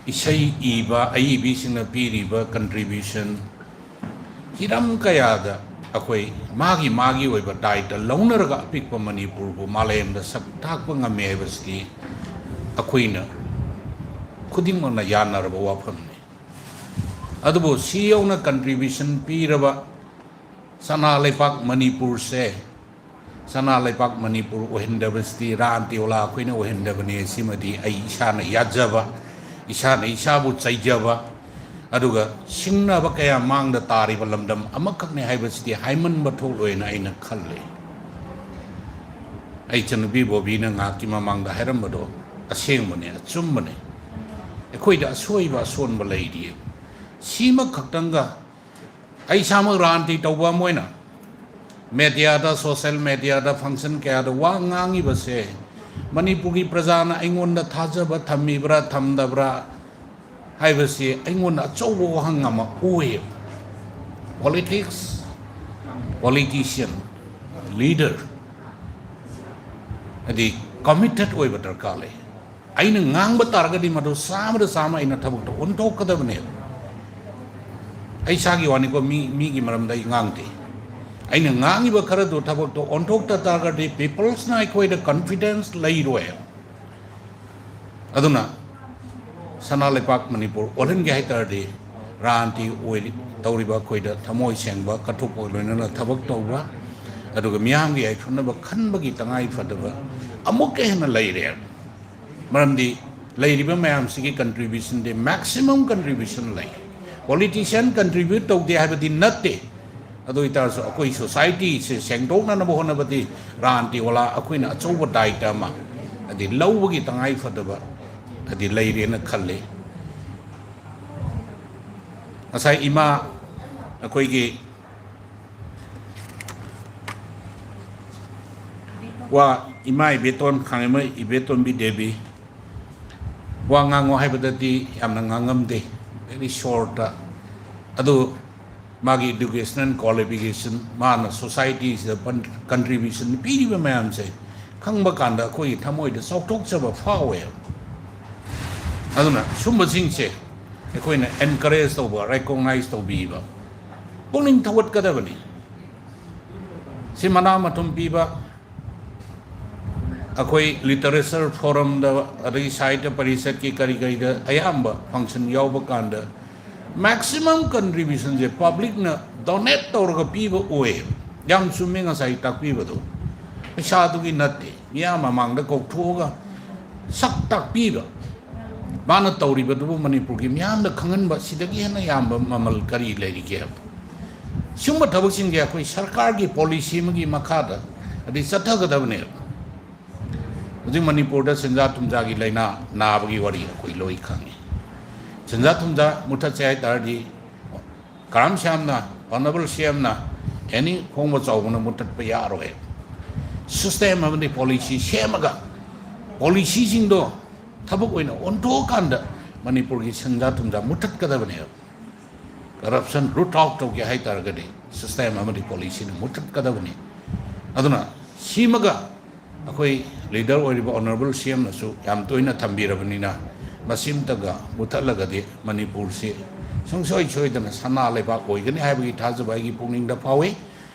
ꯏꯁꯩ ꯏꯕ ꯑꯏꯕꯤꯁꯤꯡꯅ ꯄꯤꯔꯤꯕ contribution, ꯍꯤꯔꯝ ꯀꯌꯥꯗ ꯑꯩꯈꯣꯏ ꯃꯥꯒꯤ ꯃꯥꯒꯤ ꯑꯣꯏꯕ ꯗꯥꯏꯇ ꯂꯧꯅꯔꯒ ꯑꯄꯤꯛꯄ ꯃꯅꯤꯄꯨꯔꯕꯨ ꯃꯥꯂꯦꯝꯗ ꯁꯛ ꯇꯥꯛꯄ ꯉꯝꯃꯦ ꯍꯥꯏꯕꯁꯤꯗꯤ ꯑꯩꯈꯣꯏꯅ ꯈꯨꯗꯤꯡꯃꯛꯅ ꯌꯥꯅꯔꯕ ꯋꯥꯐꯝꯅꯤ꯫ ꯑꯗꯨꯕꯨ ꯁꯤ ꯌꯧꯅ contribution ꯄꯤꯔꯕ ꯁꯅꯥ ꯂꯩꯄꯥꯛ ꯃꯅꯤꯄꯨꯔꯁꯦ, ꯁꯅꯥ ꯂꯩꯄꯥꯛ ꯃꯅꯤꯄꯨꯔ ꯑꯣꯏꯍꯟꯗꯕꯁꯤꯗꯤ ꯔꯥꯟ ꯇꯤꯋꯥꯂꯥ ꯑꯩꯈꯣꯏꯅ ꯑꯣꯏꯍꯟꯗꯕꯅꯤ꯫ ꯁꯤꯃꯗꯤ ꯑꯩ ꯏꯁꯥꯅ ꯌꯥꯖꯕ, ꯏꯁꯥꯅ ꯏꯁꯥꯕꯨ ꯆꯩꯖꯕ, ꯑꯗꯨꯒ ꯁꯤꯡꯅꯕ ꯀꯌꯥ ꯃꯥꯡꯗ ꯇꯥꯔꯤꯕ ꯂꯝꯗꯝ ꯑꯃꯈꯛꯅꯤ ꯍꯥꯏꯕꯁꯤꯗꯤ ꯍꯥꯏꯃꯟꯕ ꯊꯣꯛꯂꯣꯏꯅ ꯑꯩꯅ ꯈꯜꯂꯤ꯫ ꯑꯩ ꯏꯆꯟꯅꯨꯄꯤ ꯕꯣꯕꯤꯅ ꯉꯥꯏꯍꯥꯛꯀꯤ ꯃꯃꯥꯡꯗ ꯍꯥꯏꯔꯝꯕꯗꯣ ꯑꯁꯦꯡꯕꯅꯦ, ꯑꯆꯨꯝꯕꯅꯦ꯫ ꯑꯩꯈꯣꯏꯗ ꯑꯁꯣꯏꯕ ꯑꯁꯣꯟꯕ ꯂꯩꯔꯤꯌꯦ꯫ ꯁꯤꯃ ꯈꯛꯇꯪꯒ ꯑꯩ ꯏꯁꯥꯃꯛ ꯔꯥꯟꯇꯤ ꯇꯧꯕ ꯑꯃ ꯑꯣꯏꯅ mediaꯗ, social mediaꯗ, function ꯀꯌꯥꯗ ꯋꯥ ꯉꯥꯡꯉꯤꯕꯁꯦ ꯃꯅꯤꯄꯨꯔꯒꯤ ꯄ꯭ꯔꯖꯥꯅ ꯑꯩꯉꯣꯟꯗ ꯊꯥꯖꯕ ꯊꯝꯃꯤꯕ꯭ꯔꯥ ꯊꯝꯗꯕ꯭ꯔꯥ ꯍꯥꯏꯕꯁꯤ ꯑꯩꯉꯣꯟꯗ ꯑꯆꯧꯕ ꯋꯥꯍꯪ ꯑꯃ ꯑꯣꯏꯌꯦꯕ꯫ Politics, politician, leader ꯍꯥꯏꯗꯤ committed ꯑꯣꯏꯕ ꯗꯔꯀꯥꯔ ꯂꯩ꯫ ꯑꯩꯅ ꯉꯥꯡꯕ ꯇꯥꯔꯒꯗꯤ ꯃꯗꯨ ꯆꯥꯝꯃꯗ ꯆꯥꯝꯃ ꯑꯩꯅ ꯊꯕꯛꯇ ꯑꯣꯟꯊꯣꯛꯀꯗꯕꯅꯦꯕ꯫ ꯑꯩ ꯏꯁꯥꯒꯤ ꯋꯥꯅꯤꯀꯣ, ꯃꯤ, ꯃꯤꯒꯤ ꯃꯔꯝꯗ ꯑꯩ ꯉꯥꯡꯗꯦ꯫ ꯑꯩꯅ ꯉꯥꯡꯉꯤꯕ ꯈꯔꯗꯨ ꯊꯕꯛꯇ ꯑꯣꯟꯊꯣꯛꯇ ꯇꯥꯔꯒꯗꯤ peopleꯁꯅ ꯑꯩꯈꯣꯏꯗ confidence ꯂꯩꯔꯣꯏ꯫ ꯑꯗꯨꯅ ꯁꯅꯥ ꯂꯩꯄꯥꯛ ꯃꯅꯤꯄꯨꯔ ꯑꯣꯜꯍꯟꯒꯦ ꯍꯥꯏ ꯇꯥꯔꯗꯤ ꯔꯥꯟꯇꯤ ꯑꯣꯏꯔꯤ, ꯇꯧꯔꯤꯕ ꯑꯩꯈꯣꯏꯗ ꯊꯃꯣꯏ ꯁꯦꯡꯕ, ꯀꯠꯊꯣꯛꯄꯒ ꯂꯣꯏꯅꯅ ꯊꯕꯛ ꯇꯧꯕ, ꯑꯗꯨꯒ ꯃꯤꯌꯥꯝꯒꯤ ꯌꯥꯏꯐꯅꯕ ꯈꯟꯕꯒꯤ ꯇꯉꯥꯏ ꯐꯗꯕ ꯑꯃꯨꯛꯀ ꯍꯦꯟꯅ ꯂꯩꯔꯦ꯫ ꯃꯔꯝꯗꯤ ꯂꯩꯔꯤꯕ ꯃꯌꯥꯝꯁꯤꯒꯤ contributionꯗꯤ maximum contribution ꯂꯩ꯫ Politician contribute ꯇꯧꯗꯦ ꯍꯥꯏꯕꯗꯤ ꯅꯠꯇꯦ꯫ ꯑꯗꯨ ꯑꯣꯏꯇꯥꯔꯁꯨ ꯑꯩꯈꯣꯏ societyꯁꯦ ꯁꯦꯡꯗꯣꯛꯅꯅꯕ ꯍꯣꯠꯅꯕꯗꯤ ꯔꯥꯟ ꯇꯤꯋꯥꯂꯥ ꯑꯩꯈꯣꯏꯅ ꯑꯆꯧꯕ ꯗꯥꯏꯇ ꯑꯃ ꯍꯥꯏꯗꯤ ꯂꯧꯕꯒꯤ ꯇꯉꯥꯏ ꯐꯗꯕ ꯍꯥꯏꯗꯤ ꯂꯩꯔꯦꯅ ꯈꯜꯂꯤ꯫ ꯉꯁꯥꯏ ꯏꯃꯥ ꯑꯩꯈꯣꯏꯒꯤ ꯋꯥ, ꯏꯃꯥ ꯏꯕꯦꯇꯣꯟ, ꯈꯥꯡꯉꯩꯃ ꯏꯕꯦꯇꯣꯟꯕꯤ ꯗꯦꯕꯤ, ꯋꯥ ꯉꯥꯡꯉꯣ ꯍꯥꯏꯕꯗꯗꯤ ꯌꯥꯝꯅ ꯉꯥꯡꯉꯝꯗꯦ, very short꯫ ꯑꯗꯨ ꯃꯥꯒꯤ educational qualification, ꯃꯥꯅ society ꯁꯤꯗ contribution ꯄꯤꯔꯤꯕ ꯃꯌꯥꯝꯁꯦ ꯈꯪꯕ ꯀꯥꯟꯗ ꯑꯩꯈꯣꯏꯒꯤ ꯊꯃꯣꯏꯗ ꯆꯥꯎꯊꯣꯛꯆꯕ ꯐꯥꯎꯋꯦꯕ꯫ ꯑꯗꯨꯅ ꯁꯨꯝꯕꯁꯤꯡꯁꯦ ꯑꯩꯈꯣꯏꯅ encourage ꯇꯧꯕ, recognize ꯇꯧꯕꯤꯕ, ꯄꯨꯛꯅꯤꯡ ꯊꯧꯒꯠꯀꯗꯕꯅꯤ꯫ ꯁꯤ ꯃꯅꯥ ꯃꯊꯨꯝ ꯄꯤꯕ, ꯑꯩꯈꯣꯏ literature forum ꯗ, ꯑꯗꯒꯤ ꯁꯥꯍꯤꯇ꯭ꯌ ꯄꯔꯤꯁꯠꯀꯤ ꯀꯔꯤ ꯀꯔꯤꯗ ꯑꯌꯥꯝꯕ function ꯌꯥꯎꯕ ꯀꯥꯟꯗ maximum contribution ꯁꯦ public ꯅ donate ꯇꯧꯔꯒ ꯄꯤꯕ ꯑꯣꯏ꯫ ꯌꯥꯝ ꯆꯨꯝꯃꯦ ꯉꯁꯥꯏ ꯇꯥꯛꯄꯤꯕꯗꯣ꯫ ꯄꯩꯁꯥꯗꯨꯒꯤ ꯅꯠꯇꯦ, ꯃꯤꯌꯥꯝ ꯃꯃꯥꯡꯗ ꯀꯧꯊꯣꯛꯑꯒ ꯁꯛ ꯇꯥꯛꯄꯤꯕ, ꯃꯥꯅ ꯇꯧꯔꯤꯕꯗꯨꯕꯨ ꯃꯅꯤꯄꯨꯔꯒꯤ ꯃꯤꯌꯥꯝꯗ ꯈꯪꯍꯟꯕ, ꯁꯤꯗꯒꯤ ꯍꯦꯟꯅ ꯌꯥꯝꯕ ꯃꯃꯜ ꯀꯔꯤ ꯂꯩꯔꯤꯒꯦ? ꯁꯤꯒꯨꯝꯕ ꯊꯕꯛꯁꯤꯡꯁꯦ ꯑꯩꯈꯣꯏ ꯁꯔꯀꯥꯔꯒꯤ policy ꯑꯃꯒꯤ ꯃꯈꯥꯗ ꯑꯗꯩ ꯆꯠꯊꯒꯗꯕꯅꯦꯕ꯫ ꯍꯧꯖꯤꯛ ꯃꯅꯤꯄꯨꯔꯗ ꯁꯦꯟꯖꯥ ꯊꯨꯝꯖꯥꯒꯤ ꯂꯥꯏꯅꯥ ꯅꯥꯕꯒꯤ ꯋꯥꯔꯤ ꯑꯩꯈꯣꯏ ꯂꯣꯏ ꯈꯪꯉꯤ꯫ ꯁꯦꯟꯖꯥ ꯊꯨꯝꯖꯥ ꯃꯨꯠꯊꯠꯁꯦ ꯍꯥꯏ ꯇꯥꯔꯗꯤ ꯀꯔꯝ ꯁ꯭ꯌꯥꯝꯅ, Honourable C M ꯅ any ꯈꯣꯡꯕ ꯆꯥꯎꯕꯅ ꯃꯨꯠꯊꯠꯄ ꯌꯥꯔꯣꯏ꯫ System ꯑꯃꯗꯤ policy ꯁꯦꯝꯃꯒ policy ꯁꯤꯡꯗꯣ ꯊꯕꯛ ꯑꯣꯏꯅ ꯑꯣꯟꯊꯣꯛꯑꯀꯥꯟꯗ ꯃꯅꯤꯄꯨꯔꯒꯤ ꯁꯦꯟꯖꯥ ꯊꯨꯝꯖꯥ ꯃꯨꯠꯊꯠꯀꯗꯕꯅꯦꯕ꯫ Corruption root out ꯇꯧꯒꯦ ꯍꯥꯏ ꯇꯥꯔꯒꯗꯤ system ꯑꯃꯗꯤ policy ꯅ ꯃꯨꯠꯊꯠꯀꯗꯕꯅꯤ꯫ ꯑꯗꯨꯅ ꯁꯤꯃꯒ ꯑꯩꯈꯣꯏ leader ꯑꯣꯏꯔꯤꯕ Honourable C M ꯅꯁꯨ ꯌꯥꯝ ꯇꯣꯏꯅ ꯊꯝꯕꯤꯔꯕꯅꯤꯅ ꯃꯁꯤꯝꯇꯒ ꯃꯨꯠꯊꯠꯂꯒꯗꯤ ꯃꯅꯤꯄꯨꯔꯁꯤ ꯁꯨꯡꯁꯣꯏ ꯁꯣꯏꯗꯅ ꯁꯅꯥ ꯂꯩꯕꯥꯛ ꯑꯣꯏꯒꯅꯤ ꯍꯥꯏꯕꯒꯤ ꯊꯥꯖꯕ ꯑꯩꯒꯤ ꯄꯨꯛꯅꯤꯡꯗ ꯐꯥꯎꯏ꯫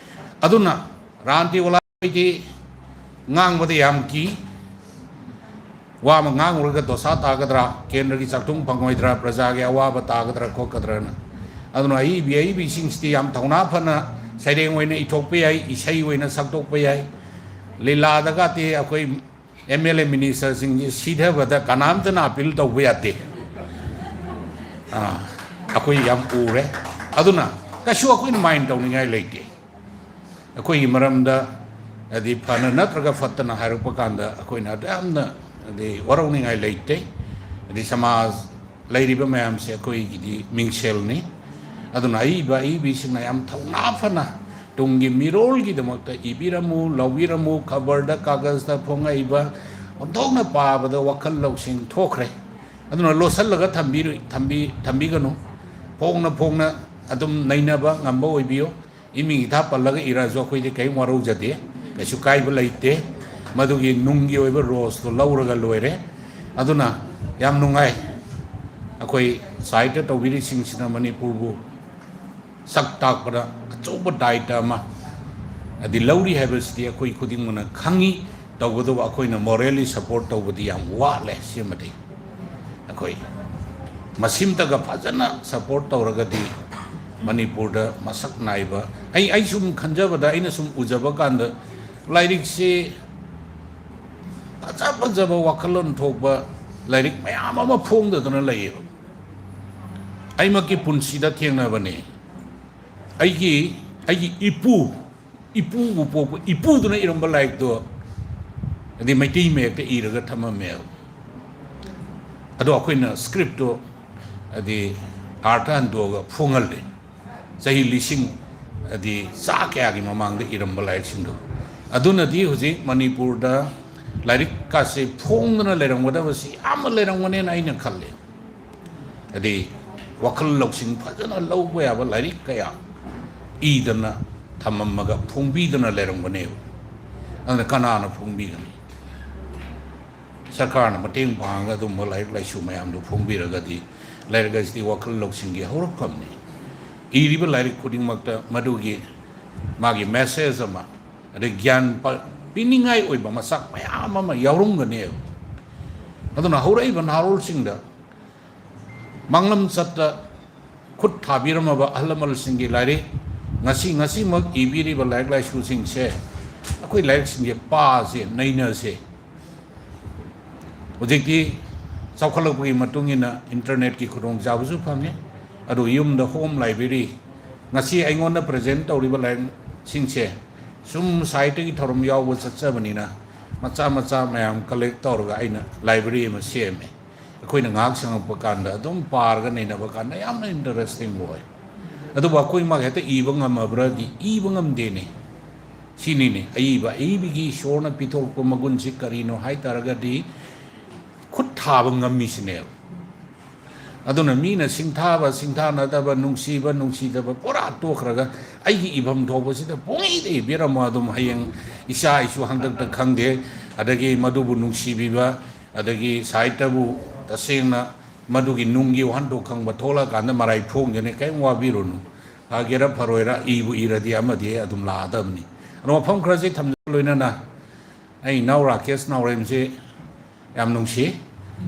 ꯑꯗꯨꯅ ꯔꯥꯟꯇꯤ ꯋꯥꯂꯥꯗꯤ ꯉꯥꯡꯕꯗ ꯌꯥꯝ ꯀꯤ, ꯋꯥ ꯑꯃ ꯉꯥꯡꯉꯨꯔꯒ ꯗꯣꯁꯥ ꯇꯥꯒꯗ꯭ꯔꯥ, ꯀꯦꯟꯗ꯭ꯔꯒꯤ ꯆꯥꯛꯊꯨꯡ ꯐꯪꯉꯣꯏꯗ꯭ꯔꯥ, ꯄ꯭ꯔꯖꯥꯒꯤ ꯑꯋꯥꯕ ꯇꯥꯒꯗ꯭ꯔꯥ ꯈꯣꯠꯀꯗ꯭ꯔꯥꯅ꯫ ꯑꯗꯨꯅ ꯑꯏꯕꯤ ꯑꯏꯕꯤꯁꯤꯡꯁꯤꯗꯤ ꯌꯥꯝ ꯊꯧꯅꯥ ꯐꯅ ꯁꯩꯔꯦꯡ ꯑꯣꯏꯅ ꯏꯊꯣꯛꯄ ꯌꯥꯏ, ꯏꯁꯩ ꯑꯣꯏꯅ ꯁꯛꯇꯣꯛꯄ ꯌꯥꯏ꯫ ꯂꯤꯂꯥꯗꯒꯗꯤ ꯑꯩꯈꯣꯏ M L A minister ꯁꯤꯡꯁꯤ ꯁꯤꯊꯕꯗ ꯀꯅꯥꯝꯇꯅ appeal ꯇꯧꯕ ꯌꯥꯗꯦ꯫ ꯑꯥ, ꯑꯩꯈꯣꯏ ꯌꯥꯝ ꯎꯔꯦ꯫ ꯑꯗꯨꯅ ꯀꯩꯁꯨ ꯑꯩꯈꯣꯏꯅ mind ꯇꯧꯅꯤꯡꯉꯥꯏ ꯂꯩꯇꯦ꯫ ꯑꯩꯈꯣꯏꯒꯤ ꯃꯔꯝꯗ ꯍꯥꯏꯗꯤ ꯐꯅ ꯅꯠꯇ꯭ꯔꯒ ꯐꯠꯇꯅ ꯍꯥꯏꯔꯛꯄ ꯀꯥꯟꯗ ꯑꯩꯈꯣꯏꯅ ꯑꯗꯨ ꯌꯥꯝꯅ ꯍꯥꯏꯗꯤ ꯋꯥꯔꯧꯅꯤꯡꯉꯥꯏ ꯂꯩꯇꯦ꯫ ꯍꯥꯏꯗꯤ ꯁꯃꯥꯖ ꯂꯩꯔꯤꯕ ꯃꯌꯥꯝꯁꯦ ꯑꯩꯈꯣꯏꯒꯤꯗꯤ ꯃꯤꯡꯁꯦꯜꯅꯤ꯫ ꯑꯗꯨꯅ ꯑꯏꯕ ꯑꯏꯕꯤꯁꯤꯡꯅ ꯌꯥꯝ ꯊꯧꯅꯥ ꯐꯅ ꯇꯨꯡꯒꯤ ꯃꯤꯔꯣꯜꯒꯤꯗꯃꯛꯇ ꯏꯕꯤꯔꯝꯃꯨ, ꯂꯧꯕꯤꯔꯝꯃꯨ, ꯈꯕꯔꯗ, ꯀꯥꯒꯖꯇ ꯐꯣꯡꯉꯛꯏꯕ ꯑꯣꯟꯊꯣꯛꯅ ꯄꯥꯕꯗ ꯋꯥꯈꯜ ꯂꯧꯁꯤꯡ ꯊꯣꯛꯈ꯭ꯔꯦ꯫ ꯑꯗꯨꯅ ꯂꯣꯠꯁꯤꯜꯂꯒ ꯊꯝꯕꯤꯔꯨ-, ꯊꯝꯕꯤ-, ꯊꯝꯕꯤꯒꯅꯨ꯫ ꯐꯣꯡꯅ ꯐꯣꯡꯅ ꯑꯗꯨꯝ ꯅꯩꯅꯕ ꯉꯝꯕ ꯑꯣꯏꯕꯤꯌꯨ꯫ ꯏꯃꯤꯡ ꯏꯊꯥ ꯄꯜꯂꯒ ꯏꯔꯛꯑꯁꯨ ꯑꯩꯈꯣꯏꯗꯤ ꯀꯔꯤꯝ ꯋꯥꯔꯧꯖꯗꯦ, ꯀꯩꯁꯨ ꯀꯥꯏꯕ ꯂꯩꯇꯦ꯫ ꯃꯗꯨꯒꯤ ꯅꯨꯡꯒꯤ ꯑꯣꯏꯕ ꯔꯣꯁꯇꯣ ꯂꯧꯔꯒ ꯂꯣꯏꯔꯦ꯫ ꯑꯗꯨꯅ ꯌꯥꯝ ꯅꯨꯡꯉꯥꯏ, ꯑꯩꯈꯣꯏ ꯁꯥꯍꯤꯇ꯭ꯌ ꯇꯧꯕꯤꯔꯤꯁꯤꯡꯁꯤꯅ ꯃꯅꯤꯄꯨꯔꯕꯨ ꯁꯛ ꯇꯥꯛꯄꯗ ꯑꯆꯧꯕ ꯗꯥꯏꯇ ꯑꯃ ꯍꯥꯏꯗꯤ ꯂꯧꯔꯤ ꯍꯥꯏꯕꯁꯤꯗꯤ ꯑꯩꯈꯣꯏ ꯈꯨꯗꯤꯡꯃꯛꯅ ꯈꯪꯉꯤ꯫ ꯇꯧꯕꯇꯕꯨ ꯑꯩꯈꯣꯏꯅ morally support ꯇꯧꯕꯗꯤ ꯌꯥꯝ ꯋꯥꯠꯂꯦ꯫ ꯁꯤꯃꯗꯤ ꯑꯩꯈꯣꯏ ꯃꯁꯤꯝꯇꯒ ꯐꯖꯅ support ꯇꯧꯔꯒꯗꯤ ꯃꯅꯤꯄꯨꯔꯗ ꯃꯁꯛ ꯅꯥꯏꯕ, ꯑꯩ, ꯑꯩ ꯁꯨꯝ ꯈꯟꯖꯕꯗ, ꯑꯩꯅ ꯁꯨꯝ ꯎꯖꯕ ꯀꯥꯟꯗ, ꯂꯥꯏꯔꯤꯛꯁꯤ ꯐꯖ ꯐꯖꯕ ꯋꯥꯈꯜꯂꯣꯟ ꯊꯣꯛꯄ ꯂꯥꯏꯔꯤꯛ ꯃꯌꯥꯝ ꯑꯃ ꯐꯣꯡꯗꯗꯅ ꯂꯩꯌꯦꯕ꯫ ꯑꯩꯃꯛꯀꯤ ꯄꯨꯟꯁꯤꯗ ꯊꯦꯡꯅꯕꯅꯤ꯫ ꯑꯩꯒꯤ, ꯑꯩꯒꯤ ꯏꯄꯨ, ꯏꯄꯨꯕꯨ ꯄꯣꯛꯄ ꯏꯄꯨꯗꯨꯅ ꯏꯔꯝꯕ ꯂꯥꯏꯔꯤꯛꯇꯣ ꯍꯥꯏꯗꯤ ꯃꯩꯇꯩ ꯃꯌꯦꯛꯇ ꯏꯔꯒ ꯊꯝꯃꯝꯃꯦꯕ꯫ ꯑꯗꯣ ꯑꯩꯈꯣꯏꯅ script ꯇꯣ ꯍꯥꯏꯗꯤ ꯑꯥꯔꯊ ꯍꯟꯗꯣꯛꯑꯒ ꯐꯣꯡꯍꯜꯂꯦ꯫ ꯆꯍꯤ ꯂꯤꯁꯤꯡ ꯍꯥꯏꯗꯤ ꯆꯥ ꯀꯌꯥꯒꯤ ꯃꯃꯥꯡꯗ ꯏꯔꯝꯕ ꯂꯥꯏꯔꯤꯛꯁꯤꯡꯗꯣ꯫ ꯑꯗꯨꯅꯗꯤ ꯍꯧꯖꯤꯛ ꯃꯅꯤꯄꯨꯔꯗ ꯂꯥꯏꯔꯤꯛꯀꯥꯁꯦ ꯐꯣꯡꯗꯅ ꯂꯩꯔꯝꯒꯗꯕꯁꯤ ꯌꯥꯝꯅ ꯂꯩꯔꯝꯒꯅꯦꯅ ꯑꯩꯅ ꯈꯜꯂꯦ꯫ ꯍꯥꯏꯗꯤ ꯋꯥꯈꯜ ꯂꯧꯁꯤꯡ ꯐꯖꯅ ꯂꯧꯕ ꯌꯥꯕ ꯂꯥꯏꯔꯤꯛ ꯀꯌꯥ ꯏꯗꯅ ꯊꯝꯃꯝꯃꯒ ꯐꯣꯡꯕꯤꯗꯅ ꯂꯩꯔꯝꯒꯅꯦꯕ꯫ ꯑꯗꯨꯅ ꯀꯅꯥꯅ ꯐꯣꯡꯕꯤꯒꯅꯤ? ꯁꯔꯀꯥꯔꯅ ꯃꯇꯦꯡ ꯄꯥꯡꯉꯒ ꯑꯗꯨꯝꯕ ꯂꯥꯏꯔꯤꯛ ꯂꯥꯏꯁꯨ ꯃꯌꯥꯝꯗꯨ ꯐꯣꯡꯕꯤꯔꯒꯗꯤ, ꯂꯥꯏꯔꯤꯛ ꯑꯁꯤꯗꯤ ꯋꯥꯈꯜ ꯂꯧꯁꯤꯡꯒꯤ ꯍꯧꯔꯛꯐꯝꯅꯤ꯫ ꯏꯔꯤꯕ ꯂꯥꯏꯔꯤꯛ ꯈꯨꯗꯤꯡꯃꯛꯇ ꯃꯗꯨꯒꯤ ꯃꯥꯒꯤ message ꯑꯃ, ꯑꯗꯩ ꯒ꯭ꯌꯥꯟ ꯄ-, ꯄꯤꯅꯤꯡꯉꯥꯏ ꯑꯣꯏꯕ ꯃꯆꯥꯛ ꯃꯌꯥꯝ ꯑꯃ ꯌꯥꯎꯔꯝꯒꯅꯦꯕ꯫ ꯑꯗꯨꯅ ꯍꯧꯔꯛꯏꯕ ꯅꯍꯥꯔꯣꯜꯁꯤꯡꯗ ꯃꯥꯡꯂꯝ ꯆꯠꯇ ꯈꯨꯠ ꯊꯥꯕꯤꯔꯝꯃꯕ ꯑꯍꯜ ꯂꯃꯟꯁꯤꯡꯒꯤ ꯂꯥꯏꯔꯤꯛ, ꯉꯁꯤ, ꯉꯁꯤꯃꯛ ꯏꯕꯤꯔꯤꯕ ꯂꯥꯏꯔꯤꯛ ꯂꯥꯏꯁꯨꯁꯤꯡꯁꯦ, ꯑꯩꯈꯣꯏ ꯂꯥꯏꯔꯤꯛꯁꯤꯡꯁꯦ ꯄꯥꯁꯦ, ꯅꯩꯅꯁꯦ꯫ ꯍꯧꯖꯤꯛꯇꯤ ꯆꯥꯎꯈꯠꯂꯛꯄꯒꯤ ꯃꯇꯨꯡ ꯏꯟꯅ internetꯀꯤ ꯈꯨꯗꯣꯡꯆꯥꯕꯁꯨ ꯐꯪꯉꯦ꯫ ꯑꯗꯨ ꯌꯨꯝꯗ home library, ꯉꯁꯤ ꯑꯩꯉꯣꯟꯗ present ꯇꯧꯔꯤꯕ ꯂꯥꯏꯔꯤꯛꯁꯤꯡꯁꯦ ꯁꯨꯝ ꯁꯥꯍꯤꯇ꯭ꯌꯒꯤ ꯊꯧꯔꯝ ꯌꯥꯎꯕ ꯆꯠꯆꯕꯅꯤꯅ ꯃꯆꯥ ꯃꯆꯥ ꯃꯌꯥꯝ collect ꯇꯧꯔꯒ ꯑꯩꯅ library ꯑꯃ ꯁꯦꯝꯃꯦ꯫ ꯑꯩꯈꯣꯏꯅ ꯉꯥꯏꯍꯥꯛ ꯁꯪꯉꯛꯄ ꯀꯥꯟꯗ ꯑꯗꯨꯝ ꯄꯥꯔꯒ ꯅꯩꯅꯕ ꯀꯥꯟꯗ ꯌꯥꯝꯅ interesting ꯑꯣꯏ꯫ ꯑꯗꯨꯕꯨ ꯑꯩꯈꯣꯏ ꯃꯥ ꯍꯦꯛꯇ ꯏꯕ ꯉꯝꯃꯕ꯭ꯔꯗꯤ ꯏꯕ ꯉꯝꯗꯦꯅꯦ꯫ ꯁꯤꯅꯤꯅꯦ ꯑꯏꯕ, ꯑꯏꯕꯒꯤ ꯏꯁꯣꯔꯅ ꯄꯤꯊꯣꯔꯛꯄ ꯃꯒꯨꯟꯁꯤ ꯀꯔꯤꯅꯣ ꯍꯥꯏ ꯇꯥꯔꯒꯗꯤ ꯈꯨꯠ ꯊꯥꯕ ꯉꯝꯃꯤꯁꯤꯅꯦꯕ꯫ ꯑꯗꯨꯅ ꯃꯤꯅ ꯁꯤꯡꯊꯥꯕ ꯁꯤꯡꯊꯥꯅꯗꯕ, ꯅꯨꯡꯁꯤꯕ ꯅꯨꯡꯁꯤꯗꯕ ꯄꯨꯔꯥ ꯇꯣꯛꯈ꯭ꯔꯒ, ꯑꯩꯒꯤ ꯏꯐꯝ ꯊꯣꯛꯄꯁꯤꯗ ꯄꯨꯡꯏꯗ ꯏꯕꯤꯔꯝꯃꯣ꯫ ꯑꯗꯨꯝ ꯍꯌꯦꯡ ꯏꯆꯥ ꯏꯁꯨ ꯍꯥꯛꯇꯛꯇ ꯈꯪꯗꯦ, ꯑꯗꯒꯤ ꯃꯗꯨꯕꯨ ꯅꯨꯡꯁꯤꯕꯤꯕ, ꯑꯗꯒꯤ ꯁꯥꯍꯤꯇ꯭ꯌꯕꯨ ꯇꯁꯦꯡꯅ ꯃꯗꯨꯒꯤ ꯅꯨꯡꯒꯤ ꯋꯥꯍꯟꯊꯣꯛ ꯈꯪꯕ ꯊꯣꯛꯂꯛꯑꯀꯥꯟꯗ ꯃꯔꯥꯏ ꯐꯣꯡꯒꯅꯤ, ꯀꯔꯤꯝ ꯋꯥꯕꯤꯔꯨꯅꯨ꯫ ꯐꯒꯦꯔꯥ ꯐꯔꯣꯏꯔꯥ, ꯏꯕꯨ ꯏꯔꯗꯤ ꯑꯃꯗꯤ ꯑꯗꯨꯝ ꯂꯥꯛꯑꯗꯕꯅꯤ꯫ ꯑꯗꯣ ꯃꯐꯝ ꯈꯔꯁꯤ ꯊꯝꯖꯕ ꯂꯣꯏꯅꯅ, ꯑꯩ ꯏꯅꯥꯎ ꯔꯥꯀꯦꯁ ꯅꯥꯎꯔꯦꯝꯁꯤ ꯌꯥꯝ ꯅꯨꯡꯁꯤ꯫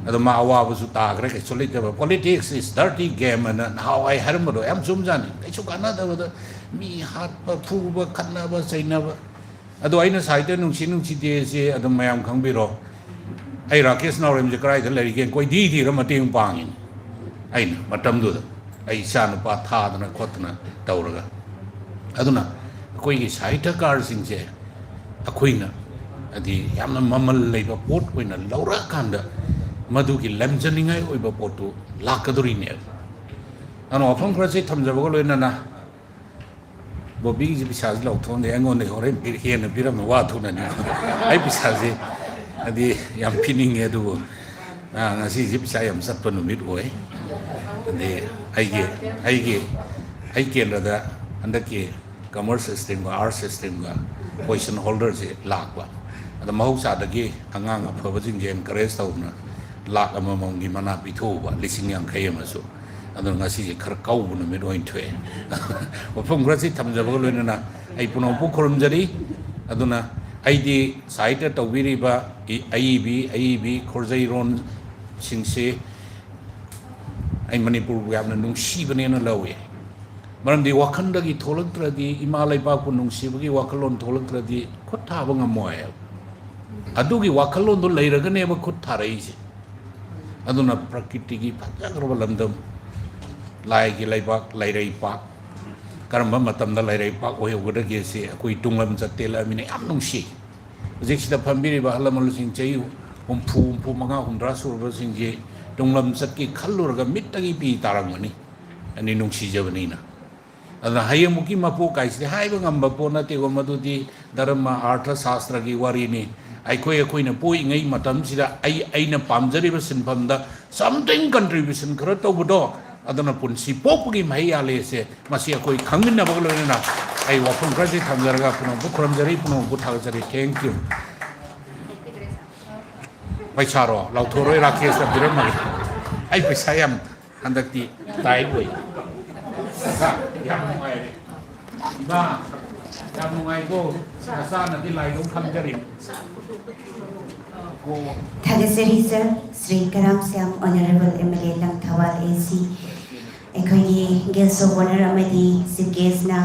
ꯑꯗꯣ ꯃꯥ ꯑꯋꯥꯕꯁꯨ ꯇꯥꯈ꯭ꯔꯦ, ꯀꯩꯁꯨ ꯂꯩꯇꯕ꯫ "Politics is dirty game" ꯑꯅ ꯅꯍꯥꯟꯋꯥꯏ ꯍꯥꯏꯔꯝꯕꯗꯣ ꯌꯥꯝ ꯆꯨꯝꯖꯥꯠꯅꯤ꯫ ꯀꯩꯁꯨ ꯀꯥꯟꯅꯗꯕꯗ ꯃꯤ ꯍꯥꯠꯄ, ꯐꯨꯕ, ꯈꯠꯅꯕ, ꯆꯩꯅꯕ꯫ ꯑꯗꯣ ꯑꯩꯅ ꯁꯥꯍꯤꯇ꯭ꯌ ꯅꯨꯡꯁꯤ ꯅꯨꯡꯁꯤꯗꯦꯁꯦ ꯑꯗꯨꯝ ꯃꯌꯥꯝ ꯈꯪꯕꯤꯔꯣ꯫ ꯑꯩ ꯔꯥꯀꯦꯁ ꯅꯥꯎꯔꯦꯝꯁꯦ ꯀꯗꯥꯏꯗ ꯂꯩꯔꯤꯒꯦ ꯀꯣꯏꯊꯤ ꯊꯤꯔ ꯃꯇꯦꯡ ꯄꯥꯡꯉꯤꯅꯤ ꯑꯩꯅ ꯃꯇꯝꯗꯨꯗ꯫ ꯑꯩ ꯏꯆꯥ ꯅꯨꯄꯥ ꯊꯥꯗꯅ ꯈꯣꯠꯇꯅ ꯇꯧꯔꯒ꯫ ꯑꯗꯨꯅ ꯑꯩꯈꯣꯏꯒꯤ ꯁꯥꯍꯤꯇ꯭ꯌꯀꯥꯔꯁꯤꯡꯁꯦ ꯑꯩꯈꯣꯏꯅ ꯍꯥꯏꯗꯤ ꯌꯥꯝꯅ ꯃꯃꯜ ꯂꯩꯕ ꯄꯣꯠ ꯑꯣꯏꯅ ꯂꯧꯔꯛꯑꯀꯥꯟꯗ ꯃꯗꯨꯒꯤ ꯂꯝꯖꯅꯤꯡꯉꯥꯏ ꯑꯣꯏꯕ ꯄꯣꯠꯇꯨ ꯂꯥꯛꯀꯗꯣꯔꯤꯅꯦꯕ꯫ ꯑꯗꯨꯅ ꯋꯥꯐꯝ ꯈꯔꯁꯤ ꯊꯝꯖꯕꯒ ꯂꯣꯏꯅꯅ ꯕꯣꯕꯤꯒꯤꯁꯤ ꯄꯩꯁꯥꯁꯤ ꯂꯧꯊꯣꯛꯑꯝꯗꯦ, ꯑꯩꯉꯣꯟꯗ ꯍꯣꯔꯦꯟ ꯄꯤꯔ-, ꯍꯦꯟꯅ ꯄꯤꯔꯝꯃꯦ, ꯋꯥ ꯊꯣꯛꯅꯅꯤ꯫ ꯑꯩ ꯄꯩꯁꯥꯁꯤ ꯍꯥꯏꯗꯤ ꯌꯥꯝ ꯄꯤꯅꯤꯡꯉꯦ, ꯑꯗꯨꯕꯨ, ꯑ, ꯉꯁꯤꯁꯤ ꯄꯩꯁꯥ ꯌꯥꯝ ꯆꯠꯄ ꯅꯨꯃꯤꯠ ꯑꯣꯏ꯫ ꯑꯗꯩ ꯑꯩꯒꯤ, ꯑꯩꯒꯤ, ꯑꯩ ꯀꯦꯟꯗ꯭ꯔꯗ ꯍꯟꯗꯛꯀꯤ commerce streamꯒ arts streamꯒ position holderꯁꯦ ꯂꯥꯛꯄ꯫ ꯑꯗ ꯃꯍꯧꯁꯥꯗꯒꯤ ꯑꯉꯥꯡ ꯑꯐꯕꯁꯤꯡꯁꯦ encourage ꯇꯧꯗꯅ ꯂꯥꯛ ꯑꯃꯃꯝꯒꯤ ꯃꯅꯥ ꯄꯤꯊꯣꯛꯎꯕ, ꯂꯤꯁꯤꯡ ꯌꯥꯡꯈꯩ ꯑꯃꯁꯨ꯫ ꯑꯗꯨꯅ ꯉꯁꯤꯁꯦ ꯈꯔ ꯀꯧꯕ ꯅꯨꯃꯤꯠ ꯑꯣꯏꯅ ꯊꯣꯛꯑꯦ꯫ ꯋꯥꯐꯝ ꯈꯔꯁꯤ ꯊꯝꯖꯕꯒ ꯂꯣꯏꯅꯅ ꯑꯩ ꯄꯨꯝꯅꯃꯛꯄꯨ ꯈꯨꯔꯨꯝꯖꯔꯤ꯫ ꯑꯗꯨꯅ ꯑꯩꯗꯤ ꯁꯥꯍꯤꯇ꯭ꯌ ꯇꯧꯕꯤꯔꯤꯕ ꯏ-, ꯑꯏꯕꯤ, ꯑꯏꯕꯤ ꯈꯣꯔꯖꯩꯔꯣꯟꯁꯤꯡꯁꯤ ꯑꯩ ꯃꯅꯤꯄꯨꯔꯕꯨ ꯌꯥꯝꯅ ꯅꯨꯡꯁꯤꯕꯅꯦꯅ ꯂꯧꯏ꯫ ꯃꯔꯝꯗꯤ ꯋꯥꯈꯜꯗꯒꯤ ꯊꯣꯛꯂꯛꯇ꯭ꯔꯗꯤ, ꯏꯃꯥ ꯂꯩꯕꯥꯛꯄꯨ ꯅꯨꯡꯁꯤꯕꯒꯤ ꯋꯥꯈꯜꯂꯣꯟ ꯊꯣꯛꯂꯛꯇ꯭ꯔꯗꯤ ꯈꯨꯠ ꯊꯥꯕ ꯉꯝꯃꯣꯏ ꯍꯥꯏꯕ꯫ ꯑꯗꯨꯒꯤ ꯋꯥꯈꯜꯂꯣꯟꯗꯣ ꯂꯩꯔꯒꯅꯦꯕ ꯈꯨꯠ ꯊꯥꯔꯛꯏꯁꯦ꯫ ꯑꯗꯨꯅ ꯄ꯭ꯔꯀꯤꯇꯤꯒꯤ ꯐꯖꯈ꯭ꯔꯕ ꯂꯝꯗꯝ, ꯂꯥꯏꯒꯤ ꯂꯩꯕꯥꯛ, ꯂꯩꯔꯩꯄꯥꯛ, ꯀꯔꯝꯕ ꯃꯇꯝꯗ ꯂꯩꯔꯩꯄꯥꯛ ꯑꯣꯏꯍꯧꯒꯗꯒꯦꯁꯦ ꯑꯩꯈꯣꯏ ꯇꯨꯡꯂꯝ ꯆꯠ ꯇꯦꯜꯂꯛꯑꯃꯤꯅ ꯌꯥꯝ ꯅꯨꯡꯁꯤ꯫ ꯍꯧꯖꯤꯛꯁꯤꯗ ꯐꯝꯕꯤꯔꯤꯕ ꯑꯍꯜ ꯂꯃꯟꯁꯤꯡ ꯆꯍꯤ ꯍꯨꯝꯐꯨ, ꯍꯨꯝꯐꯨ ꯃꯉꯥ, ꯍꯨꯝꯗ꯭ꯔꯥ ꯁꯨꯔꯕꯁꯤꯡꯁꯤ ꯇꯨꯡꯂꯝ ꯆꯠꯀꯤ ꯈꯜꯂꯨꯔꯒ ꯃꯤꯠꯇꯒꯤ ꯄꯤ ꯇꯥꯔꯝꯒꯅꯤ, ꯑꯅꯤ ꯅꯨꯡꯁꯤꯖꯕꯅꯤꯅ꯫ ꯑꯗꯨꯅ ꯍꯌꯦꯡꯃꯨꯛꯀꯤ ꯃꯄꯣꯛ ꯀꯥꯏꯁꯤꯗꯤ ꯍꯥꯏꯕ ꯉꯝꯕ ꯄꯣꯠ ꯅꯠꯇꯦꯀꯣ, ꯃꯗꯨꯗꯤ ꯙꯔꯃ, ꯑꯥꯔꯊ, ꯁꯥꯁꯇ꯭ꯔꯒꯤ ꯋꯥꯔꯤꯅꯤ꯫ ꯑꯩꯈꯣꯏ ꯑꯩꯈꯣꯏꯅ ꯄꯣꯛꯏꯉꯩ ꯃꯇꯝꯁꯤꯗ ꯑꯩ ꯑꯩꯅ ꯄꯥꯝꯖꯔꯤꯕ ꯁꯤꯟꯐꯝꯗ something contribution ꯈꯔ ꯇꯧꯕꯗꯣ, ꯑꯗꯨꯅ ꯄꯨꯟꯁꯤ ꯄꯣꯛꯄꯒꯤ ꯃꯍꯩ ꯌꯥꯜꯂꯦꯁꯦ꯫ ꯃꯁꯤ ꯑꯩꯈꯣꯏ ꯈꯪꯃꯤꯟꯅꯕꯒ ꯂꯣꯏꯅꯅ ꯑꯩ ꯋꯥꯐꯝ ꯈꯔꯁꯤ ꯊꯝꯖꯔꯒ ꯄꯨꯝꯅꯃꯛꯄꯨ ꯈꯨꯔꯨꯝꯖꯔꯤ, ꯄꯨꯝꯅꯃꯛꯄꯨ ꯊꯥꯒꯠꯆꯔꯤ꯫ Thank you꯫ ꯄꯩꯁꯥꯔꯣ? ꯂꯥꯎꯊꯣꯔꯣꯏ, ꯔꯥꯀꯦꯁꯇ ꯄꯤꯔꯝꯃꯒꯦ꯫ ꯑꯩ ꯄꯩꯁꯥ ꯌꯥꯝ ꯍꯟꯗꯛꯇꯤ ꯇꯥꯏꯠ ꯑꯣꯏ꯫ ꯌꯥꯝ ꯅꯨꯡꯉꯥꯏꯔꯦ꯫ ꯏꯃꯥ, ꯌꯥꯝ ꯅꯨꯡꯉꯥꯏꯀꯣ꯫ ꯅꯆꯥꯅꯗꯤ ꯂꯥꯏꯗꯧ ꯈꯪꯖꯔꯤ꯫ ꯑꯣ꯫ ꯊꯥꯒꯠꯆꯔꯤ, sir꯫ Shri Karam Shyam, Honourable M L A Langthabal A C꯫ ꯑꯩꯈꯣꯏꯒꯤ guest of honour ꯑꯃꯗꯤ chief guestꯅ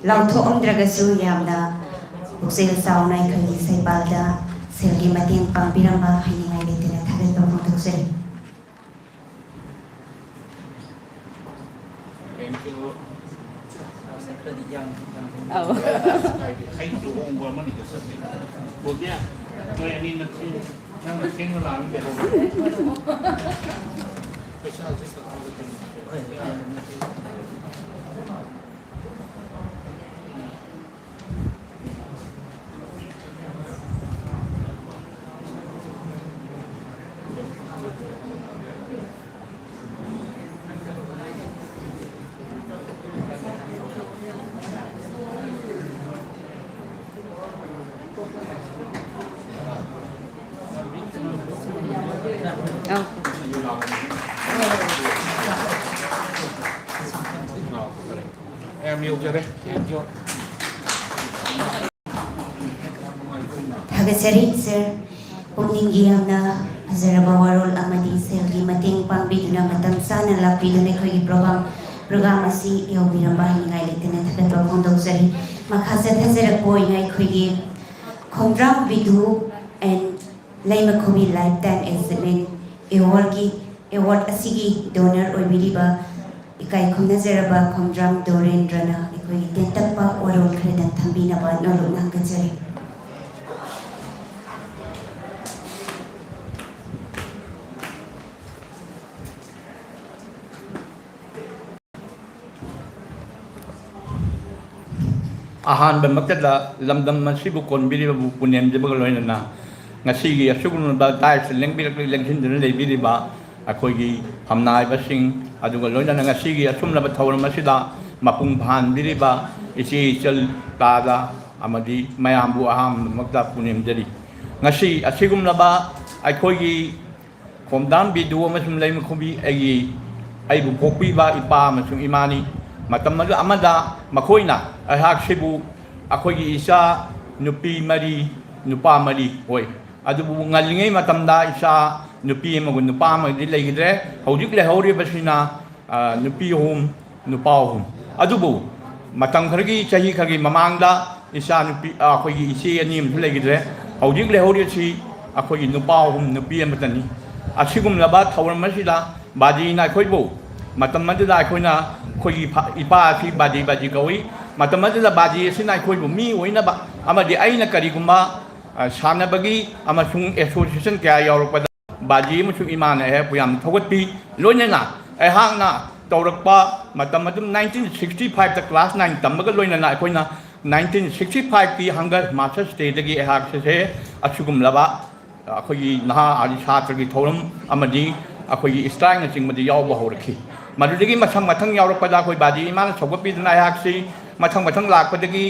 ꯂꯥꯎꯊꯣꯛꯑꯝꯗ꯭ꯔꯒꯁꯨ ꯌꯥꯝꯅ ꯄꯨꯛꯆꯦꯜ ꯆꯥꯎꯅ ꯑꯩꯈꯣꯏꯒꯤ ꯁꯩꯄꯥꯜꯗ ꯁꯦꯜꯒꯤ ꯃꯇꯦꯡ ꯄꯥꯡꯕꯤꯔꯝꯕ ꯍꯥꯏꯅꯤꯡꯉꯥꯏ ꯂꯩꯇꯅ ꯊꯥꯒꯠꯄ ꯐꯣꯡꯗꯣꯛꯆꯔꯤ꯫ ꯑꯧ꯫ ꯑꯩ ꯂꯨꯍꯣꯡꯕ ꯑꯃꯅꯤꯗ ꯆꯠꯂꯤ꯫ ꯕꯣꯕꯤꯌꯥ, ꯅꯣꯏ ꯑꯅꯤ ꯅꯊꯦꯡ-, ꯅꯪꯅ ꯊꯦꯡꯅ ꯂꯥꯛꯑꯒ ꯂꯩꯍꯧꯔꯦ꯫ ꯄꯩꯁꯥꯁꯦ ꯀꯛꯊꯠꯂꯛꯀꯅꯤ꯫ ꯑꯧ꯫ ꯌꯥꯝ ꯌꯧꯖꯔꯦ꯫ Thank you꯫ ꯊꯥꯒꯠꯆꯔꯤ, sir꯫ ꯄꯨꯛꯅꯤꯡꯒꯤ ꯌꯥꯝꯅ ꯐꯖꯔꯕ ꯋꯥꯔꯣꯜ ꯑꯃꯗꯤ ꯁꯦꯜꯒꯤ ꯃꯇꯦꯡ ꯄꯥꯡꯕꯤꯗꯨꯅ ꯃꯇꯝ ꯆꯥꯅ ꯂꯥꯛꯄꯤꯗꯨꯅ ꯑꯩꯈꯣꯏꯒꯤ program, program ꯑꯁꯤ ꯌꯧꯕꯤꯔꯝꯕ ꯍꯥꯏꯅꯤꯡꯉꯥꯏ ꯂꯩꯇꯅ ꯊꯥꯒꯠꯄ ꯐꯣꯡꯗꯣꯛꯆꯔꯤ꯫ ꯃꯈꯥ ꯆꯠꯊꯖꯔꯛꯄ ꯑꯣꯏꯅ ꯑꯩꯈꯣꯏꯒꯤ ꯈꯣꯡꯗ꯭ꯔꯥꯝ ꯕꯤꯗꯨ and ꯂꯩꯃꯈꯨꯕꯤ Lifetime Achievement Awardꯀꯤ, award ꯑꯁꯤꯒꯤ donor ꯑꯣꯏꯕꯤꯔꯤꯕ ꯏꯀꯥꯏ ꯈꯨꯝꯅꯖꯔꯕ ꯈꯣꯡꯗ꯭ꯔꯥꯝ ꯗꯣꯔꯦꯟꯗ꯭ꯔꯅ ꯑꯩꯈꯣꯏꯒꯤ ꯇꯦꯟꯇꯛꯄ ꯋꯥꯔꯣꯜ ꯈꯔꯗꯪ ꯊꯝꯕꯤꯅꯕ ꯅꯣꯜꯂꯨꯛꯅ ꯍꯪꯒꯠꯆꯔꯤ꯫ ꯑꯍꯥꯟꯕꯃꯛꯇꯗ ꯂꯝꯗꯝ ꯑꯁꯤꯕꯨ ꯀꯣꯟꯕꯤꯔꯤꯕꯕꯨ ꯄꯨꯅꯦꯝꯖꯕꯒ ꯂꯣꯏꯅꯅ ꯉꯁꯤꯒꯤ ꯑꯁꯤꯒꯨꯝꯂꯕ ꯗꯥꯏꯁꯇ ꯂꯦꯡꯕꯤꯔꯛ-, ꯂꯦꯡꯁꯤꯟꯗꯨꯅ ꯂꯩꯕꯤꯔꯤꯕ ꯑꯩꯈꯣꯏꯒꯤ ꯐꯝꯅꯥꯏꯕꯁꯤꯡ, ꯑꯗꯨꯒ ꯂꯣꯏꯅꯅ ꯉꯁꯤꯒꯤ ꯑꯁꯨꯝꯂꯕ ꯊꯧꯔꯝ ꯑꯁꯤꯗ ꯃꯄꯨꯡ ꯐꯥꯍꯟꯕꯤꯔꯤꯕ ꯏꯆꯦ ꯏꯆꯜ ꯇꯥꯗ ꯑꯃꯗꯤ ꯃꯌꯥꯝꯕꯨ ꯑꯍꯥꯟꯕꯃꯛꯇ ꯄꯨꯅꯦꯝꯖꯔꯤ꯫ ꯉꯁꯤ ꯑꯁꯤꯒꯨꯝꯂꯕ ꯑꯩꯈꯣꯏꯒꯤ ꯈꯣꯝꯗꯥꯝ ꯕꯤꯗꯨ ꯑꯃꯁꯨꯡ ꯂꯩꯃꯈꯨꯝꯕꯤ ꯑꯩꯒꯤ, ꯑꯩꯕꯨ ꯄꯣꯛꯄꯤꯕ ꯏꯄꯥ ꯑꯃꯁꯨꯡ ꯏꯃꯥꯅꯤ꯫ ꯃꯇꯝ ꯑꯗꯨ ꯑꯃꯗ ꯃꯈꯣꯏꯅ ꯑꯩꯍꯥꯛꯁꯤꯕꯨ ꯑꯩꯈꯣꯏꯒꯤ ꯏꯆꯥ ꯅꯨꯄꯤ ꯃꯔꯤ, ꯅꯨꯄꯥ ꯃꯔꯤ ꯑꯣꯏ꯫ ꯑꯗꯨꯕꯨ ꯉꯜꯂꯤꯉꯩ ꯃꯇꯝꯗ ꯏꯆꯥ ꯅꯨꯄꯤ ꯑꯃꯒ ꯅꯨꯄꯥ ꯑꯃꯒꯗꯤ ꯂꯩꯈꯤꯗ꯭ꯔꯦ꯫ ꯍꯧꯖꯤꯛ ꯂꯩꯍꯧꯔꯤꯕꯁꯤꯅ, ꯑ, ꯅꯨꯄꯤ ꯑꯍꯨꯝ, ꯅꯨꯄꯥ ꯑꯍꯨꯝ꯫ ꯑꯗꯨꯕꯨ ꯃꯇꯝ ꯈꯔꯒꯤ, ꯆꯍꯤ ꯈꯔꯒꯤ ꯃꯃꯥꯡꯗ ꯏꯆꯥ ꯅꯨꯄꯤ, ꯑ, ꯑꯩꯈꯣꯏꯒꯤ ꯏꯆꯦ ꯑꯅꯤ ꯑꯃꯁꯨ ꯂꯩꯈꯤꯗ꯭ꯔꯦ꯫ ꯍꯧꯖꯤꯛ ꯂꯩꯍꯧꯔꯤꯁꯤ ꯑꯩꯈꯣꯏꯒꯤ ꯅꯨꯄꯥ ꯑꯍꯨꯝ, ꯅꯨꯄꯤ ꯑꯃꯇꯅꯤ꯫ ꯑꯁꯤꯒꯨꯝꯂꯕ ꯊꯧꯔꯝ ꯑꯁꯤꯗ ꯕꯥꯖꯤꯅ ꯑꯩꯈꯣꯏꯕꯨ, ꯃꯇꯝ ꯑꯗꯨꯗ ꯑꯩꯈꯣꯏꯅ ꯑꯩꯈꯣꯏꯒꯤ ꯐ-, ꯏꯄꯥ ꯑꯁꯤ ꯕꯥꯖꯤ ꯕꯥꯖꯤ ꯀꯧꯏ꯫ ꯃꯇꯝ ꯑꯗꯨꯗ ꯕꯥꯖꯤ ꯑꯁꯤꯅ ꯑꯩꯈꯣꯏꯕꯨ ꯃꯤ ꯑꯣꯏꯅꯕ ꯑꯃꯗꯤ ꯑꯩꯅ ꯀꯔꯤꯒꯨꯝꯕ, ꯑ, ꯁꯥꯟꯅꯕꯒꯤ ꯑꯃꯁꯨꯡ ꯑꯦꯁꯣꯁꯤꯌꯦꯁꯟ ꯀꯌꯥ ꯌꯥꯎꯔꯛꯄꯗ ꯕꯥꯖꯤ ꯑꯃꯁꯨꯡ ꯏꯃꯥꯅ ꯑꯩꯍꯥꯛꯄꯨ ꯌꯥꯝꯅ ꯊꯧꯒꯠꯄꯤ꯫ ꯂꯣꯏꯅꯅ ꯑꯩꯍꯥꯛꯅ ꯇꯧꯔꯛꯄ ꯃꯇꯝ ꯑꯗꯨꯝ nineteen sixty five ꯇ class nine ꯇꯝꯕꯒ ꯂꯣꯏꯅꯅ ꯑꯩꯈꯣꯏꯅ nineteen sixty five ꯀꯤ ꯍꯪꯒꯔ ꯃꯥꯁꯇꯔꯁ ꯗꯦꯗꯒꯤ ꯑꯩꯍꯥꯛꯁꯦ ꯑꯁꯤꯒꯨꯝꯂꯕ ꯑꯩꯈꯣꯏꯒꯤ ꯅꯍꯥ ꯑꯃꯗꯤ ꯁꯥꯇ꯭ꯔꯒꯤ ꯊꯧꯔꯝ ꯑꯃꯗꯤ ꯑꯩꯈꯣꯏꯒꯤ ꯁ꯭ꯇ꯭ꯔꯥꯏꯛꯅꯆꯤꯡꯕꯗ ꯌꯥꯎꯕ ꯍꯧꯔꯛꯈꯤ꯫ ꯃꯗꯨꯗꯒꯤ ꯃꯊꯪ ꯃꯊꯪ ꯌꯥꯎꯔꯛꯄꯗ ꯑꯩꯈꯣꯏ ꯕꯥꯖꯤ ꯏꯃꯥꯅ ꯁꯧꯒꯠꯄꯤꯗꯨꯅ ꯑꯩꯍꯥꯛꯁꯤ ꯃꯊꯪ ꯃꯊꯪ ꯂꯥꯛꯄꯗꯒꯤ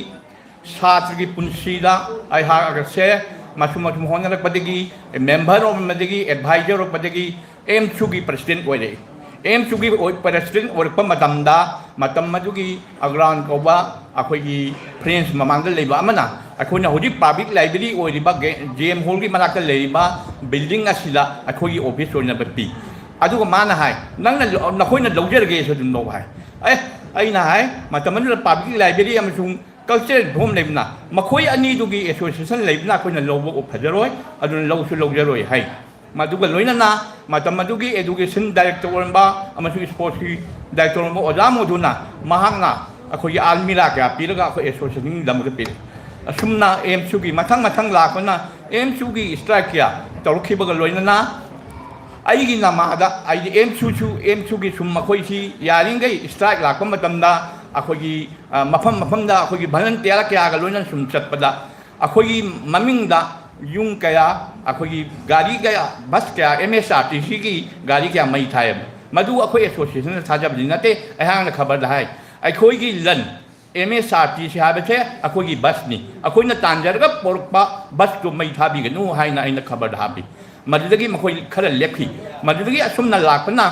ꯁꯥꯇ꯭ꯔꯒꯤ ꯄꯨꯟꯁꯤꯗ ꯑꯩꯍꯥꯛ ꯑꯁꯦ ꯃꯁꯨꯝ ꯃꯁꯨꯝ ꯍꯣꯠꯅꯔꯛꯄꯗꯒꯤ, ꯃꯦꯝꯕꯔ ꯑꯣꯏꯔꯛꯄꯗꯒꯤ, ꯑꯦꯗꯚꯥꯏꯖꯔ ꯑꯣꯏꯔꯛꯄꯗꯒꯤ ꯑꯦꯝꯁꯨꯒꯤ ꯄ꯭ꯔꯁꯤꯗꯦꯟꯠ ꯑꯣꯏꯔꯛꯏ꯫ ꯑꯦꯝꯁꯨꯒꯤ ꯑꯣꯏ-, ꯄ꯭ꯔꯁꯤꯗꯦꯟꯠ ꯑꯣꯏꯔꯛꯄ ꯃꯇꯝꯗ, ꯃꯇꯝ ꯑꯗꯨꯒꯤ ꯑꯒ꯭ꯔꯥꯟ ꯀꯧꯕ ꯑꯩꯈꯣꯏꯒꯤ ꯐ꯭ꯔꯦꯟꯁ ꯃꯃꯥꯡꯗ ꯂꯩꯕ ꯑꯃꯅ ꯑꯩꯈꯣꯏꯅ ꯍꯧꯖꯤꯛ ꯄꯕ꯭ꯂꯤꯛ ꯂꯥꯏꯕ꯭ꯔꯦꯔꯤ ꯑꯣꯏꯔꯤꯕ ꯒꯦ-, ꯖꯦ ꯑꯦꯝ ꯍꯣꯜꯒꯤ ꯃꯅꯥꯛꯇ ꯂꯩꯔꯤꯕ ꯕꯤꯜꯗꯤꯡ ꯑꯁꯤꯗ ꯑꯩꯈꯣꯏꯒꯤ ꯑꯣꯐꯤꯁ ꯑꯣꯏꯅꯕ ꯄꯤ꯫ ꯑꯗꯨꯒ ꯃꯥꯅ ꯍꯥꯏ, "ꯅꯪꯅ ꯂ-, ꯅꯈꯣꯏꯅ ꯂꯧꯖꯔꯒꯦꯁꯨ ꯑꯗꯨꯝ ꯂꯧ" ꯍꯥꯏ꯫ ꯑꯦ, ꯑꯩꯅ ꯍꯥꯏ, ꯃꯇꯝ ꯑꯗꯨꯗ ꯄꯕ꯭ꯂꯤꯛ ꯂꯥꯏꯕ꯭ꯔꯦꯔꯤ ꯑꯃꯁꯨꯡ ꯀꯜꯆꯔꯦꯜ ꯍꯣꯝ ꯂꯩꯕꯅ, ꯃꯈꯣꯏ ꯑꯅꯤꯗꯨꯒꯤ ꯑꯦꯁꯣꯁꯤꯌꯦꯁꯟ ꯂꯩꯕꯅ ꯑꯩꯈꯣꯏꯅ ꯂꯧꯕ ꯐꯖꯔꯣꯏ, ꯑꯗꯨꯅ ꯂꯧꯁꯨ ꯂꯧꯖꯔꯣꯏ ꯍꯥꯏ꯫ ꯃꯗꯨꯒ ꯂꯣꯏꯅꯅ ꯃꯇꯝ ꯑꯗꯨꯒꯤ ꯑꯦꯗꯨꯀꯦꯁꯟ ꯗꯥꯏꯔꯦꯛꯇꯔ ꯑꯣꯏꯔꯝꯕ ꯑꯃꯁꯨꯡ ꯁ꯭ꯄꯣꯔꯠꯁꯀꯤ ꯗꯥꯏꯔꯦꯛꯇꯔ ꯑꯣꯏꯔꯝꯕ ꯑꯣꯖꯥ ꯃꯣꯗꯨꯅ ꯃꯍꯥꯛꯅ ꯑꯩꯈꯣꯏꯒꯤ ꯑꯜꯃꯤꯔꯥ ꯀꯌꯥ ꯄꯤꯔꯒ ꯑꯩꯈꯣꯏ ꯑꯦꯁꯣꯁꯤꯌꯦꯁꯟꯒꯤꯗꯃꯛꯇ ꯄꯤꯔꯤ꯫ ꯑꯁꯨꯝꯅ ꯑꯦꯝꯁꯨꯒꯤ ꯃꯊꯪ ꯃꯊꯪ ꯂꯥꯛꯄꯅ ꯑꯦꯝꯁꯨꯒꯤ ꯁ꯭ꯇ꯭ꯔꯥꯏꯛ ꯀꯌꯥ ꯇꯧꯔꯛꯈꯤꯕꯒ ꯂꯣꯏꯅꯅ ꯑꯩꯒꯤ ꯅꯃꯥꯗ, ꯑꯩꯗꯤ ꯑꯦꯝꯁꯨꯁꯨ, ꯑꯦꯝꯁꯨꯒꯤ ꯁꯨꯝ ꯃꯈꯣꯏꯁꯤ ꯌꯥꯔꯤꯈꯩ ꯁ꯭ꯇ꯭ꯔꯥꯏꯛ ꯂꯥꯛꯄ ꯃꯇꯝꯗ ꯑꯩꯈꯣꯏꯒꯤ, ꯑ, ꯃꯐꯝ ꯃꯐꯝꯗ ꯑꯩꯈꯣꯏꯒꯤ volunteer ꯀꯌꯥꯒ ꯂꯣꯏꯅꯅ ꯁꯨꯝ ꯆꯠꯄꯗ, ꯑꯩꯈꯣꯏꯒꯤ ꯃꯃꯤꯡꯗ ꯌꯨꯝ ꯀꯌꯥ, ꯑꯩꯈꯣꯏꯒꯤ ꯒꯥꯔꯤ ꯀꯌꯥ, ꯕꯁ ꯀꯌꯥ, ꯑꯦꯝ ꯑꯦꯁ ꯑꯥꯔ ꯇꯤ ꯁꯤꯒꯤ ꯒꯥꯔꯤ ꯀꯌꯥ ꯃꯩ ꯊꯥꯏꯌꯦꯕ꯫ ꯃꯗꯨ ꯑꯩꯈꯣꯏ association ꯅ ꯊꯥꯖꯕꯗꯤ ꯅꯠꯇꯦ, ꯑꯩꯍꯥꯛꯅ ꯈꯕꯔꯗ ꯍꯥꯏ꯫ ꯑꯩꯈꯣꯏꯒꯤ ꯂꯟ, ꯑꯦꯝ ꯑꯦꯁ ꯑꯥꯔ ꯇꯤ ꯁꯤ ꯍꯥꯏꯕꯁꯦ ꯑꯩꯈꯣꯏꯒꯤ ꯕꯁꯅꯤ, ꯑꯩꯈꯣꯏꯅ ꯇꯥꯟꯖꯔꯒ ꯄꯣꯔꯛꯄ ꯕꯁꯇꯨ ꯃꯩ ꯊꯥꯕꯤꯒꯅꯨ ꯍꯥꯏꯅ ꯑꯩꯅ ꯈꯕꯔꯗ ꯍꯥꯞꯄꯤ꯫ ꯃꯗꯨꯗꯒꯤ ꯃꯈꯣꯏ ꯈꯔ ꯂꯦꯞꯈꯤ꯫ ꯃꯗꯨꯗꯒꯤ ꯑꯁꯨꯝꯅ ꯂꯥꯛꯄꯅ,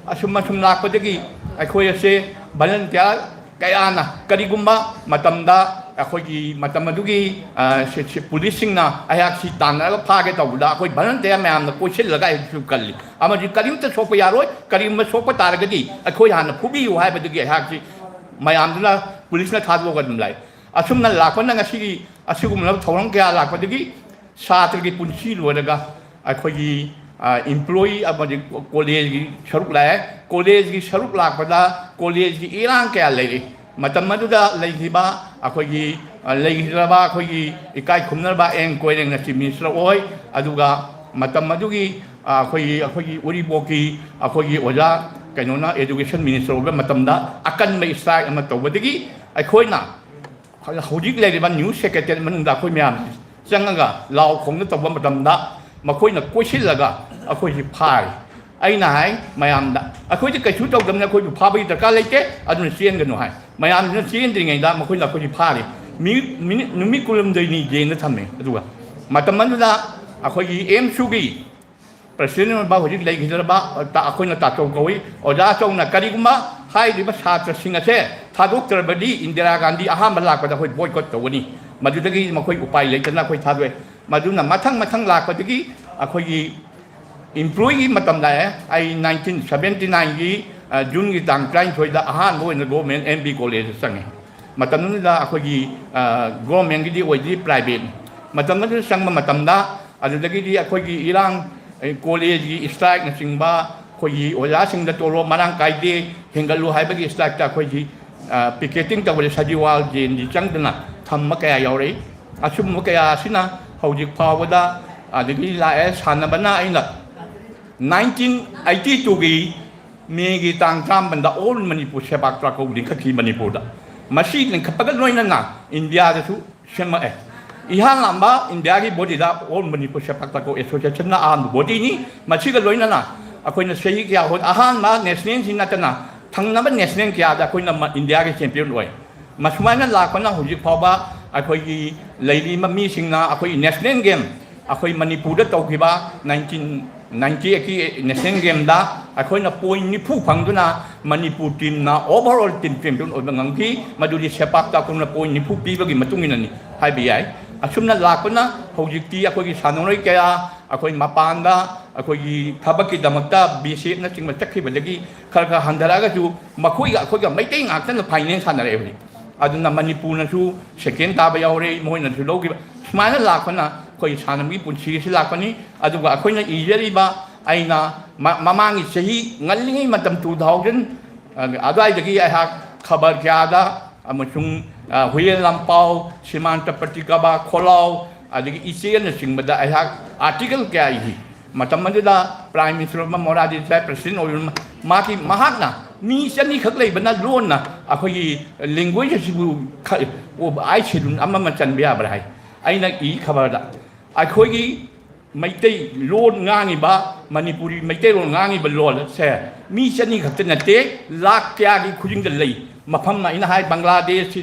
ꯑꯁꯨꯝ ꯑꯁꯨꯝ ꯂꯥꯛꯄꯗꯒꯤ ꯑꯩꯈꯣꯏ ꯑꯁꯦ volunteer ꯀꯌꯥꯅ, ꯀꯔꯤꯒꯨꯝꯕ ꯃꯇꯝꯗ ꯑꯩꯈꯣꯏꯒꯤ ꯃꯇꯝ ꯑꯗꯨꯒꯤ, ꯑ, ꯁꯤ-, ꯁꯤ-, ꯄꯨꯂꯤꯁꯁꯤꯡꯅ ꯑꯩꯍꯥꯛꯁꯤ ꯇꯥꯟꯅꯔꯒ ꯐꯥꯒꯦ ꯇꯧꯕꯗ, ꯑꯩꯈꯣꯏ volunteer ꯃꯌꯥꯝꯅ ꯀꯣꯏꯁꯤꯜꯂꯒ ꯑꯩꯍꯥꯛꯁꯨ ꯀꯜꯂꯤ꯫ ꯑꯃꯗꯤ ꯀꯔꯤꯝꯇ ꯁꯣꯛꯄ ꯌꯥꯔꯣꯏ, ꯀꯔꯤꯒꯨꯝꯕ ꯁꯣꯛꯄ ꯇꯥꯔꯒꯗꯤ ꯑꯩꯈꯣꯏ ꯍꯥꯟꯅ ꯐꯨꯕꯤꯌꯨ ꯍꯥꯏꯕꯗꯒꯤ ꯑꯩꯍꯥꯛꯁꯤ ꯃꯌꯥꯝꯗꯨꯅ ꯄꯨꯂꯤꯁꯅ ꯊꯥꯗꯣꯛꯑꯒ ꯑꯗꯨꯝ ꯂꯥꯛꯏ꯫ ꯑꯁꯨꯝꯅ ꯂꯥꯛꯄꯅ ꯉꯁꯤꯒꯤ ꯑꯁꯤꯒꯨꯝꯂꯕ ꯊꯧꯔꯝ ꯀꯌꯥ ꯂꯥꯛꯄꯗꯒꯤ ꯁꯥꯇ꯭ꯔꯒꯤ ꯄꯨꯟꯁꯤ ꯂꯣꯏꯔꯒ ꯑꯩꯈꯣꯏꯒꯤ, ꯑ, employee ꯑꯃꯗꯤ ꯀꯣꯂꯦꯖꯒꯤ ꯁꯔꯨꯛ ꯂꯥꯛꯑꯦ꯫ ꯀꯣꯂꯦꯖꯒꯤ ꯁꯔꯨꯛ ꯂꯥꯛꯄꯗ ꯀꯣꯂꯦꯖꯒꯤ ꯏꯔꯥꯡ ꯀꯌꯥ ꯂꯩꯔꯤ꯫ ꯃꯇꯝ ꯑꯗꯨꯗ ꯂꯩꯈꯤꯕ ꯑꯩꯈꯣꯏꯒꯤ, ꯑ, ꯂꯩꯈꯤꯗ꯭ꯔꯕ ꯑꯩꯈꯣꯏꯒꯤ ꯏꯀꯥꯏ ꯈꯨꯝꯅꯔꯕ ꯑꯦꯟ ꯀꯣꯏꯔꯦꯡꯅ chief minister ꯑꯣꯏ꯫ ꯑꯗꯨꯒ ꯃꯇꯝ ꯑꯗꯨꯒꯤ, ꯑ, ꯑꯩꯈꯣꯏꯒꯤ, ꯑꯩꯈꯣꯏꯒꯤ ꯎꯔꯤꯄꯣꯛꯀꯤ ꯑꯩꯈꯣꯏꯒꯤ ꯑꯣꯖꯥ ꯀꯩꯅꯣꯅ education minister ꯑꯣꯏꯕ ꯃꯇꯝꯗ ꯑꯀꯟꯕ strike ꯑꯃ ꯇꯧꯕꯗꯒꯤ ꯑꯩꯈꯣꯏꯅ ꯍꯧꯖꯤꯛ ꯂꯩꯔꯤꯕ new secretariat ꯃꯅꯨꯡꯗ ꯑꯩꯈꯣꯏ ꯃꯌꯥꯝ ꯆꯪꯉꯒ ꯂꯥꯎ ꯈꯣꯡꯅ ꯇꯧꯕ ꯃꯇꯝꯗ ꯃꯈꯣꯏꯅ ꯀꯣꯏꯁꯤꯜꯂꯒ ꯑꯩꯈꯣꯏꯁꯤ ꯐꯥꯔꯤ꯫ ꯑꯩꯅ ꯍꯥꯏ ꯃꯌꯥꯝꯗ, "ꯑꯩꯈꯣꯏꯗꯤ ꯀꯩꯁꯨ ꯇꯧꯗꯕꯅꯤ, ꯑꯩꯈꯣꯏꯕꯨ ꯐꯥꯕꯒꯤ ꯗꯔꯀꯥꯔ ꯂꯩꯇꯦ, ꯑꯗꯨꯅ ꯆꯦꯟꯒꯅꯨ" ꯍꯥꯏ꯫ ꯃꯌꯥꯝꯁꯤꯅ ꯆꯦꯟꯗ꯭ꯔꯤꯉꯩꯗ ꯃꯈꯣꯏꯅ ꯑꯩꯈꯣꯏꯁꯤ ꯐꯥꯔꯤ꯫ ꯃꯤ-, ꯃꯤꯅꯤꯠ, ꯅꯨꯃꯤꯠ ꯀꯨꯟꯍꯨꯝꯗꯣꯏꯅꯤ ꯖꯦꯜꯗ ꯊꯝꯃꯦ꯫ ꯑꯗꯨꯒ ꯃꯇꯝ ꯑꯗꯨꯗ ꯑꯩꯈꯣꯏꯒꯤ ꯑꯦꯝꯁꯨꯒꯤ president ꯑꯣꯏꯕ, ꯍꯧꯖꯤꯛ ꯂꯩꯈꯤꯗ꯭ꯔꯕ, ꯑ, ꯇ-, ꯑꯩꯈꯣꯏꯅ ꯇꯥꯆꯧ ꯀꯧꯏ, ꯑꯣꯖꯥ ꯑꯆꯧꯅ, "ꯀꯔꯤꯒꯨꯝꯕ ꯍꯥꯏꯔꯤꯕ ꯁꯥꯇ꯭ꯔꯁꯤꯡ ꯑꯁꯦ ꯊꯥꯗꯣꯛꯇ꯭ꯔꯕꯗꯤ ꯏꯟꯗꯤꯔꯥ ꯒꯥꯟꯙꯤ ꯑꯍꯥꯟꯕ ꯂꯥꯛꯄꯗ ꯑꯩꯈꯣꯏ boycott ꯇꯧꯒꯅꯤ, ꯃꯗꯨꯗꯒꯤ ꯃꯈꯣꯏ ꯎꯄꯥꯏ ꯂꯩꯇꯅ ꯑꯩꯈꯣꯏ ꯊꯥꯗꯣꯛꯑꯦ"꯫ ꯃꯗꯨꯅ ꯃꯊꯪ ꯃꯊꯪ ꯂꯥꯛꯄꯗꯒꯤ ꯑꯩꯈꯣꯏꯒꯤ employee ꯒꯤ ꯃꯇꯝ ꯂꯥꯛꯑꯦ꯫ ꯑꯩ nineteen seventy nine ꯒꯤ, ꯑ, June ꯒꯤ ꯇꯥꯡ ꯇꯔꯥꯅꯤꯊꯣꯏꯗ ꯑꯍꯥꯟꯕ ꯑꯣꯏꯅ government M B college ꯗ ꯆꯪꯉꯦ꯫ ꯃꯇꯝꯗꯨꯗ ꯑꯩꯈꯣꯏꯒꯤ, ꯑ, government ꯀꯤꯗꯤ ꯑꯣꯏꯗ꯭ꯔꯤ, private ꯅꯤ꯫ ꯃꯇꯝ ꯑꯗꯨꯗ ꯆꯪꯕ ꯃꯇꯝꯗ ꯑꯗꯨꯗꯒꯤꯗꯤ ꯑꯩꯈꯣꯏꯒꯤ ꯏꯔꯥꯡ, ꯑꯩ, ꯀꯣꯂꯦꯖꯀꯤ strike ꯅꯆꯤꯡꯕ, ꯑꯩꯈꯣꯏꯒꯤ ꯑꯣꯖꯥꯁꯤꯡꯗ ꯇꯣꯂꯣꯞ ꯃꯔꯥꯡ ꯀꯥꯏꯗꯦ, ꯍꯦꯟꯒꯠꯂꯨ ꯍꯥꯏꯕꯒꯤ strike ꯇ ꯑꯩꯈꯣꯏꯒꯤ, ꯑ, picketing ꯇꯧꯕꯗ ꯁꯖꯤꯋꯥꯜ ꯖꯦꯟꯗꯤ ꯆꯪꯗꯅ ꯊꯝꯕ ꯀꯌꯥ ꯌꯥꯎꯔꯛꯏ꯫ ꯑꯁꯨꯝꯕ ꯀꯌꯥ ꯑꯁꯤꯅ ꯍꯧꯖꯤꯛ ꯐꯥꯎꯕꯗ ꯑꯗꯒꯤ ꯂꯥꯛꯑꯦ꯫ ꯁꯥꯟꯅꯕꯅ ꯑꯩꯅ nineteen eighty two ꯒꯤ ꯃꯦꯒꯤ ꯇꯥꯡ ꯇꯔꯥꯃꯥꯄꯟꯗ ꯑꯣꯜ ꯃꯅꯤꯄꯨꯔ ꯁꯦꯄꯥꯛ ꯇꯥꯀ꯭ꯔꯧ ꯂꯤꯡꯈꯠꯈꯤ ꯃꯅꯤꯄꯨꯔꯗ꯫ ꯃꯁꯤ ꯂꯤꯡꯈꯠꯄꯒ ꯂꯣꯏꯅꯅ ꯏꯟꯗꯤꯌꯥꯗꯁꯨ ꯁꯦꯝꯃꯛꯑꯦ꯫ ꯏꯍꯥꯟ ꯍꯥꯟꯕ ꯏꯟꯗꯤꯌꯥꯒꯤ ꯕꯣꯗꯤꯗ ꯑꯣꯜ ꯃꯅꯤꯄꯨꯔ ꯁꯦꯄꯥꯛ ꯇꯥꯀ꯭ꯔꯧ ꯑꯦꯁꯣꯁꯤꯌꯦꯁꯟꯅ ꯑꯍꯥꯟꯕ ꯕꯣꯗꯤꯅꯤ꯫ ꯃꯁꯤꯒ ꯂꯣꯏꯅꯅ ꯑꯩꯈꯣꯏꯅ ꯆꯍꯤ ꯀꯌꯥ ꯍꯣꯠ-, ꯑꯍꯥꯟꯕ ꯅꯦꯁꯅꯦꯜꯁꯤ ꯅꯠꯇꯅ ꯊꯪꯅꯕ ꯅꯦꯁꯅꯦꯜ ꯀꯌꯥꯗ ꯑꯩꯈꯣꯏꯅ ꯃ-, ꯏꯟꯗꯤꯌꯥꯒꯤ ꯆꯦꯝꯄꯤꯌꯟ ꯑꯣꯏ꯫ ꯃꯁꯨꯃꯥꯏꯅ ꯂꯥꯛꯄꯅ ꯍꯧꯖꯤꯛ ꯐꯥꯎꯕ ꯑꯩꯈꯣꯏꯒꯤ ꯂꯩꯔꯤꯕ ꯃꯤꯁꯤꯡꯅ ꯑꯩꯈꯣꯏ ꯅꯦꯁꯅꯦꯜ ꯒꯦꯝ ꯑꯩꯈꯣꯏ ꯃꯅꯤꯄꯨꯔꯗ ꯇꯧꯈꯤꯕ ꯅꯥꯏꯟꯇꯤꯟ ꯅꯥꯏꯟꯇꯤ ꯑꯩꯠꯀꯤ ꯅꯦꯁꯅꯦꯜ ꯒꯦꯝꯗ ꯑꯩꯈꯣꯏꯅ ꯄꯣꯏꯟ ꯅꯤꯐꯨ ꯐꯪꯗꯨꯅ ꯃꯅꯤꯄꯨꯔ ꯇꯤꯝꯅ ꯑꯣꯚꯔꯑꯣꯜ ꯇꯤꯝ ꯆꯦꯝꯄꯤꯌꯟ ꯑꯣꯏꯕ ꯉꯝꯈꯤ꯫ ꯃꯗꯨꯗꯤ ꯁꯦꯄꯥꯛ ꯇꯥꯀ꯭ꯔꯧꯅ ꯄꯣꯏꯟ ꯅꯤꯐꯨ ꯄꯤꯕꯒꯤ ꯃꯇꯨꯡ ꯏꯟꯅꯅꯤ ꯍꯥꯏꯕ ꯌꯥꯏ꯫ ꯑꯁꯨꯝꯅ ꯂꯥꯛꯄꯅ ꯍꯧꯖꯤꯛꯇꯤ ꯑꯩꯈꯣꯏꯒꯤ ꯁꯥꯟꯅꯔꯣꯏ ꯀꯌꯥ ꯑꯩꯈꯣꯏ ꯃꯄꯥꯟꯗ ꯑꯩꯈꯣꯏꯒꯤ ꯊꯕꯛꯀꯤꯗꯃꯛꯇ ꯕꯤ ꯑꯦꯁ ꯑꯦꯐꯅꯆꯤꯡꯕ ꯆꯠꯈꯤꯕꯗꯒꯤ ꯈꯔ ꯈꯔ ꯍꯟꯊꯔꯛꯑꯒꯁꯨ ꯃꯈꯣꯏꯒ ꯑꯩꯈꯣꯏꯒ ꯃꯩꯇꯩ ꯉꯥꯛꯇꯅ ꯐꯥꯏꯅꯦꯜ ꯁꯥꯟꯅꯔꯛꯑꯦ ꯍꯧꯖꯤꯛ꯫ ꯑꯗꯨꯅ ꯃꯅꯤꯄꯨꯔꯅꯁꯨ ꯁꯦꯀꯦꯟ ꯇꯥꯕ ꯌꯥꯎꯔꯦ, ꯃꯣꯏꯅꯁꯨ ꯂꯧꯈꯤꯕ꯫ ꯁꯨꯃꯥꯏꯅ ꯂꯥꯛꯄꯅ ꯑꯩꯈꯣꯏ ꯁꯥꯟꯅꯕꯒꯤ ꯄꯨꯟꯁꯤ ꯑꯁꯤ ꯂꯥꯛꯄꯅꯤ꯫ ꯑꯗꯨꯒ ꯑꯩꯈꯣꯏꯅ ꯏꯖꯔꯤꯕ, ꯑꯩꯅ ꯃ-, ꯃꯃꯥꯡꯒꯤ ꯆꯍꯤ ꯉꯜꯂꯤꯉꯩ ꯃꯇꯝ, ꯇꯨ ꯊꯥꯎꯖꯟ ꯑꯗꯨꯋꯥꯏꯗꯒꯤ ꯑꯩꯍꯥꯛ ꯈꯕꯔ ꯀꯌꯥꯗ ꯑꯃꯁꯨꯡ, ꯑ, ꯍꯨꯌꯦꯟ ꯂꯥꯟꯄꯥꯎ, ꯁꯤꯃꯥꯟꯇ ꯄꯇ꯭ꯔꯤꯀꯥꯕꯥ, ꯈꯣꯜꯂꯥꯎ, ꯑꯗꯒꯤ ꯏꯆꯦꯜꯅꯆꯤꯡꯕꯗ ꯑꯩꯍꯥꯛ ꯑꯥꯔꯇꯤꯀꯜ ꯀꯌꯥ ꯏꯈꯤ꯫ ꯃꯇꯝ ꯑꯗꯨꯗ ꯄ꯭ꯔꯥꯏꯝ ꯃꯤꯅꯤꯁꯇꯔ ꯑꯃ, ꯃꯣꯔꯥꯔꯖꯤ ꯗꯦꯁꯥꯏ ꯄ꯭ꯔꯁꯤꯗꯦꯟ ꯑꯣꯏꯔꯤꯕ, ꯃꯍꯥꯛꯀꯤ, ꯃꯍꯥꯛꯅ ꯃꯤ ꯆꯅꯤ ꯈꯛ ꯂꯩꯕꯅ ꯂꯣꯟꯅ ꯑꯩꯈꯣꯏꯒꯤ ꯂꯦꯡꯒ꯭ꯋꯦꯖ ꯑꯁꯤꯕꯨ ꯈ-, ꯑꯥꯏꯠ ꯁꯦꯗꯨꯜ ꯑꯃꯃ ꯆꯟꯕ ꯌꯥꯕ꯭ꯔꯥ ꯍꯥꯏ꯫ ꯑꯩꯅ ꯏ ꯈꯕꯔꯗ, ꯑꯩꯈꯣꯏꯒꯤ ꯃꯩꯇꯩ ꯂꯣꯟ ꯉꯥꯡꯉꯤꯕ, ꯃꯅꯤꯄꯨꯔꯤ ꯃꯩꯇꯩꯂꯣꯟ ꯉꯥꯡꯉꯤꯕ ꯂꯣꯟ ꯑꯁꯦ ꯃꯤ ꯆꯅꯤ ꯈꯛꯇ ꯅꯠꯇꯦ, ꯂꯥꯛ ꯀꯌꯥꯒꯤ ꯈꯨꯖꯤꯡꯗ ꯂꯩ꯫ ꯃꯐꯝ ꯑꯩꯅ ꯍꯥꯏ, ꯕꯪꯒ꯭ꯂꯥꯗꯦꯁ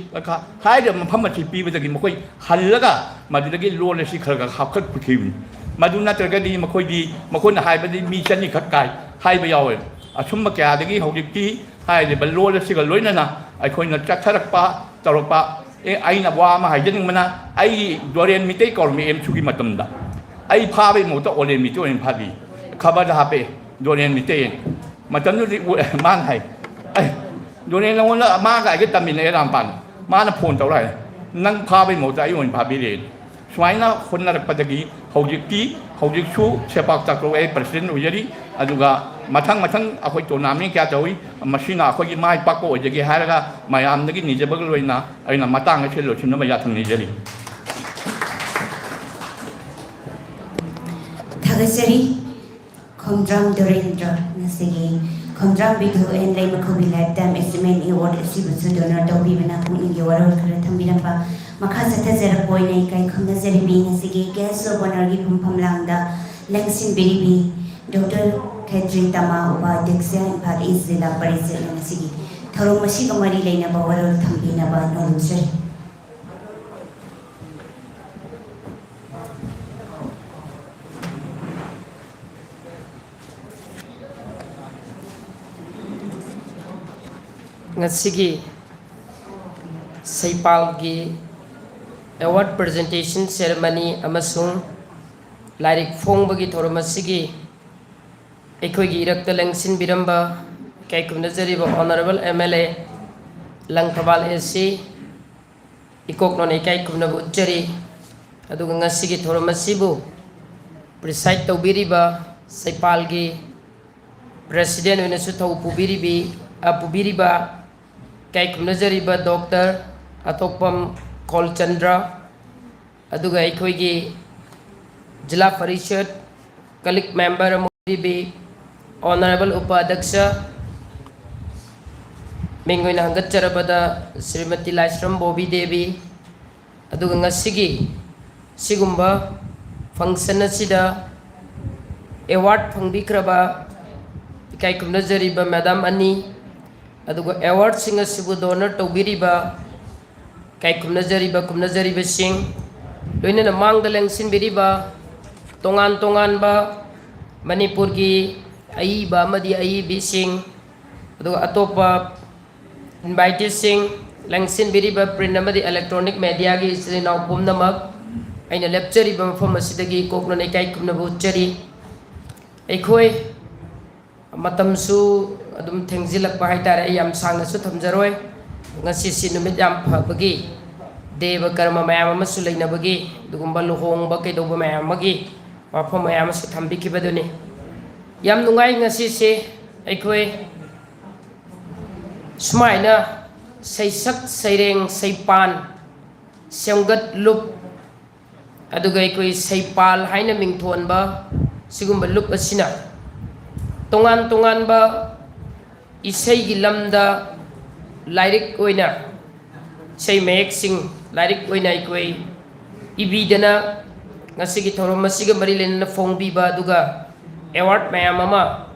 ꯍꯥꯏꯔꯤꯕ ꯃꯐꯝ ꯑꯁꯤ ꯄꯤꯕꯗꯒꯤ ꯃꯈꯣꯏ ꯍꯜꯂꯒ ꯃꯗꯨꯗꯒꯤ ꯂꯣꯟ ꯑꯁꯤ ꯈꯔ ꯈꯔ ꯍꯥꯞꯀꯠꯄꯤꯈꯤꯕꯅꯤ꯫ ꯃꯗꯨ ꯅꯠꯇ꯭ꯔꯒꯗꯤ ꯃꯈꯣꯏꯗꯤ, ꯃꯈꯣꯏꯅ ꯍꯥꯏꯕꯗꯤ ꯃꯤ ꯆꯅꯤ ꯈꯛ ꯀꯥꯏ ꯍꯥꯏꯕ ꯌꯥꯎꯋꯦ꯫ ꯑꯁꯨꯝꯕ ꯀꯌꯥꯗꯒꯤ ꯍꯧꯖꯤꯛꯇꯤ ꯍꯥꯏꯔꯤꯕ ꯂꯣꯟ ꯑꯁꯤꯒ ꯂꯣꯏꯅꯅ ꯑꯩꯈꯣꯏꯅ ꯆꯠꯊꯔꯛꯄ, ꯇꯧꯔꯛꯄ꯫ ꯑꯦ, ꯑꯩꯅ ꯋꯥ ꯑꯃ ꯍꯥꯏꯖꯅꯤꯡꯕꯅ, ꯑꯩꯒꯤ ꯗꯣꯔꯦꯟ ꯃꯤꯇꯩ ꯀꯧꯔꯝꯃꯤ ꯑꯦꯝꯁꯨꯒꯤ ꯃꯇꯝꯗ꯫ ꯑꯩ ꯐꯥꯕꯒꯤ ꯃꯍꯨꯠꯇ ꯑꯣꯂꯦꯟ ꯃꯤꯇꯩ ꯑꯣꯏꯅ ꯐꯥꯕꯤ꯫ ꯈꯕꯔꯗ ꯍꯥꯞꯄꯦ, ꯗꯣꯔꯦꯟ ꯃꯤꯇꯩ꯫ ꯃꯇꯝꯗꯨꯗꯤ ꯎ-, ꯃꯥꯅ ꯍꯥꯏ, "ꯑꯩ, ꯗꯣꯔꯦꯟ, ꯅꯉꯣꯟꯗ ꯃꯥꯒ ꯑꯩꯒ ꯇꯝꯃꯤꯟꯅꯩ ꯑꯔꯥꯝꯄꯥꯟ꯫ ꯃꯥꯅ ꯐꯣꯟ ꯇꯧꯔ ꯍꯥꯏ, 'ꯅꯪ ꯐꯥꯕꯒꯤ ꯃꯍꯨꯠꯇ ꯑꯩ ꯑꯣꯏꯅ ꯐꯥꯕꯤꯔꯦ.'" ꯁꯨꯃꯥꯏꯅ ꯍꯣꯠꯅꯔꯛꯄꯗꯒꯤ ꯍꯧꯖꯤꯛꯇꯤ, ꯍꯧꯖꯤꯛꯁꯨ ꯁꯦꯄꯥꯛ ꯇꯥꯀ꯭ꯔꯧ ꯑꯩ ꯄ꯭ꯔꯁꯤꯗꯦꯟ ꯑꯣꯏꯖꯔꯤ꯫ ꯑꯗꯨꯒ ꯃꯊꯪ ꯃꯊꯪ ꯑꯩꯈꯣꯏ ꯇꯣꯔꯅꯥꯃꯦꯟ ꯀꯌꯥ ꯇꯧꯏ꯫ ꯃꯁꯤꯅ ꯑꯩꯈꯣꯏꯒꯤ ꯃꯥꯏ ꯄꯥꯛꯄ ꯑꯣꯏꯖꯒꯦ ꯍꯥꯏꯔꯒ ꯃꯌꯥꯝꯗꯒꯤ ꯅꯤꯖꯕꯒ ꯂꯣꯏꯅ ꯑꯩꯅ ꯃꯇꯥꯡ ꯑꯁꯤꯗ ꯂꯣꯏꯁꯤꯟꯅꯕ ꯌꯥꯊꯪ ꯅꯤꯖꯔꯤ꯫ ꯊꯥꯒꯠꯆꯔꯤ꯫ ꯈꯣꯡꯗ꯭ꯔꯝ ꯗꯣꯔꯦꯟꯗ꯭ꯔ ꯉꯁꯤꯒꯤ ꯈꯣꯡꯗ꯭ꯔꯥꯝꯕꯤ ꯊꯣꯛꯍꯦꯟ ꯂꯩꯃꯈꯨꯕꯤ Lifetime Achievement Award ꯑꯁꯤꯕꯨꯁꯨ donor ꯇꯧꯕꯤꯕꯅ ꯄꯨꯛꯅꯤꯡꯒꯤ ꯋꯥꯔꯣꯜ ꯈꯔ ꯊꯝꯕꯤꯔꯝꯕ꯫ ꯃꯈꯥ ꯆꯠꯊꯖꯔꯛꯄ ꯑꯣꯏꯅ ꯏꯀꯥꯏ ꯈꯨꯝꯅꯖꯔꯤꯕꯤ ꯉꯁꯤꯒꯤ Guest of Honourꯒꯤ ꯐꯝꯐꯝ ꯂꯥꯡꯗ ꯂꯦꯡꯁꯤꯟꯕꯤꯔꯤꯕꯤ ꯗꯣꯛꯇꯔ ꯈꯦꯇ꯭ꯔꯤ ꯇꯃꯥ, ꯎꯄꯥꯙ꯭ꯌꯛꯁ, ꯏꯝꯐꯥꯜ ꯏꯁ ꯖꯤꯂꯥ ꯄꯔꯤꯁꯠꯅ ꯉꯁꯤꯒꯤ ꯊꯧꯔꯝ ꯑꯁꯤꯒ ꯃꯔꯤ ꯂꯩꯅꯕ ꯋꯥꯔꯣꯜ ꯊꯝꯕꯤꯅꯕ ꯅꯣꯜꯂꯨꯛꯆꯔꯤ꯫ ꯉꯁꯤꯒꯤ ꯁꯩꯄꯥꯜꯒꯤ award presentation ceremony ꯑꯃꯁꯨꯡ ꯂꯥꯏꯔꯤꯛ ꯐꯣꯡꯕꯒꯤ ꯊꯧꯔꯝ ꯑꯁꯤꯒꯤ ꯑꯩꯈꯣꯏꯒꯤ ꯏꯔꯛꯇ ꯂꯦꯡꯁꯤꯟꯕꯤꯔꯝꯕ ꯏꯀꯥꯏ ꯈꯨꯝꯅꯖꯔꯤꯕ Honourable M L A Langthabal A C ꯏꯀꯣꯛ ꯅꯣꯟꯅ ꯏꯀꯥꯏ ꯈꯨꯝꯅꯕ ꯎꯠꯆꯔꯤ꯫ ꯑꯗꯨꯒ ꯉꯁꯤꯒꯤ ꯊꯧꯔꯝ ꯑꯁꯤꯕꯨ preside ꯇꯧꯕꯤꯔꯤꯕ ꯁꯩꯄꯥꯜꯒꯤ president ꯑꯣꯏꯅꯁꯨ ꯊꯧ ꯄꯨꯕꯤꯔꯤꯕꯤ-, ꯑ, ꯄꯨꯕꯤꯔꯤꯕ ꯏꯀꯥꯏ ꯈꯨꯝꯅꯖꯔꯤꯕ ꯗꯣꯛꯇꯔ ꯑꯇꯣꯛꯄꯝ ꯈꯣꯜꯆꯟꯗ꯭ꯔ, ꯑꯗꯨꯒ ꯑꯩꯈꯣꯏꯒꯤ ꯖꯤꯂꯥ ꯄꯔꯤꯁꯠ colleague member ꯑꯃ ꯑꯣꯏꯔꯤꯕꯤ Honourable ꯎꯄꯥꯙ꯭ꯌꯛꯁ, ꯃꯤꯡ ꯑꯣꯏꯅ ꯍꯪꯒꯠꯆꯔꯕꯗ ꯁ꯭ꯔꯤꯃꯇꯤ ꯂꯥꯏꯁ꯭ꯔꯝ ꯕꯣꯕꯤ ꯗꯦꯕꯤ, ꯑꯗꯨꯒ ꯉꯁꯤꯒꯤ ꯁꯤꯒꯨꯝꯕ function ꯑꯁꯤꯗ award ꯐꯪꯕꯤꯈ꯭ꯔꯕ ꯏꯀꯥꯏ ꯈꯨꯝꯅꯖꯔꯤꯕ madam ꯑꯅꯤ, ꯑꯗꯨꯒ awardꯁꯤꯡ ꯑꯁꯤꯕꯨ donor ꯇꯧꯕꯤꯔꯤꯕ ꯏꯀꯥꯏ ꯈꯨꯝꯅꯖꯔꯤꯕ ꯈꯨꯝꯅꯖꯔꯤꯕꯁꯤꯡ, ꯂꯣꯏꯅꯅ ꯃꯥꯡꯗ ꯂꯦꯡꯁꯤꯟꯕꯤꯔꯤꯕ ꯇꯣꯉꯥꯟ ꯇꯣꯉꯥꯟꯕ ꯃꯅꯤꯄꯨꯔꯒꯤ ꯑꯏꯕ ꯑꯃꯗꯤ ꯑꯏꯕꯤꯁꯤꯡ, ꯑꯗꯨꯒ ꯑꯇꯣꯞꯄ inviteeꯁꯤꯡ, ꯂꯦꯡꯁꯤꯟꯕꯤꯔꯤꯕ print ꯑꯃꯗꯤ electronic mediaꯒꯤ ꯏꯆꯤꯜ ꯏꯅꯥꯎ ꯄꯨꯝꯅꯃꯛ, ꯑꯩꯅ ꯂꯦꯞꯆꯔꯤꯕ ꯃꯐꯝ ꯑꯁꯤꯗꯒꯤ ꯀꯣꯛꯅꯅ ꯏꯀꯥꯏ ꯈꯨꯝꯅꯕ ꯎꯠꯆꯔꯤ꯫ ꯑꯩꯈꯣꯏ ꯃꯇꯝꯁꯨ ꯑꯗꯨꯝ ꯊꯦꯡꯖꯤꯜꯂꯛꯄ ꯍꯥꯏꯇꯥꯔꯦ, ꯑꯩ ꯌꯥꯝ ꯁꯥꯡꯅꯁꯨ ꯊꯝꯖꯔꯣꯏ꯫ ꯉꯁꯤꯁꯤ ꯅꯨꯃꯤꯠ ꯌꯥꯝ ꯐꯕꯒꯤ, ꯗꯦꯕ ꯀꯔꯃ ꯃꯌꯥꯝ ꯑꯃꯁꯨ ꯂꯩꯅꯕꯒꯤ, ꯑꯗꯨꯒꯨꯝꯕ ꯂꯨꯍꯣꯡꯕ ꯀꯩꯗꯧꯕ ꯃꯌꯥꯝ ꯑꯃꯒꯤ ꯋꯥꯐꯝ ꯃꯌꯥꯝ ꯑꯃꯁꯨ ꯊꯝꯕꯤꯈꯤꯕꯗꯨꯅꯤ꯫ ꯌꯥꯝ ꯅꯨꯡꯉꯥꯏ ꯉꯁꯤꯁꯦ꯫ ꯑꯩꯈꯣꯏ ꯁꯨꯃꯥꯏꯅ ꯁꯩꯁꯛ ꯁꯩꯔꯦꯡ ꯁꯩꯄꯥꯟ ꯁꯦꯝꯒꯠ ꯂꯨꯞ, ꯑꯗꯨꯒ ꯑꯩꯈꯣꯏ ꯁꯩꯄꯥꯜ ꯍꯥꯏꯅ ꯃꯤꯡꯊꯣꯟꯕ ꯁꯤꯒꯨꯝꯕ ꯂꯨꯞ ꯑꯁꯤꯅ ꯇꯣꯉꯥꯟ ꯇꯣꯉꯥꯟꯕ ꯏꯁꯩꯒꯤ ꯂꯝꯗ ꯂꯥꯏꯔꯤꯛ ꯑꯣꯏꯅ, ꯏꯁꯩ ꯃꯌꯦꯛꯁꯤꯡ ꯂꯥꯏꯔꯤꯛ ꯑꯣꯏꯅ ꯑꯩꯈꯣꯏ ꯏꯕꯤꯗꯅ, ꯉꯁꯤꯒꯤ ꯊꯧꯔꯝ ꯑꯁꯤꯒ ꯃꯔꯤ ꯂꯩꯅꯅ ꯐꯣꯡꯕꯤꯕ, ꯑꯗꯨꯒ ꯑꯦꯋꯥꯔꯗ ꯃꯌꯥꯝ ꯑꯃ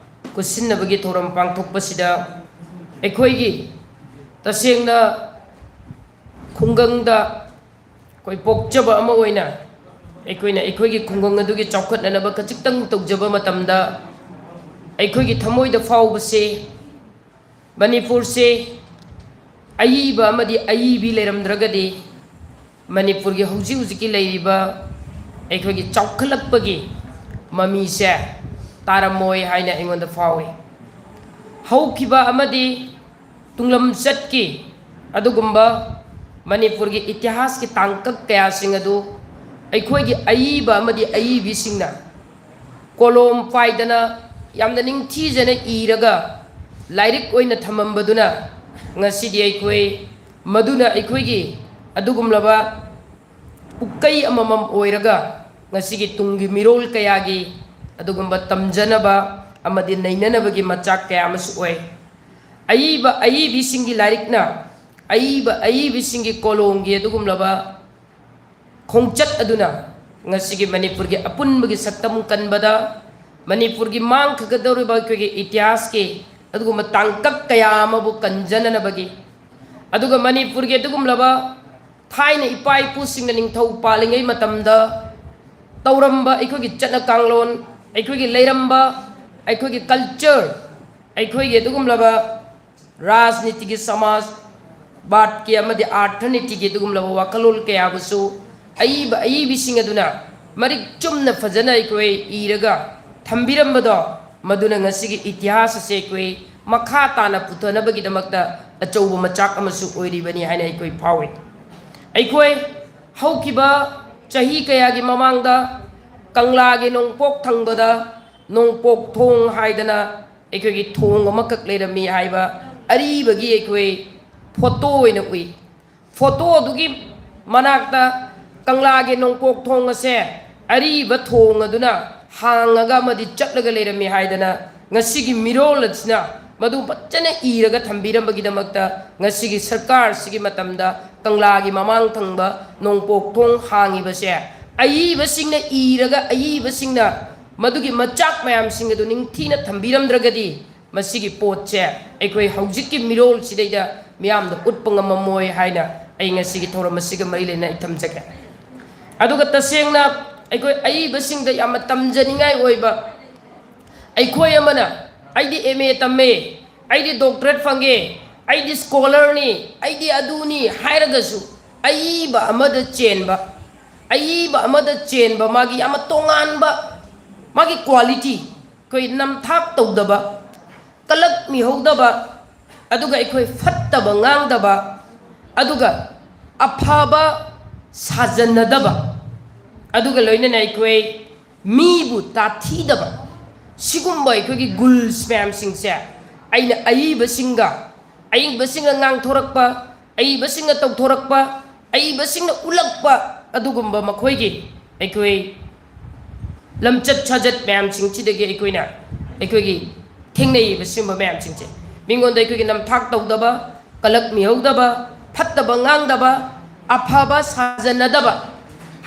ꯈꯨꯠꯁꯤꯟꯅꯕꯒꯤ ꯊꯧꯔꯝ ꯄꯥꯡꯊꯣꯛꯄꯁꯤꯗ ꯑꯩꯈꯣꯏꯒꯤ ꯇꯁꯦꯡꯅ ꯈꯨꯡꯒꯪꯗ ꯑꯩꯈꯣꯏ ꯄꯣꯛꯆꯕ ꯑꯃ ꯑꯣꯏꯅ ꯑꯩꯈꯣꯏꯅ ꯑꯩꯈꯣꯏꯒꯤ ꯈꯨꯡꯒꯪ ꯑꯗꯨꯒꯤ ꯆꯥꯎꯈꯠꯅꯅꯕ ꯈꯖꯤꯛꯇꯪ ꯇꯧꯖꯕ ꯃꯇꯝꯗ, ꯑꯩꯈꯣꯏꯒꯤ ꯊꯃꯣꯏꯗ ꯐꯥꯎꯕꯁꯦ, ꯃꯅꯤꯄꯨꯔꯁꯦ ꯑꯏꯕ ꯑꯃꯗꯤ ꯑꯏꯕꯤ ꯂꯩꯔꯝꯗ꯭ꯔꯒꯗꯤ ꯃꯅꯤꯄꯨꯔꯒꯤ ꯍꯧꯖꯤꯛ ꯍꯧꯖꯤꯛꯀꯤ ꯂꯩꯔꯤꯕ ꯑꯩꯈꯣꯏꯒꯤ ꯆꯥꯎꯈꯠꯂꯛꯄꯒꯤ ꯃꯃꯤꯁꯦ ꯇꯥꯔꯝꯃꯣꯏ ꯍꯥꯏꯅ ꯑꯩꯉꯣꯟꯗ ꯐꯥꯎꯏ꯫ ꯍꯧꯈꯤꯕ ꯑꯃꯗꯤ ꯇꯨꯡꯂꯝꯆꯠꯀꯤ ꯑꯗꯨꯒꯨꯝꯕ ꯃꯅꯤꯄꯨꯔꯒꯤ ꯏꯇꯤꯍꯥꯁꯀꯤ ꯇꯥꯡꯀꯛ ꯀꯌꯥꯁꯤꯡ ꯑꯗꯨ ꯑꯩꯈꯣꯏꯒꯤ ꯑꯏꯕ ꯑꯃꯗꯤ ꯑꯏꯕꯤꯁꯤꯡꯅ ꯀꯣꯂꯣꯝ ꯄꯥꯏꯗꯅ ꯌꯥꯝꯅ ꯅꯤꯡꯊꯤꯖꯅ ꯏꯔꯒ ꯂꯥꯏꯔꯤꯛ ꯑꯣꯏꯅ ꯊꯝꯃꯝꯕꯗꯨꯅ ꯉꯁꯤꯗꯤ ꯑꯩꯈꯣꯏ ꯃꯗꯨꯅ ꯑꯩꯈꯣꯏꯒꯤ ꯑꯗꯨꯒꯨꯝꯂꯕ ꯄꯨꯀꯩ ꯑꯃꯃꯝ ꯑꯣꯏꯔꯒ ꯉꯁꯤꯒꯤ ꯇꯨꯡꯒꯤ ꯃꯤꯔꯣꯜ ꯀꯌꯥꯒꯤ ꯑꯗꯨꯒꯨꯝꯕ ꯇꯝꯖꯅꯕ ꯑꯃꯗꯤ ꯅꯩꯅꯅꯕꯒꯤ ꯃꯆꯥꯛ ꯀꯌꯥ ꯑꯃꯁꯨ ꯑꯣꯏ꯫ ꯑꯏꯕ ꯑꯏꯕꯤꯁꯤꯡꯒꯤ ꯂꯥꯏꯔꯤꯛꯅ, ꯑꯏꯕ ꯑꯏꯕꯤꯁꯤꯡꯒꯤ ꯀꯣꯂꯣꯝꯒꯤ ꯑꯗꯨꯒꯨꯝꯂꯕ ꯈꯣꯡꯆꯠ ꯑꯗꯨꯅ ꯉꯁꯤꯒꯤ ꯃꯅꯤꯄꯨꯔꯒꯤ ꯑꯄꯨꯟꯕꯒꯤ ꯁꯛꯇꯝ ꯀꯟꯕꯗ, ꯃꯅꯤꯄꯨꯔꯒꯤ ꯃꯥꯡꯈꯤꯒꯗꯧꯔꯤꯕ ꯑꯩꯈꯣꯏꯒꯤ ꯏꯇꯤꯍꯥꯁꯀꯤ ꯑꯗꯨꯒꯨꯝꯕ ꯇꯥꯡꯀꯛ ꯀꯌꯥ ꯑꯃꯕꯨ ꯀꯟꯖꯅꯅꯕꯒꯤ, ꯑꯗꯨꯒ ꯃꯅꯤꯄꯨꯔꯒꯤ ꯑꯗꯨꯒꯨꯝꯂꯕ ꯊꯥꯏꯅ ꯏꯄꯥ ꯏꯄꯨꯁꯤꯡꯅ ꯅꯤꯡꯊꯧ ꯄꯥꯜꯂꯤꯉꯩ ꯃꯇꯝꯗ ꯇꯧꯔꯝꯕ ꯑꯩꯈꯣꯏꯒꯤ ꯆꯠꯅ ꯀꯥꯡꯂꯣꯟ, ꯑꯩꯈꯣꯏꯒꯤ ꯂꯩꯔꯝꯕ, ꯑꯩꯈꯣꯏꯒꯤ ꯀꯜꯆꯔ, ꯑꯩꯈꯣꯏꯒꯤ ꯑꯗꯨꯒꯨꯝꯂꯕ ꯔꯥꯖꯅꯤꯇꯤꯒꯤ, ꯁꯃꯥꯖ ꯕꯥꯠꯀꯤ ꯑꯃꯗꯤ ꯑꯥꯔꯊꯅꯤꯇꯤꯒꯤ ꯑꯗꯨꯒꯨꯝꯂꯕ ꯋꯥꯈꯜꯂꯣꯟ ꯀꯌꯥꯕꯨꯁꯨ ꯑꯏꯕ ꯑꯏꯕꯤꯁꯤꯡ ꯑꯗꯨꯅ ꯃꯔꯤꯛ ꯆꯨꯝꯅ ꯐꯖꯅ ꯑꯩꯈꯣꯏ ꯏꯔꯒ ꯊꯝꯕꯤꯔꯝꯕꯗꯣ, ꯃꯗꯨꯅ ꯉꯁꯤꯒꯤ ꯏꯇꯤꯍꯥꯁ ꯑꯁꯦ ꯑꯩꯈꯣꯏ ꯃꯈꯥ ꯇꯥꯅ ꯄꯨꯊꯅꯕꯒꯤꯗꯃꯛꯇ ꯑꯆꯧꯕ ꯃꯆꯥꯛ ꯑꯃꯁꯨ ꯑꯣꯏꯔꯤꯕꯅꯤ ꯍꯥꯏꯅ ꯑꯩꯈꯣꯏ ꯐꯥꯎꯏ꯫ ꯑꯩꯈꯣꯏ ꯍꯧꯈꯤꯕ ꯆꯍꯤ ꯀꯌꯥꯒꯤ ꯃꯃꯥꯡꯗ ꯀꯪꯂꯥꯒꯤ ꯅꯣꯡꯄꯣꯛ ꯊꯪꯕꯗ ꯅꯣꯡꯄꯣꯛ ꯊꯣꯡ ꯍꯥꯏꯗꯅ ꯑꯩꯈꯣꯏꯒꯤ ꯊꯣꯡ ꯑꯃꯈꯛ ꯂꯩꯔꯝꯃꯤ ꯍꯥꯏꯕ ꯑꯔꯤꯕꯒꯤ ꯑꯩꯈꯣꯏ ꯐꯣꯇꯣ ꯑꯣꯏꯅ ꯎꯏ꯫ ꯐꯣꯇꯣ ꯑꯗꯨꯒꯤ ꯃꯅꯥꯛꯇ ꯀꯪꯂꯥꯒꯤ ꯅꯣꯡꯄꯣꯛ ꯊꯣꯡ ꯑꯁꯦ ꯑꯔꯤꯕ ꯊꯣꯡ ꯑꯗꯨꯅ ꯍꯥꯡꯉꯒ ꯑꯃꯗꯤ ꯆꯠꯂꯒ ꯂꯩꯔꯝꯃꯤ ꯍꯥꯏꯗꯅ ꯉꯁꯤꯒꯤ ꯃꯤꯔꯣꯜ ꯑꯁꯤꯅ ꯃꯗꯨ ꯐꯖꯅ ꯏꯔꯒ ꯊꯝꯕꯤꯔꯝꯕꯒꯤꯗꯃꯛꯇ ꯉꯁꯤꯒꯤ ꯁꯔꯀꯥꯔꯁꯤꯒꯤ ꯃꯇꯝꯗ ꯀꯪꯂꯥꯒꯤ ꯃꯃꯥꯡ ꯊꯪꯕ ꯅꯣꯡꯄꯣꯛ ꯊꯣꯡ ꯍꯥꯡꯉꯤꯕꯁꯦ, ꯑꯏꯕꯁꯤꯡꯅ ꯏꯔꯒ ꯑꯏꯕꯁꯤꯡꯅ ꯃꯗꯨꯒꯤ ꯃꯆꯥꯛ ꯃꯌꯥꯝꯁꯤꯡ ꯑꯗꯨ ꯅꯤꯡꯊꯤꯅ ꯊꯝꯕꯤꯔꯝꯗ꯭ꯔꯒꯗꯤ ꯃꯁꯤꯒꯤ ꯄꯣꯠꯁꯦ ꯑꯩꯈꯣꯏ ꯍꯧꯖꯤꯛꯀꯤ ꯃꯤꯔꯣꯜꯁꯤꯗꯩꯗ ꯃꯤꯌꯥꯝꯗ ꯎꯠꯄ ꯉꯝꯃꯝꯃꯣꯏ ꯍꯥꯏꯅ ꯑꯩ ꯉꯁꯤꯒꯤ ꯊꯧꯔꯝ ꯑꯁꯤꯒ ꯃꯔꯤ ꯂꯩꯅꯅ ꯑꯩ ꯊꯝꯖꯒꯦ꯫ ꯑꯗꯨꯒ ꯇꯁꯦꯡꯅ ꯑꯩꯈꯣꯏ ꯑꯏꯕꯁꯤꯡꯗ ꯌꯥꯝꯅ ꯇꯝꯖꯅꯤꯡꯉꯥꯏ ꯑꯣꯏꯕ, ꯑꯩꯈꯣꯏ ꯑꯃꯅ "ꯑꯩꯗꯤ ꯑꯦꯝ ꯑꯦ ꯇꯝꯃꯦ, ꯑꯩꯗꯤ ꯗꯣꯛꯇꯔꯦꯠ ꯐꯪꯉꯦ, ꯑꯩꯗꯤ ꯁ꯭ꯀꯣꯂꯔꯅꯤ, ꯑꯩꯗꯤ ꯑꯗꯨꯅꯤ" ꯍꯥꯏꯔꯒꯁꯨ, ꯑꯏꯕ ꯑꯃꯗ ꯆꯦꯟꯕ, ꯑꯏꯕ ꯑꯃꯗ ꯆꯦꯟꯕ ꯃꯥꯒꯤ ꯌꯥꯝꯅ ꯇꯣꯉꯥꯟꯕ ꯃꯥꯒꯤ ꯀ꯭ꯋꯥꯂꯤꯇꯤ, ꯑꯩꯈꯣꯏ ꯅꯝꯊꯥꯛ ꯇꯧꯗꯕ, ꯀꯂꯛ ꯃꯤꯍꯧꯗꯕ, ꯑꯗꯨꯒ ꯑꯩꯈꯣꯏ ꯐꯠꯇꯕ ꯉꯥꯡꯗꯕ, ꯑꯗꯨꯒ ꯑꯐꯕ ꯁꯥꯖꯟꯅꯗꯕ, ꯑꯗꯨꯒ ꯂꯣꯏꯅꯅ ꯑꯩꯈꯣꯏ ꯃꯤꯕꯨ ꯇꯥꯊꯤꯗꯕ, ꯁꯤꯒꯨꯝꯕ ꯑꯩꯈꯣꯏꯒꯤ ꯒꯨꯜꯁ ꯃꯌꯥꯝꯁꯤꯡꯁꯦ ꯑꯩꯅ ꯑꯏꯕꯁꯤꯡꯒ, ꯑꯏꯕꯁꯤꯡꯅ ꯉꯥꯡꯊꯣꯔꯛꯄ, ꯑꯏꯕꯁꯤꯡꯅ ꯇꯧꯊꯣꯔꯛꯄ, ꯑꯏꯕꯁꯤꯡꯅ ꯎꯠꯂꯛꯄ, ꯑꯗꯨꯒꯨꯝꯕ ꯃꯈꯣꯏꯒꯤ ꯑꯩꯈꯣꯏ ꯂꯝꯆꯠ ꯁꯥꯖꯠ ꯃꯌꯥꯝꯁꯤꯡꯁꯤꯗꯒꯤ ꯑꯩꯈꯣꯏꯅ, ꯑꯩꯈꯣꯏꯒꯤ ꯊꯦꯡꯅꯩꯕ ꯁꯤꯒꯨꯝꯕ ꯃꯌꯥꯝꯁꯤꯡꯁꯦ꯫ ꯃꯤꯉꯣꯟꯗ ꯑꯩꯈꯣꯏꯒꯤ ꯅꯝꯊꯥꯛ ꯇꯧꯗꯕ, ꯀꯂꯛ ꯃꯤꯍꯧꯗꯕ, ꯐꯠꯇꯕ ꯉꯥꯡꯗꯕ, ꯑꯐꯕ ꯁꯥꯖꯟꯅꯗꯕ,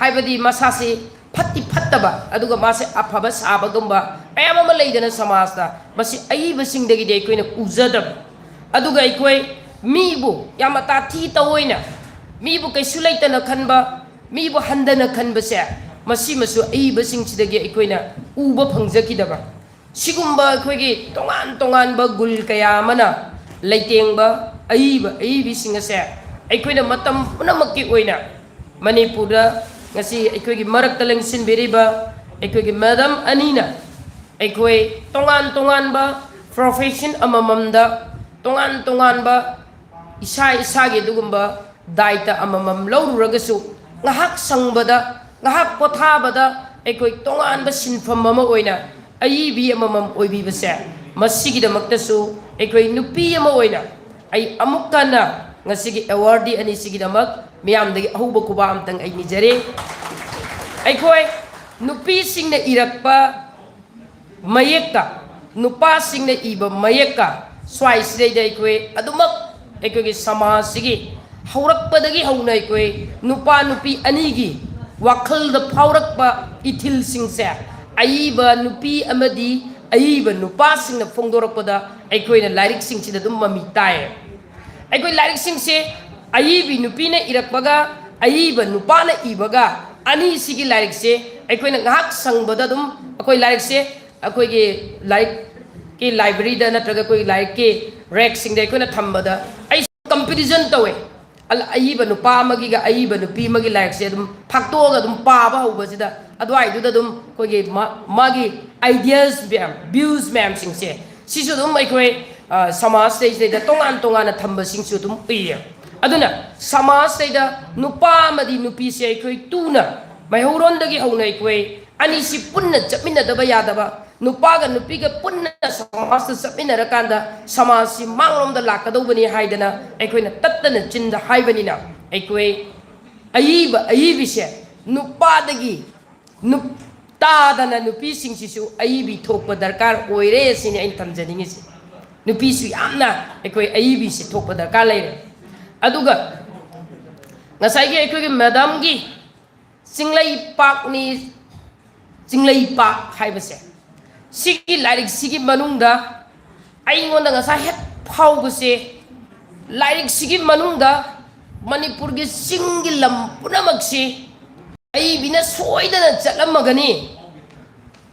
ꯍꯥꯏꯕꯗꯤ ꯃꯁꯥꯁꯤ ꯐꯠꯇꯤ ꯐꯠꯇꯕ ꯑꯗꯨꯒ ꯃꯥꯁꯦ ꯑꯐꯕ ꯁꯥꯕꯒꯨꯝꯕ ꯃꯌꯥꯝ ꯑꯃ ꯂꯩꯗꯅ ꯁꯃꯥꯖꯇ, ꯃꯁꯤ ꯑꯏꯕꯁꯤꯡꯗꯒꯤꯗꯤ ꯑꯩꯈꯣꯏꯅ ꯎꯖꯗꯕ꯫ ꯑꯗꯨꯒ ꯑꯩꯈꯣꯏ ꯃꯤꯕꯨ ꯌꯥꯝꯅ ꯇꯥꯊꯤ ꯇꯑꯣꯏꯅ, ꯃꯤꯕꯨ ꯀꯩꯁꯨ ꯂꯩꯇꯅ ꯈꯟꯕ, ꯃꯤꯕꯨ ꯍꯟꯊꯅ ꯈꯟꯕꯁꯦ, ꯃꯁꯤꯃꯁꯨ ꯑꯏꯕꯁꯤꯡꯁꯤꯗꯒꯤ ꯑꯩꯈꯣꯏꯅ ꯎꯕ ꯐꯪꯖꯈꯤꯗꯕ꯫ ꯁꯤꯒꯨꯝꯕ ꯑꯩꯈꯣꯏꯒꯤ ꯇꯣꯉꯥꯟ ꯇꯣꯉꯥꯟꯕ ꯒꯨꯜ ꯀꯌꯥ ꯑꯃꯅ ꯂꯩꯇꯦꯡꯕ ꯑꯏꯕ ꯑꯏꯕꯤꯁꯤꯡ ꯑꯁꯦ ꯑꯩꯈꯣꯏꯅ ꯃꯇꯝ ꯄꯨꯝꯅꯃꯛꯀꯤ ꯑꯣꯏꯅ ꯃꯅꯤꯄꯨꯔꯗ ꯉꯁꯤ ꯑꯩꯈꯣꯏꯒꯤ ꯃꯔꯛꯇ ꯂꯦꯡꯁꯤꯟꯕꯤꯔꯤꯕ ꯑꯩꯈꯣꯏꯒꯤ ꯃꯦꯗꯥꯝ ꯑꯅꯤꯅ ꯑꯩꯈꯣꯏ ꯇꯣꯉꯥꯟ ꯇꯣꯉꯥꯟꯕ ꯄ꯭ꯔꯣꯐꯦꯁꯟ ꯑꯃꯃꯝꯗ ꯇꯣꯉꯥꯟ ꯇꯣꯉꯥꯟꯕ ꯏꯁꯥ ꯏꯁꯥꯒꯤ ꯑꯗꯨꯒꯨꯝꯕ ꯗꯥꯏꯇ ꯑꯃꯃꯝ ꯂꯧꯔꯨꯔꯒꯁꯨ, ꯉꯥꯏꯍꯥꯛ ꯁꯪꯕꯗ, ꯉꯥꯏꯍꯥꯛ ꯄꯣꯊꯥꯕꯗ ꯑꯩꯈꯣꯏ ꯇꯣꯉꯥꯟꯕ ꯁꯤꯟꯐꯝ ꯑꯃ ꯑꯣꯏꯅ ꯑꯏꯕꯤ ꯑꯃꯃꯝ ꯑꯣꯏꯕꯤꯕꯁꯦ, ꯃꯁꯤꯒꯤꯗꯃꯛꯇꯁꯨ ꯑꯩꯈꯣꯏ ꯅꯨꯄꯤ ꯑꯃ ꯑꯣꯏꯅ ꯑꯩ ꯑꯃꯨꯛ ꯍꯟꯅ ꯉꯁꯤꯒꯤ ꯑꯦꯋꯥꯔꯗꯤ ꯑꯅꯤꯁꯤꯒꯤꯗꯃꯛ ꯃꯤꯌꯥꯝꯗꯒꯤ ꯑꯍꯧꯕ ꯈꯨꯕꯥꯛ ꯑꯝꯇꯪ ꯑꯩ ꯅꯤꯖꯔꯤ꯫ ꯑꯩꯈꯣꯏ ꯅꯨꯄꯤꯁꯤꯡꯅ ꯏꯔꯛꯄ ꯃꯌꯦꯛꯇ ꯅꯨꯄꯥꯁꯤꯡꯅ ꯏꯕ ꯃꯌꯦꯛꯀ ꯁ꯭ꯋꯥꯏꯁꯤꯗꯩꯗ ꯑꯩꯈꯣꯏ ꯑꯗꯨꯃꯛ ꯑꯩꯈꯣꯏꯒꯤ ꯁꯃꯥꯖꯁꯤꯒꯤ ꯍꯧꯔꯛꯄꯗꯒꯤ ꯍꯧꯅ ꯑꯩꯈꯣꯏ ꯅꯨꯄꯥ ꯅꯨꯄꯤ ꯑꯅꯤꯒꯤ ꯋꯥꯈꯜꯗ ꯐꯥꯎꯔꯛꯄ ꯏꯊꯤꯜꯁꯤꯡꯁꯦ ꯑꯏꯕ ꯅꯨꯄꯤ ꯑꯃꯗꯤ ꯑꯏꯕ ꯅꯨꯄꯥꯁꯤꯡꯅ ꯐꯣꯡꯗꯣꯔꯛꯄꯗ ꯑꯩꯈꯣꯏꯅ ꯂꯥꯏꯔꯤꯛꯁꯤꯡꯁꯤꯗ ꯑꯗꯨꯝ ꯃꯃꯤ ꯇꯥꯏ꯫ ꯑꯩꯈꯣꯏ ꯂꯥꯏꯔꯤꯛꯁꯤꯡꯁꯦ ꯑꯏꯕꯤ ꯅꯨꯄꯤꯅ ꯏꯔꯛꯄꯒ ꯑꯏꯕ ꯅꯨꯄꯥꯅ ꯏꯕꯒ ꯑꯅꯤꯁꯤꯒꯤ ꯂꯥꯏꯔꯤꯛꯁꯦ ꯑꯩꯈꯣꯏꯅ ꯉꯥꯏꯍꯥꯛ ꯁꯪꯕꯗ ꯑꯗꯨꯝ ꯑꯩꯈꯣꯏ ꯂꯥꯏꯔꯤꯛꯁꯦ ꯑꯩꯈꯣꯏꯒꯤ ꯂꯥꯏꯔꯤꯛꯀꯤ ꯂꯥꯏꯕ꯭ꯔꯦꯔꯤꯗ ꯅꯠꯇ꯭ꯔꯒ ꯑꯩꯈꯣꯏꯒꯤ ꯂꯥꯏꯔꯤꯛꯀꯤ ꯔꯦꯛꯁꯤꯡꯗ ꯑꯩꯈꯣꯏꯅ ꯊꯝꯕꯗ ꯑꯩ ꯀꯝꯄꯤꯇꯤꯁꯟ ꯇꯧꯋꯦ꯫ ꯑꯏꯕ ꯅꯨꯄꯥ ꯑꯃꯒꯤꯒ ꯑꯏꯕ ꯅꯨꯄꯤ ꯑꯃꯒꯤ ꯂꯥꯏꯔꯤꯛꯁꯦ ꯑꯗꯨꯝ ꯐꯥꯛꯇꯣꯛꯑꯒ ꯑꯗꯨꯝ ꯄꯥꯕ ꯍꯧꯕꯁꯤꯗ ꯑꯗꯨꯋꯥꯏꯗꯨꯗ ꯑꯗꯨꯝ ꯑꯩꯈꯣꯏꯒꯤ ꯃꯥꯒꯤ ꯑꯥꯏꯗꯤꯌꯥꯁ ꯃꯌꯥꯝ, ꯚ꯭ꯌꯨꯁ ꯃꯌꯥꯝꯁꯤꯡꯁꯦ ꯁꯤꯁꯨ ꯑꯗꯨꯝ ꯑꯩꯈꯣꯏ ꯁꯃꯥꯖꯁꯤꯗꯩꯁꯤꯗꯩꯗ ꯇꯣꯉꯥꯟ ꯇꯣꯉꯥꯟꯅ ꯊꯝꯕꯁꯤꯡꯁꯨ ꯑꯗꯨꯝ ꯎꯏꯌꯦ꯫ ꯑꯗꯨꯅ ꯁꯃꯥꯖꯁꯤꯗꯩꯗ ꯅꯨꯄꯥ ꯑꯃꯗꯤ ꯅꯨꯄꯤꯁꯦ ꯑꯩꯈꯣꯏ ꯇꯨꯅ ꯃꯩꯍꯧꯔꯣꯟꯗꯒꯤ ꯍꯧꯅ ꯑꯩꯈꯣꯏ ꯑꯅꯤꯁꯤ ꯄꯨꯟꯅ ꯆꯠꯃꯤꯟꯅꯗꯕ ꯌꯥꯗꯕ, ꯅꯨꯄꯥꯒ ꯅꯨꯄꯤꯒ ꯄꯨꯟꯅ ꯁꯃꯥꯖꯇ ꯆꯠꯃꯤꯟꯅꯔꯀꯥꯟꯗ ꯁꯃꯥꯖꯁꯤ ꯃꯥꯡꯂꯣꯝꯗ ꯂꯥꯛꯀꯗꯧꯕꯅꯤ ꯍꯥꯏꯗꯅ ꯑꯩꯈꯣꯏꯅ ꯇꯠꯇꯅ ꯆꯤꯟꯗ ꯍꯥꯏꯕꯅꯤꯅ ꯑꯩꯈꯣꯏ ꯑꯏꯕ ꯑꯏꯕꯤꯁꯦ ꯅꯨꯄꯥꯗꯒꯤ ꯅꯨꯞ-, ꯇꯥꯗꯅ ꯅꯨꯄꯤꯁꯤꯡꯁꯤꯁꯨ ꯑꯏꯕꯤ ꯊꯣꯛꯄ ꯗꯔꯀꯥꯔ ꯑꯣꯏꯔꯦ ꯁꯤꯅꯤ ꯑꯩꯅ ꯊꯝꯖꯅꯤꯡꯉꯤꯁꯦ꯫ ꯅꯨꯄꯤꯁꯨ ꯌꯥꯝꯅ ꯑꯩꯈꯣꯏ ꯑꯏꯕꯤꯁꯤ ꯊꯣꯛꯄ ꯗꯔꯀꯥꯔ ꯂꯩꯔꯦ꯫ ꯑꯗꯨꯒ ꯉꯁꯥꯏꯒꯤ ꯑꯩꯈꯣꯏꯒꯤ ꯃꯦꯗꯥꯝꯒꯤ ꯆꯤꯡꯂꯩꯄꯥꯛꯅꯤ, ꯆꯤꯡꯂꯩꯄꯥꯛ ꯍꯥꯏꯕꯁꯦ ꯁꯤꯒꯤ ꯂꯥꯏꯔꯤꯛꯁꯤꯒꯤ ꯃꯅꯨꯡꯗ ꯑꯩꯉꯣꯟꯗ ꯉꯁꯥꯏ ꯍꯦꯛ ꯐꯥꯎꯕꯁꯦ, ꯂꯥꯏꯔꯤꯛꯁꯤꯒꯤ ꯃꯅꯨꯡꯗ ꯃꯅꯤꯄꯨꯔꯒꯤ ꯆꯤꯡꯒꯤ ꯂꯝ ꯄꯨꯝꯅꯃꯛꯁꯤ ꯑꯏꯕꯤꯅ ꯁꯣꯏꯗꯅ ꯆꯠꯂꯝꯃꯒꯅꯤ꯫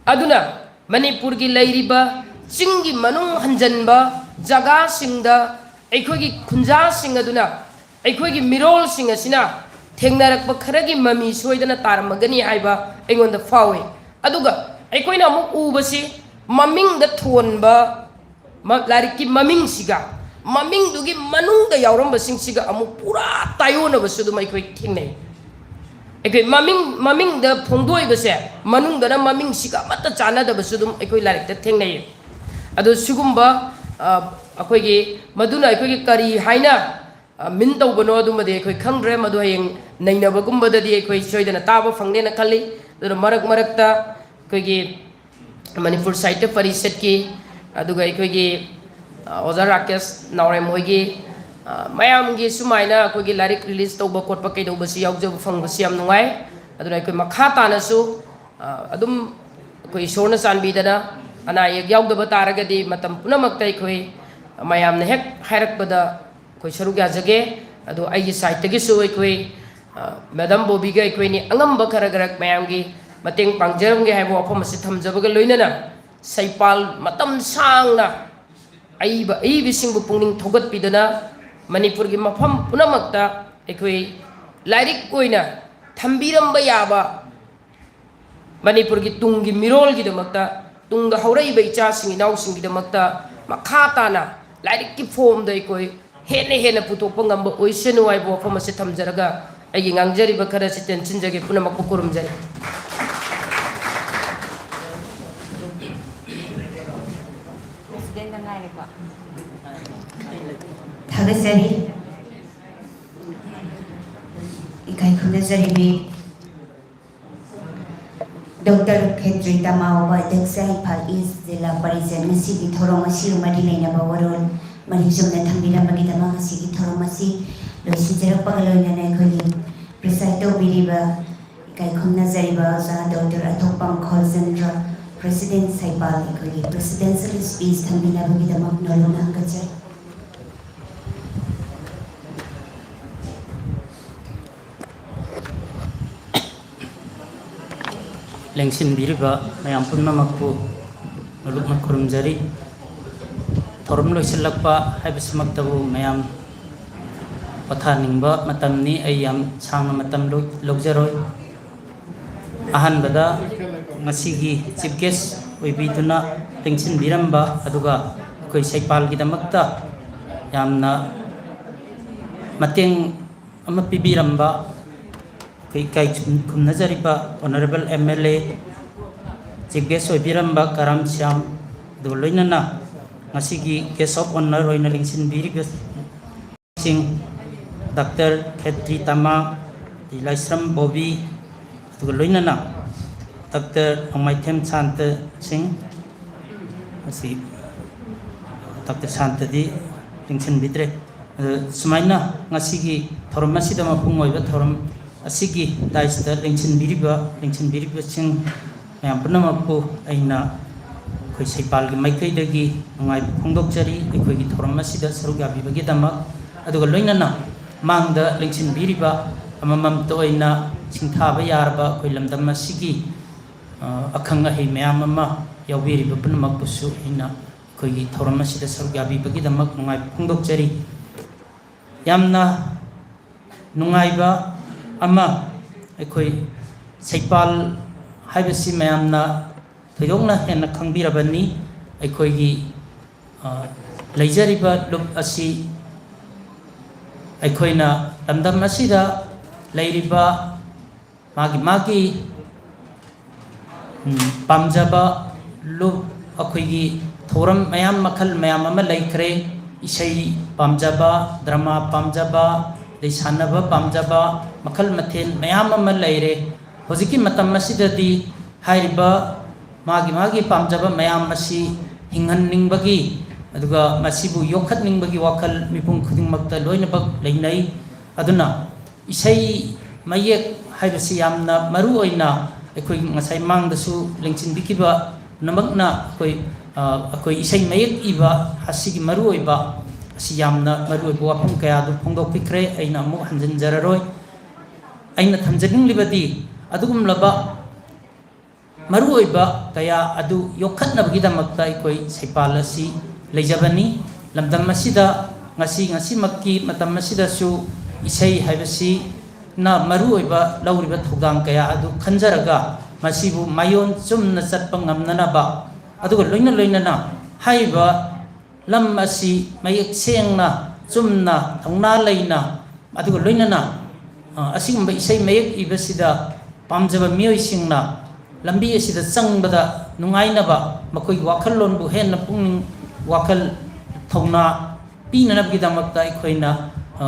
ꯑꯗꯨꯅ ꯃꯅꯤꯄꯨꯔꯒꯤ ꯂꯩꯔꯤꯕ ꯆꯤꯡꯒꯤ ꯃꯅꯨꯡ ꯍꯟꯖꯟꯕ ꯖꯒꯥꯁꯤꯡꯗ ꯑꯩꯈꯣꯏꯒꯤ ꯈꯨꯟꯖꯥꯁꯤꯡ ꯑꯗꯨꯅ ꯑꯩꯈꯣꯏꯒꯤ ꯃꯤꯔꯣꯜꯁꯤꯡ ꯑꯁꯤꯅ ꯊꯦꯡꯅꯔꯛꯄ ꯈꯔꯒꯤ ꯃꯃꯤ ꯁꯣꯏꯗꯅ ꯇꯥꯔꯝꯃꯒꯅꯤ ꯍꯥꯏꯕ ꯑꯩꯉꯣꯟꯗ ꯐꯥꯎꯏ꯫ ꯑꯗꯨꯒ ꯑꯩꯈꯣꯏꯅ ꯑꯃꯨꯛ ꯎꯕꯁꯤ ꯃꯃꯤꯡꯗ ꯊꯣꯟꯕ ꯃ-, ꯂꯥꯏꯔꯤꯛꯀꯤ ꯃꯃꯤꯡꯁꯤꯒ ꯃꯃꯤꯡꯗꯨꯒꯤ ꯃꯅꯨꯡꯗ ꯌꯥꯎꯔꯝꯕꯁꯤꯡꯁꯤꯒ ꯑꯃꯨꯛ ꯄꯨꯔꯥ ꯇꯥꯏꯑꯣꯟꯅꯕꯁꯨ ꯑꯗꯨꯝ ꯑꯩꯈꯣꯏ ꯊꯦꯡꯅꯩ꯫ ꯑꯩꯈꯣꯏ ꯃꯃꯤꯡ, ꯃꯃꯤꯡꯗ ꯐꯣꯡꯗꯣꯛꯏꯕꯁꯦ ꯃꯅꯨꯡꯗꯅ ꯃꯃꯤꯡꯁꯤꯒ ꯑꯃꯠꯇ ꯆꯥꯟꯅꯗꯕꯁꯨ ꯑꯗꯨꯝ ꯑꯩꯈꯣꯏ ꯂꯥꯏꯔꯤꯛꯇ ꯊꯦꯡꯅꯩ꯫ ꯑꯗꯣ ꯁꯤꯒꯨꯝꯕ, ꯑ, ꯑꯩꯈꯣꯏꯒꯤ ꯃꯗꯨꯅ ꯑꯩꯈꯣꯏꯒꯤ ꯀꯔꯤ ꯍꯥꯏꯅ, ꯑ, ꯃꯤꯟ ꯇꯧꯕꯅꯣ ꯑꯗꯨꯃꯗꯤ ꯑꯩꯈꯣꯏ ꯈꯪꯗ꯭ꯔꯦ꯫ ꯃꯗꯨ ꯍꯌꯦꯡ ꯅꯩꯅꯕꯒꯨꯝꯕꯗꯗꯤ ꯑꯩꯈꯣꯏ ꯁꯣꯏꯗꯅ ꯇꯥꯕ ꯐꯪꯅꯦꯅ ꯈꯜꯂꯤ꯫ ꯑꯗꯨꯅ ꯃꯔꯛ ꯃꯔꯛꯇ ꯑꯩꯈꯣꯏꯒꯤ ꯃꯅꯤꯄꯨꯔ ꯁꯥꯍꯤꯇ꯭ꯌ ꯄꯔꯤꯁꯠꯀꯤ, ꯑꯗꯨꯒ ꯑꯩꯈꯣꯏꯒꯤ, ꯑ, ꯑꯣꯖꯥ ꯔꯥꯀꯦꯁ ꯅꯥꯎꯔꯦꯝ ꯍꯣꯏꯒꯤ, ꯑ, ꯃꯌꯥꯝꯒꯤ ꯁꯨꯃꯥꯏꯅ ꯑꯩꯈꯣꯏꯒꯤ ꯂꯥꯏꯔꯤꯛ ꯔꯤꯂꯤꯖ ꯇꯧꯕ ꯈꯣꯠꯄ ꯀꯩꯗꯧꯕꯁꯤ ꯌꯥꯎꯖꯕ ꯐꯪꯕꯁꯤ ꯌꯥꯝ ꯅꯨꯡꯉꯥꯏ꯫ ꯑꯗꯨꯅ ꯑꯩꯈꯣꯏ ꯃꯈꯥ ꯇꯥꯅꯁꯨ, ꯑ, ꯑꯗꯨꯝ ꯑꯩꯈꯣꯏ ꯏꯁꯣꯔꯅ ꯆꯥꯟꯕꯤꯗꯅ ꯑꯅꯥ ꯑꯌꯦꯛ ꯌꯥꯎꯗꯕ ꯇꯥꯔꯒꯗꯤ ꯃꯇꯝ ꯄꯨꯝꯅꯃꯛꯇ ꯑꯩꯈꯣꯏ ꯃꯌꯥꯝꯅ ꯍꯦꯛ ꯍꯥꯏꯔꯛꯄꯗ ꯑꯩꯈꯣꯏ ꯁꯔꯨꯛ ꯌꯥꯖꯒꯦ꯫ ꯑꯗꯣ ꯑꯩꯒꯤ ꯁꯥꯏꯠꯇꯒꯤꯁꯨ ꯑꯩꯈꯣꯏ, ꯑ, ꯃꯦꯗꯥꯝ ꯕꯣꯕꯤꯒ ꯑꯩꯈꯣꯏꯅꯤ ꯑꯉꯝꯕ ꯈꯔ ꯈꯔ ꯃꯌꯥꯝꯒꯤ ꯃꯇꯦꯡ ꯄꯥꯡꯖꯔꯝꯒꯦ ꯍꯥꯏꯕ ꯋꯥꯐꯝ ꯑꯁꯤ ꯊꯝꯖꯕꯒ ꯂꯣꯏꯅꯅ ꯁꯩꯄꯥꯜ ꯃꯇꯝ ꯁꯥꯡꯅ ꯑꯏꯕ ꯑꯏꯕꯤꯁꯤꯡꯕꯨ ꯄꯨꯛꯅꯤꯡ ꯊꯧꯒꯠꯄꯤꯗꯨꯅ ꯃꯅꯤꯄꯨꯔꯒꯤ ꯃꯐꯝ ꯄꯨꯝꯅꯃꯛꯇ ꯑꯩꯈꯣꯏ ꯂꯥꯏꯔꯤꯛ ꯑꯣꯏꯅ ꯊꯝꯕꯤꯔꯝꯕ ꯌꯥꯕ ꯃꯅꯤꯄꯨꯔꯒꯤ ꯇꯨꯡꯒꯤ ꯃꯤꯔꯣꯜꯒꯤꯗꯃꯛꯇ, ꯇꯨꯡꯗ ꯍꯧꯔꯛꯏꯕ ꯏꯆꯥꯁꯤꯡ ꯏꯅꯥꯎꯁꯤꯡꯒꯤꯗꯃꯛꯇ ꯃꯈꯥ ꯇꯥꯅ ꯂꯥꯏꯔꯤꯛꯀꯤ ꯐꯣꯝꯗ ꯑꯩꯈꯣꯏ ꯍꯦꯟꯅ ꯍꯦꯟꯅ ꯄꯨꯊꯣꯛꯄ ꯉꯝꯕ ꯑꯣꯏꯁꯅꯨ ꯍꯥꯏꯕ ꯋꯥꯐꯝ ꯑꯁꯤ ꯊꯝꯖꯔꯒ ꯑꯩꯒꯤ ꯉꯥꯡꯖꯔꯤꯕ ꯈꯔ ꯑꯁꯤ ꯇꯦꯟꯁꯤꯟꯖꯒꯦ꯫ ꯄꯨꯝꯅꯃꯛꯄꯨ ꯈꯨꯔꯨꯝꯖꯔꯤ꯫ ꯊꯥꯒꯠꯆꯔꯤ꯫ ꯏꯀꯥꯏ ꯈꯨꯝꯅꯖꯔꯤꯕꯤ ꯗꯣꯛꯇꯔ ꯈꯦꯇ꯭ꯔꯤ ꯇꯃꯥ, ꯎꯄꯥꯙ꯭ꯌꯛꯁ, ꯏꯝꯐꯥꯜ ꯏꯁ ꯖꯤꯂꯥ ꯄꯔꯤꯁꯠ, ꯉꯁꯤꯒꯤ ꯊꯧꯔꯝ ꯑꯁꯤꯒ ꯃꯔꯤ ꯂꯩꯅꯕ ꯋꯥꯔꯣꯜ ꯃꯔꯤꯛ ꯆꯨꯝꯅ ꯊꯝꯕꯤꯔꯝꯕꯒꯤꯗꯃꯛ ꯉꯁꯤꯒꯤ ꯊꯧꯔꯝ ꯑꯁꯤ ꯂꯣꯏꯁꯤꯟꯖꯔꯛꯄꯒ ꯂꯣꯏꯅꯅ ꯑꯩꯈꯣꯏꯒꯤ ꯄ꯭ꯔꯤꯁꯥꯏꯗ ꯇꯧꯕꯤꯔꯤꯕ ꯏꯀꯥꯏ ꯈꯨꯝꯅꯖꯔꯤꯕ ꯑꯣꯖꯥ ꯗꯣꯛꯇꯔ ꯑꯊꯣꯛꯄꯝ ꯈꯣꯜꯆꯟꯗ꯭ꯔ, ꯄ꯭ꯔꯦꯁꯤꯗꯦꯟ ꯁꯩꯄꯥꯜ, ꯑꯩꯈꯣꯏꯒꯤ ꯄ꯭ꯔꯦꯁꯤꯗꯦꯟꯁꯤꯌꯦꯜ ꯁ꯭ꯄꯤꯆ ꯊꯝꯕꯤꯅꯕꯒꯤꯗꯃꯛ ꯅꯧꯅ ꯍꯪꯒꯠꯆꯔꯤ꯫ ꯂꯦꯡꯁꯤꯟꯕꯤꯔꯤꯕ ꯃꯌꯥꯝ ꯄꯨꯝꯅꯃꯛꯄꯨ ꯅꯣꯂꯨꯛꯅ ꯈꯨꯔꯨꯝꯖꯔꯤ꯫ ꯊꯧꯔꯝ ꯂꯣꯏꯁꯤꯜꯂꯛꯄ ꯍꯥꯏꯕꯁꯤꯃꯛꯇꯕꯨ ꯃꯌꯥꯝ ꯄꯣꯊꯥꯅꯤꯡꯕ ꯃꯇꯝꯅꯤ꯫ ꯑꯩ ꯌꯥꯝ ꯁꯥꯡꯅ ꯃꯇꯝ ꯂꯧ-, ꯂꯧꯖꯔꯣꯏ꯫ ꯑꯍꯥꯟꯕꯗ ꯉꯁꯤꯒꯤ ꯆꯤꯐ ꯒꯦꯁ ꯑꯣꯏꯕꯤꯗꯨꯅ ꯂꯦꯡꯁꯤꯟꯕꯤꯔꯝꯕ, ꯑꯗꯨꯒ ꯑꯩꯈꯣꯏ ꯁꯩꯄꯥꯜꯒꯤꯗꯃꯛꯇ ꯌꯥꯝꯅ ꯃꯇꯦꯡ ꯑꯃ ꯄꯤꯕꯤꯔꯝꯕ ꯑꯩꯈꯣꯏ ꯏꯀꯥꯏ ꯈꯨꯝꯅꯖꯔꯤꯕ honourable M L A, chief guest Karam ꯀꯔꯝ ꯁ꯭ꯌꯥꯝ, ꯑꯗꯨꯒ ꯂꯣꯏꯅꯅ ꯉꯁꯤꯒꯤ ꯒꯦꯁ ꯑꯣꯐ ꯑꯣꯅꯔ ꯑꯣꯏꯅ ꯂꯦꯡꯁꯤꯟꯕꯤꯔꯤꯕꯁꯤꯡ, ꯗꯥꯛꯇꯔ ꯈꯦꯇ꯭ꯔꯤ ꯇꯃꯥ, ꯂꯥꯏꯁ꯭ꯔꯝ ꯕꯣꯕꯤ, ꯑꯗꯨꯒ ꯂꯣꯏꯅꯅ ꯗꯥꯛꯇꯔ ꯅꯣꯡꯃꯥꯏꯊꯦꯝ ꯁꯥꯟꯇ ꯁꯤꯡ, ꯑꯁꯤ ꯗꯥꯛꯇꯔ ꯁꯥꯟꯇꯗꯤ ꯂꯦꯡꯁꯤꯟꯕꯤꯗ꯭ꯔꯦ꯫ ꯑꯗꯨ ꯁꯨꯃꯥꯏꯅ ꯉꯁꯤꯒꯤ ꯊꯧꯔꯝ ꯑꯁꯤꯗ ꯃꯄꯨꯡ ꯑꯣꯏꯕ ꯊꯧꯔꯝ ꯑꯁꯤꯒꯤ ꯗꯥꯏꯁꯇ ꯂꯦꯡꯁꯤꯟꯕꯤꯔꯤꯕ, ꯂꯦꯡꯁꯤꯟꯕꯤꯔꯤꯕꯁꯤꯡ ꯃꯌꯥꯝ ꯄꯨꯝꯅꯃꯛꯄꯨ ꯑꯩꯅ ꯑꯩꯈꯣꯏ ꯁꯩꯄꯥꯜꯒꯤ ꯃꯥꯏꯀꯩꯗꯒꯤ ꯅꯨꯡꯉꯥꯏꯕ ꯐꯣꯡꯗꯣꯛꯆꯔꯤ, ꯑꯩꯈꯣꯏꯒꯤ ꯊꯧꯔꯝ ꯑꯁꯤꯗ ꯁꯔꯨꯛ ꯌꯥꯕꯤꯕꯒꯤꯗꯃꯛ꯫ ꯑꯗꯨꯒ ꯂꯣꯏꯅꯅ ꯃꯥꯡꯗ ꯂꯦꯡꯁꯤꯟꯕꯤꯔꯤꯕ ꯑꯃꯃꯝꯇ ꯑꯣꯏꯅ ꯁꯤꯡꯊꯥꯕ ꯌꯥꯔꯕ ꯑꯩꯈꯣꯏ ꯂꯝꯗꯝ ꯑꯁꯤꯒꯤ, ꯑ, ꯑꯈꯪ ꯑꯍꯩ ꯃꯌꯥꯝ ꯑꯃ ꯌꯥꯎꯕꯤꯔꯤꯕ ꯄꯨꯝꯅꯃꯛꯄꯨꯁꯨ ꯑꯩꯅ ꯑꯩꯈꯣꯏꯒꯤ ꯊꯧꯔꯝ ꯑꯁꯤꯗ ꯁꯔꯨꯛ ꯌꯥꯕꯤꯕꯒꯤꯗꯃꯛ ꯅꯨꯡꯉꯥꯏꯕ ꯐꯣꯡꯗꯣꯛꯆꯔꯤ꯫ ꯌꯥꯝꯅ ꯅꯨꯡꯉꯥꯏꯕ ꯑꯃ, ꯑꯩꯈꯣꯏ ꯁꯩꯄꯥꯜ ꯍꯥꯏꯕꯁꯤ ꯃꯌꯥꯝꯅ ꯊꯣꯏꯗꯣꯛꯅ ꯍꯦꯟꯅ ꯈꯪꯕꯤꯔꯕꯅꯤ꯫ ꯑꯩꯈꯣꯏꯒꯤ, ꯑ, ꯂꯩꯖꯔꯤꯕ ꯂꯨꯞ ꯑꯁꯤ ꯑꯩꯈꯣꯏꯅ ꯂꯝꯗꯝ ꯑꯁꯤꯗ ꯂꯩꯔꯤꯕ ꯃꯥꯒꯤ ꯃꯥꯒꯤ, ꯎꯝ, ꯄꯥꯝꯖꯕ ꯂꯨꯞ, ꯑꯩꯈꯣꯏꯒꯤ ꯊꯧꯔꯝ ꯃꯌꯥꯝ, ꯃꯈꯜ ꯃꯌꯥꯝ ꯑꯃ ꯂꯩꯈ꯭ꯔꯦ꯫ ꯏꯁꯩ ꯄꯥꯝꯖꯕ, ꯗ꯭ꯔꯃꯥ ꯄꯥꯝꯖꯕ, ꯑꯗꯩ ꯁꯥꯟꯅꯕ ꯄꯥꯝꯖꯕ, ꯃꯈꯜ ꯃꯊꯦꯜ ꯃꯌꯥꯝ ꯑꯃ ꯂꯩꯔꯦ꯫ ꯍꯧꯖꯤꯛꯀꯤ ꯃꯇꯝ ꯑꯁꯤꯗꯗꯤ ꯍꯥꯏꯔꯤꯕ ꯃꯥꯒꯤ ꯃꯥꯒꯤ ꯄꯥꯝꯖꯕ ꯃꯌꯥꯝ ꯑꯁꯤ ꯍꯤꯡꯍꯟꯅꯤꯡꯕꯒꯤ, ꯑꯗꯨꯒ ꯃꯁꯤꯕꯨ ꯌꯣꯛꯈꯠꯅꯤꯡꯕꯒꯤ ꯋꯥꯈꯜ ꯃꯤꯄꯨꯝ ꯈꯨꯗꯤꯡꯃꯛꯇ ꯂꯣꯏꯅꯃꯛ ꯂꯩꯅꯩ꯫ ꯑꯗꯨꯅ ꯏꯁꯩ ꯃꯌꯦꯛ ꯍꯥꯏꯕꯁꯤ ꯌꯥꯝꯅ ꯃꯔꯨ ꯑꯣꯏꯅ ꯑꯩꯈꯣꯏ ꯉꯁꯥꯏ ꯃꯥꯡꯗꯁꯨ ꯂꯦꯡꯁꯤꯟꯕꯤꯈꯤꯕ ꯄꯨꯝꯅꯃꯛꯅ ꯑꯩꯈꯣꯏ, ꯑ, ꯑꯩꯈꯣꯏ ꯏꯁꯩ ꯃꯌꯦꯛ ꯏꯕ ꯑꯁꯤꯒꯤ ꯃꯔꯨꯑꯣꯏꯕ ꯑꯁꯤ ꯌꯥꯝꯅ ꯃꯔꯨꯑꯣꯏꯕ ꯋꯥꯐꯝ ꯀꯌꯥ ꯑꯗꯨ ꯐꯣꯡꯗꯣꯛꯄꯤꯈ꯭ꯔꯦ꯫ ꯑꯩꯅ ꯑꯃꯨꯛ ꯍꯟꯖꯤꯟꯖꯔꯔꯣꯏ꯫ ꯑꯩꯅ ꯊꯝꯖꯅꯤꯡꯂꯤꯕꯗꯤ ꯑꯗꯨꯒꯨꯝꯂꯕ ꯃꯔꯨꯑꯣꯏꯕ ꯀꯌꯥ ꯑꯗꯨ ꯌꯣꯛꯈꯠꯅꯕꯒꯤꯗꯃꯛꯇ ꯑꯩꯈꯣꯏ ꯁꯩꯄꯥꯜ ꯑꯁꯤ ꯂꯩꯖꯕꯅꯤ꯫ ꯂꯝꯗꯝ ꯑꯁꯤꯗ ꯉꯁꯤ, ꯉꯁꯤꯃꯛꯀꯤ ꯃꯇꯝ ꯑꯁꯤꯗꯁꯨ ꯏꯁꯩ ꯍꯥꯏꯕꯁꯤꯅ ꯃꯔꯨꯑꯣꯏꯕ ꯂꯧꯔꯤꯕ ꯊꯧꯗꯥꯡ ꯀꯌꯥ ꯑꯗꯨ ꯈꯟꯖꯔꯒ ꯃꯁꯤꯕꯨ ꯃꯥꯏꯑꯣꯟ ꯆꯨꯝꯅ ꯆꯠꯄ ꯉꯝꯅꯅꯕ, ꯑꯗꯨꯒ ꯂꯣꯏꯅ ꯂꯣꯏꯅꯅ ꯍꯥꯏꯔꯤꯕ ꯂꯝ ꯑꯁꯤ ꯃꯌꯦꯛ ꯁꯦꯡꯅ, ꯆꯨꯝꯅ, ꯊꯧꯅꯥ ꯂꯩꯅ, ꯑꯗꯨꯒ ꯂꯣꯏꯅꯅ, ꯑ, ꯑꯁꯤꯒꯨꯝꯕ ꯏꯁꯩ ꯃꯌꯦꯛ ꯏꯕꯁꯤꯗ ꯄꯥꯝꯖꯕ ꯃꯤꯑꯣꯏꯁꯤꯡꯅ ꯂꯝꯕꯤ ꯑꯁꯤꯗ ꯆꯪꯕꯗ ꯅꯨꯡꯉꯥꯏꯅꯕ, ꯃꯈꯣꯏꯒꯤ ꯋꯥꯈꯜꯂꯣꯟꯕꯨ ꯍꯦꯟꯅ ꯄꯨꯛꯅꯤꯡ ꯋꯥꯈꯜ ꯊꯧꯅꯥ ꯄꯤꯅꯅꯕꯒꯤꯗꯃꯛꯇ ꯑꯩꯈꯣꯏꯅ, ꯑ,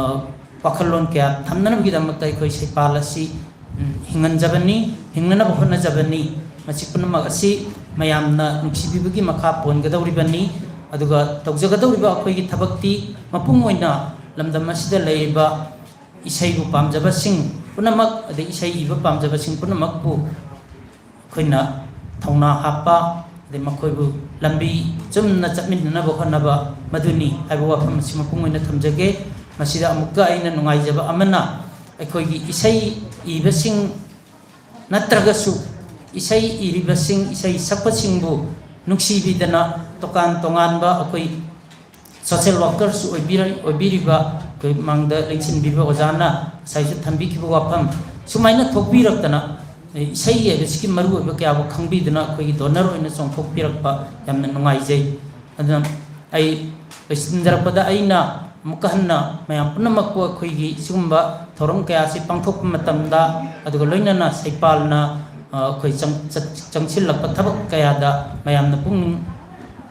ꯋꯥꯈꯜꯂꯣꯟ ꯀꯌꯥ ꯊꯝꯅꯅꯕꯒꯤꯗꯃꯛꯇ ꯑꯩꯈꯣꯏ ꯁꯩꯄꯥꯜ ꯑꯁꯤ ꯎꯝ, ꯍꯤꯡꯍꯟꯖꯕꯅꯤ, ꯍꯤꯡꯅꯅꯕ ꯍꯣꯠꯅꯖꯕꯅꯤ꯫ ꯃꯁꯤ ꯄꯨꯝꯅꯃꯛ ꯑꯁꯤ ꯃꯌꯥꯝꯅ ꯅꯨꯡꯁꯤꯕꯤꯕꯒꯤ ꯃꯈꯥ ꯄꯣꯟꯒꯗꯧꯔꯤꯕꯅꯤ꯫ ꯑꯗꯨꯒ ꯇꯧꯖꯒꯗꯧꯔꯤꯕ ꯑꯩꯈꯣꯏꯒꯤ ꯊꯕꯛꯇꯤ ꯃꯄꯨꯡ ꯑꯣꯏꯅ ꯂꯝꯗꯝ ꯑꯁꯤꯗ ꯂꯩꯔꯤꯕ ꯏꯁꯩꯕꯨ ꯄꯥꯝꯖꯕꯁꯤꯡ ꯄꯨꯝꯅꯃꯛ, ꯑꯗꯩ ꯏꯁꯩ ꯏꯕ ꯄꯥꯝꯖꯕꯁꯤꯡ ꯄꯨꯝꯅꯃꯛꯄꯨ ꯑꯩꯈꯣꯏꯅ ꯊꯧꯅꯥ ꯍꯥꯞꯄ, ꯑꯗꯩ ꯃꯈꯣꯏꯕꯨ ꯂꯝꯕꯤ ꯆꯨꯝꯅ ꯆꯠꯃꯤꯟꯅꯅꯕ ꯍꯣꯠꯅꯕ, ꯃꯗꯨꯅꯤ ꯍꯥꯏꯕ ꯋꯥꯐꯝ ꯑꯁꯤ ꯃꯄꯨꯡ ꯑꯣꯏꯅ ꯊꯝꯖꯒꯦ꯫ ꯃꯁꯤꯗ ꯑꯃꯨꯛꯀ ꯑꯩꯅ ꯅꯨꯡꯉꯥꯏꯖꯕ ꯑꯃꯅ, ꯑꯩꯈꯣꯏꯒꯤ ꯏꯁꯩ ꯏꯕꯁꯤꯡ ꯅꯠꯇ꯭ꯔꯒꯁꯨ ꯏꯁꯩ ꯏꯔꯤꯕꯁꯤꯡ, ꯏꯁꯩ ꯁꯛꯄꯁꯤꯡꯕꯨ ꯅꯨꯡꯁꯤꯕꯤꯗꯅ ꯇꯣꯉꯥꯟ ꯇꯣꯉꯥꯟꯕ ꯑꯩꯈꯣꯏ social workerꯁꯨ ꯑꯣꯏꯕꯤꯔ-, ꯑꯣꯏꯕꯤꯔꯤꯕ ꯑꯩꯈꯣꯏ ꯃꯥꯡꯗ ꯂꯦꯡꯁꯤꯟꯕꯤꯕ ꯑꯣꯖꯥꯅ ꯉꯁꯥꯏꯁꯨ ꯊꯝꯕꯤꯈꯤꯕ ꯋꯥꯐꯝ ꯁꯨꯃꯥꯏꯅ ꯊꯣꯛꯄꯤꯔꯛꯇꯅ, ꯏꯁꯩ ꯍꯥꯏꯕꯁꯤꯒꯤ ꯃꯔꯨꯑꯣꯏꯕ ꯀꯌꯥꯕꯨ ꯈꯪꯕꯤꯗꯨꯅ ꯑꯩꯈꯣꯏꯒꯤ donor ꯑꯣꯏꯅ ꯆꯣꯡꯊꯣꯛꯄꯤꯔꯛꯄ ꯌꯥꯝꯅ ꯅꯨꯡꯉꯥꯏꯖꯩ꯫ ꯑꯗꯨꯅ ꯑꯩ ꯂꯣꯏꯁꯤꯟꯖꯔꯛꯄꯗ ꯑꯩꯅ ꯑꯃꯨꯛꯀ ꯍꯟꯅ ꯃꯌꯥꯝ ꯄꯨꯝꯅꯃꯛꯄꯨ ꯑꯩꯈꯣꯏꯒꯤ ꯁꯤꯒꯨꯝꯕ ꯊꯧꯔꯝ ꯀꯌꯥ ꯑꯁꯤ ꯄꯥꯡꯊꯣꯛꯄ ꯃꯇꯝꯗ, ꯑꯗꯨꯒ ꯂꯣꯏꯅꯅ ꯁꯩꯄꯥꯜꯅ, ꯑ, ꯑꯩꯈꯣꯏ ꯆꯪ-, ꯆꯠ-, ꯆꯪꯁꯤꯜꯂꯛꯄ ꯊꯕꯛ ꯀꯌꯥꯗ ꯃꯌꯥꯝꯅ ꯄꯨꯛꯅꯤꯡ,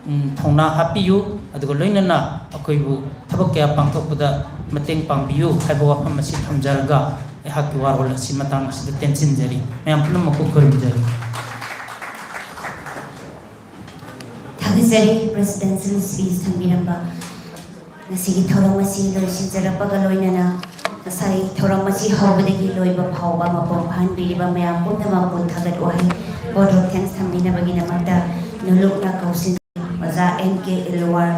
ꯎꯝ, ꯊꯧꯅꯥ ꯍꯥꯞꯄꯤꯌꯨ, ꯑꯗꯨꯒ ꯂꯣꯏꯅꯅ ꯑꯩꯈꯣꯏꯕꯨ ꯊꯕꯛ ꯀꯌꯥ ꯄꯥꯡꯊꯣꯛꯄꯗ ꯃꯇꯦꯡ ꯄꯥꯡꯕꯤꯌꯨ ꯍꯥꯏꯕ ꯋꯥꯐꯝ ꯑꯁꯤ ꯊꯝꯖꯔꯒ ꯑꯩꯍꯥꯛꯀꯤ ꯋꯥꯔꯣꯜ ꯑꯁꯤ ꯃꯇꯥꯡ ꯑꯁꯤꯗ ꯇꯦꯟꯁꯤꯟꯖꯔꯤ꯫ ꯃꯌꯥꯝ ꯄꯨꯝꯅꯃꯛꯄꯨ ꯈꯨꯔꯨꯝꯖꯔꯤ꯫ ꯊꯥꯒꯠꯆꯔꯤ, presidential speech ꯊꯝꯕꯤꯔꯝꯕ꯫ ꯉꯁꯤꯒꯤ ꯊꯧꯔꯝ ꯑꯁꯤ ꯂꯣꯏꯁꯤꯟꯖꯔꯛꯄꯒ ꯂꯣꯏꯅꯅ ꯉꯁꯥꯏ ꯊꯧꯔꯝ ꯑꯁꯤ ꯍꯧꯕꯗꯒꯤ ꯂꯣꯏꯕ ꯐꯥꯎꯕ ꯃꯄꯨꯡ ꯐꯥꯍꯟꯕꯤꯔꯤꯕ ꯃꯌꯥꯝ ꯄꯨꯝꯅꯃꯛꯄꯨ ꯊꯥꯒꯠ ꯋꯥꯍꯩ, vote of thanks ꯊꯝꯕꯤꯅꯕꯒꯤꯗꯃꯛꯇ ꯅꯣꯂꯨꯛꯅ ꯀꯧꯁꯤꯟ-, ꯑꯣꯖꯥ ꯑꯦꯟ ꯀꯦ ꯏꯂꯋꯥꯔ,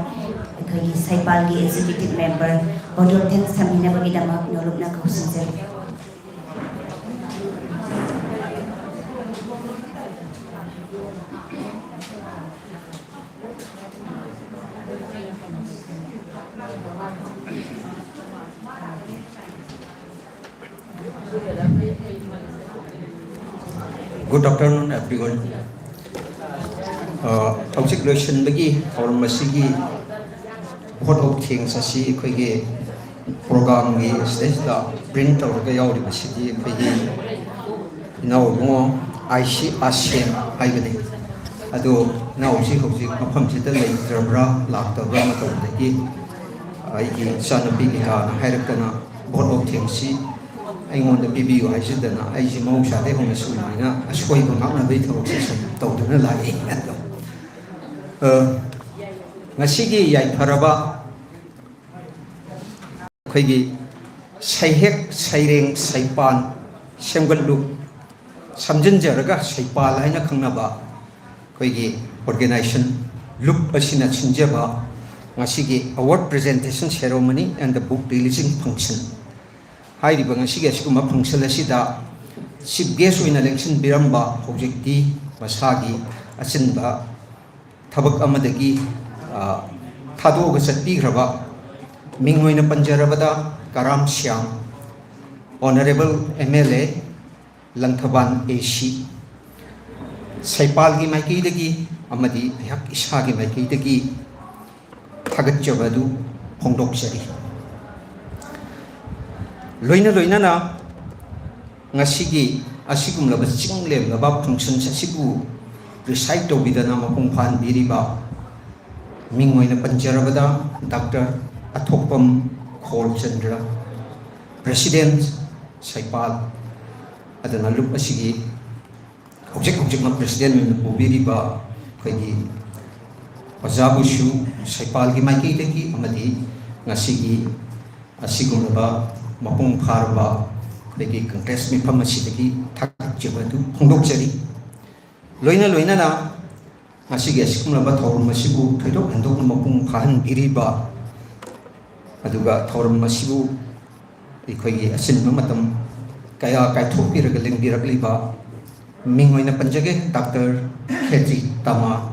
ꯑꯩꯈꯣꯏꯒꯤ ꯁꯩꯄꯥꯜꯒꯤ executive member, vote of thanks ꯊꯝꯕꯤꯅꯕꯒꯤꯗꯃꯛ ꯅꯣꯂꯨꯛꯅ ꯀꯧꯁꯤꯟꯖꯔꯤ꯫ Good afternoon, everyone. ꯑ, ꯍꯧꯖꯤꯛ ꯂꯣꯏꯁꯤꯟꯕꯒꯤ ꯊꯧꯔꯝ ꯑꯁꯤꯒꯤ vote of thanks ꯑꯁꯤ ꯑꯩꯈꯣꯏꯒꯤ programꯒꯤ ꯁꯤꯗꯩꯁꯤꯗ print ꯇꯧꯔꯒ ꯌꯥꯎꯔꯤꯕꯁꯤꯗꯤ ꯑꯩꯈꯣꯏꯒꯤ ꯏꯅꯥꯎ ꯏꯕꯨꯡꯉꯣ ꯑꯥꯏ ꯁꯤ ꯑꯥꯁꯦꯝ ꯍꯥꯏꯕꯅꯤ꯫ ꯑꯗꯨ ꯏꯅꯥꯎꯁꯤ ꯍꯧꯖꯤꯛ ꯃꯐꯝꯁꯤꯗ ꯂꯩꯇ꯭ꯔꯕ꯭ꯔꯥ, ꯂꯥꯛꯇꯕ꯭ꯔꯥ ꯃꯇꯝꯗꯒꯤ ꯑꯩꯒꯤ ꯏꯆꯥꯅꯨꯄꯤ ꯀꯩꯀꯥꯅ ꯍꯥꯏꯔꯛꯇꯅ vote of thanksꯁꯤ ꯑꯩꯉꯣꯟꯗ ꯄꯤꯕꯤꯌꯨ ꯍꯥꯏꯖꯗꯅ ꯑꯩꯁꯦ ꯃꯍꯧꯁꯥꯗꯩ ꯍꯧꯅ ꯁꯨꯃꯥꯏꯅ ꯑꯁꯣꯏꯕ ꯉꯥꯛꯅꯕꯒꯤ ꯊꯕꯛꯁꯦ ꯁꯨꯝ ꯇꯧꯗꯨꯅ ꯂꯥꯛꯏ꯫ ꯑꯗꯣ, ꯑ, ꯉꯁꯤꯒꯤ ꯌꯥꯏꯐꯔꯕ ꯑꯩꯈꯣꯏꯒꯤ ꯁꯩꯍꯦꯛ ꯁꯩꯔꯦꯡ ꯁꯩꯄꯥꯟ ꯁꯦꯝꯒꯠꯂꯨ, ꯁꯝꯖꯤꯟꯖꯔꯒ ꯁꯩꯄꯥꯜ ꯍꯥꯏꯅ ꯈꯪꯅꯕ ꯑꯩꯈꯣꯏꯒꯤ organization, ꯂꯨꯞ ꯑꯁꯤꯅ ꯁꯤꯟꯖꯕ ꯉꯁꯤꯒꯤ award presentation ceremony and the book releasing function ꯍꯥꯏꯔꯤꯕ ꯉꯁꯤꯒꯤ ꯑꯁꯤꯒꯨꯝꯕ function ꯑꯁꯤꯗ chief guest ꯑꯣꯏꯅ ꯂꯦꯡꯁꯤꯟꯕꯤꯔꯝꯕ, ꯍꯧꯖꯤꯛꯇꯤ ꯃꯁꯥꯒꯤ ꯑꯆꯤꯟꯕ ꯊꯕꯛ ꯑꯃꯗꯒꯤ, ꯑ, ꯊꯥꯗꯣꯛꯑꯒ ꯆꯠꯄꯤꯈ꯭ꯔꯕ, ꯃꯤꯡ ꯑꯣꯏꯅ ꯄꯟꯖꯔꯕꯗ ꯀꯔꯥꯝ Shyam, Honourable M L A, Langthabal A C, ꯁꯩꯄꯥꯜꯒꯤ ꯃꯥꯏꯀꯩꯗꯒꯤ ꯑꯃꯗꯤ ꯑꯩꯍꯥꯛ ꯏꯁꯥꯒꯤ ꯃꯥꯏꯀꯩꯗꯒꯤ ꯊꯥꯒꯠꯆꯕ ꯑꯗꯨ ꯐꯣꯡꯗꯣꯛꯆꯔꯤ꯫ ꯂꯣꯏꯅ ꯂꯣꯏꯅꯅ ꯉꯁꯤꯒꯤ ꯑꯁꯤꯒꯨꯝꯂꯕ ꯆꯤꯡ ꯂꯦꯝꯂꯕ functions ꯑꯁꯤꯕꯨ preside ꯇꯧꯕꯤꯗꯅ ꯃꯄꯨꯡ ꯐꯥꯍꯟꯕꯤꯔꯤꯕ, ꯃꯤꯡ ꯑꯣꯏꯅ ꯄꯟꯖꯔꯕꯗ Doctor ꯑꯊꯣꯛꯄꯝ ꯈꯣꯜꯆꯟꯗ꯭ꯔ, President ꯁꯩꯄꯥꯜ, ꯑꯗꯨꯅ ꯂꯨꯞ ꯑꯁꯤꯒꯤ ꯍꯧꯖꯤꯛ ꯍꯧꯖꯤꯛꯃꯛ President ꯑꯣꯏꯅ ꯄꯨꯕꯤꯔꯤꯕ ꯑꯩꯈꯣꯏꯒꯤ ꯑꯣꯖꯥꯕꯨꯁꯨ ꯁꯩꯄꯥꯜꯒꯤ ꯃꯥꯏꯀꯩꯗꯒꯤ ꯑꯃꯗꯤ ꯉꯁꯤꯒꯤ ꯑꯁꯤꯒꯨꯝꯂꯕ ꯃꯄꯨꯡ ꯐꯥꯔꯕ ꯑꯩꯈꯣꯏꯒꯤ Congress ꯃꯤꯐꯝ ꯑꯁꯤꯗꯒꯤ ꯊꯥꯒꯠꯆꯕ ꯑꯗꯨ ꯐꯣꯡꯗꯣꯛꯆꯔꯤ꯫ ꯂꯣꯏꯅ ꯂꯣꯏꯅꯅ ꯉꯁꯤꯒꯤ ꯑꯁꯤꯒꯨꯝꯂꯕ ꯊꯧꯔꯝ ꯑꯁꯤꯕꯨ ꯊꯣꯏꯗꯣꯛ ꯍꯦꯟꯗꯣꯛꯅ ꯃꯄꯨꯡ ꯐꯥꯍꯟꯕꯤꯔꯤꯕ, ꯑꯗꯨꯒ ꯊꯧꯔꯝ ꯑꯁꯤꯕꯨ ꯑꯩꯈꯣꯏꯒꯤ ꯑꯆꯤꯟꯕ ꯃꯇꯝ ꯀꯌꯥ ꯀꯥꯏꯊꯣꯛꯄꯤꯔꯒ ꯂꯦꯡꯕꯤꯔꯛꯂꯤꯕ, ꯃꯤꯡ ꯑꯣꯏꯅ ꯄꯟꯖꯒꯦ, Doctor ꯈꯦꯇ꯭ꯔꯤ ꯇꯃꯥ,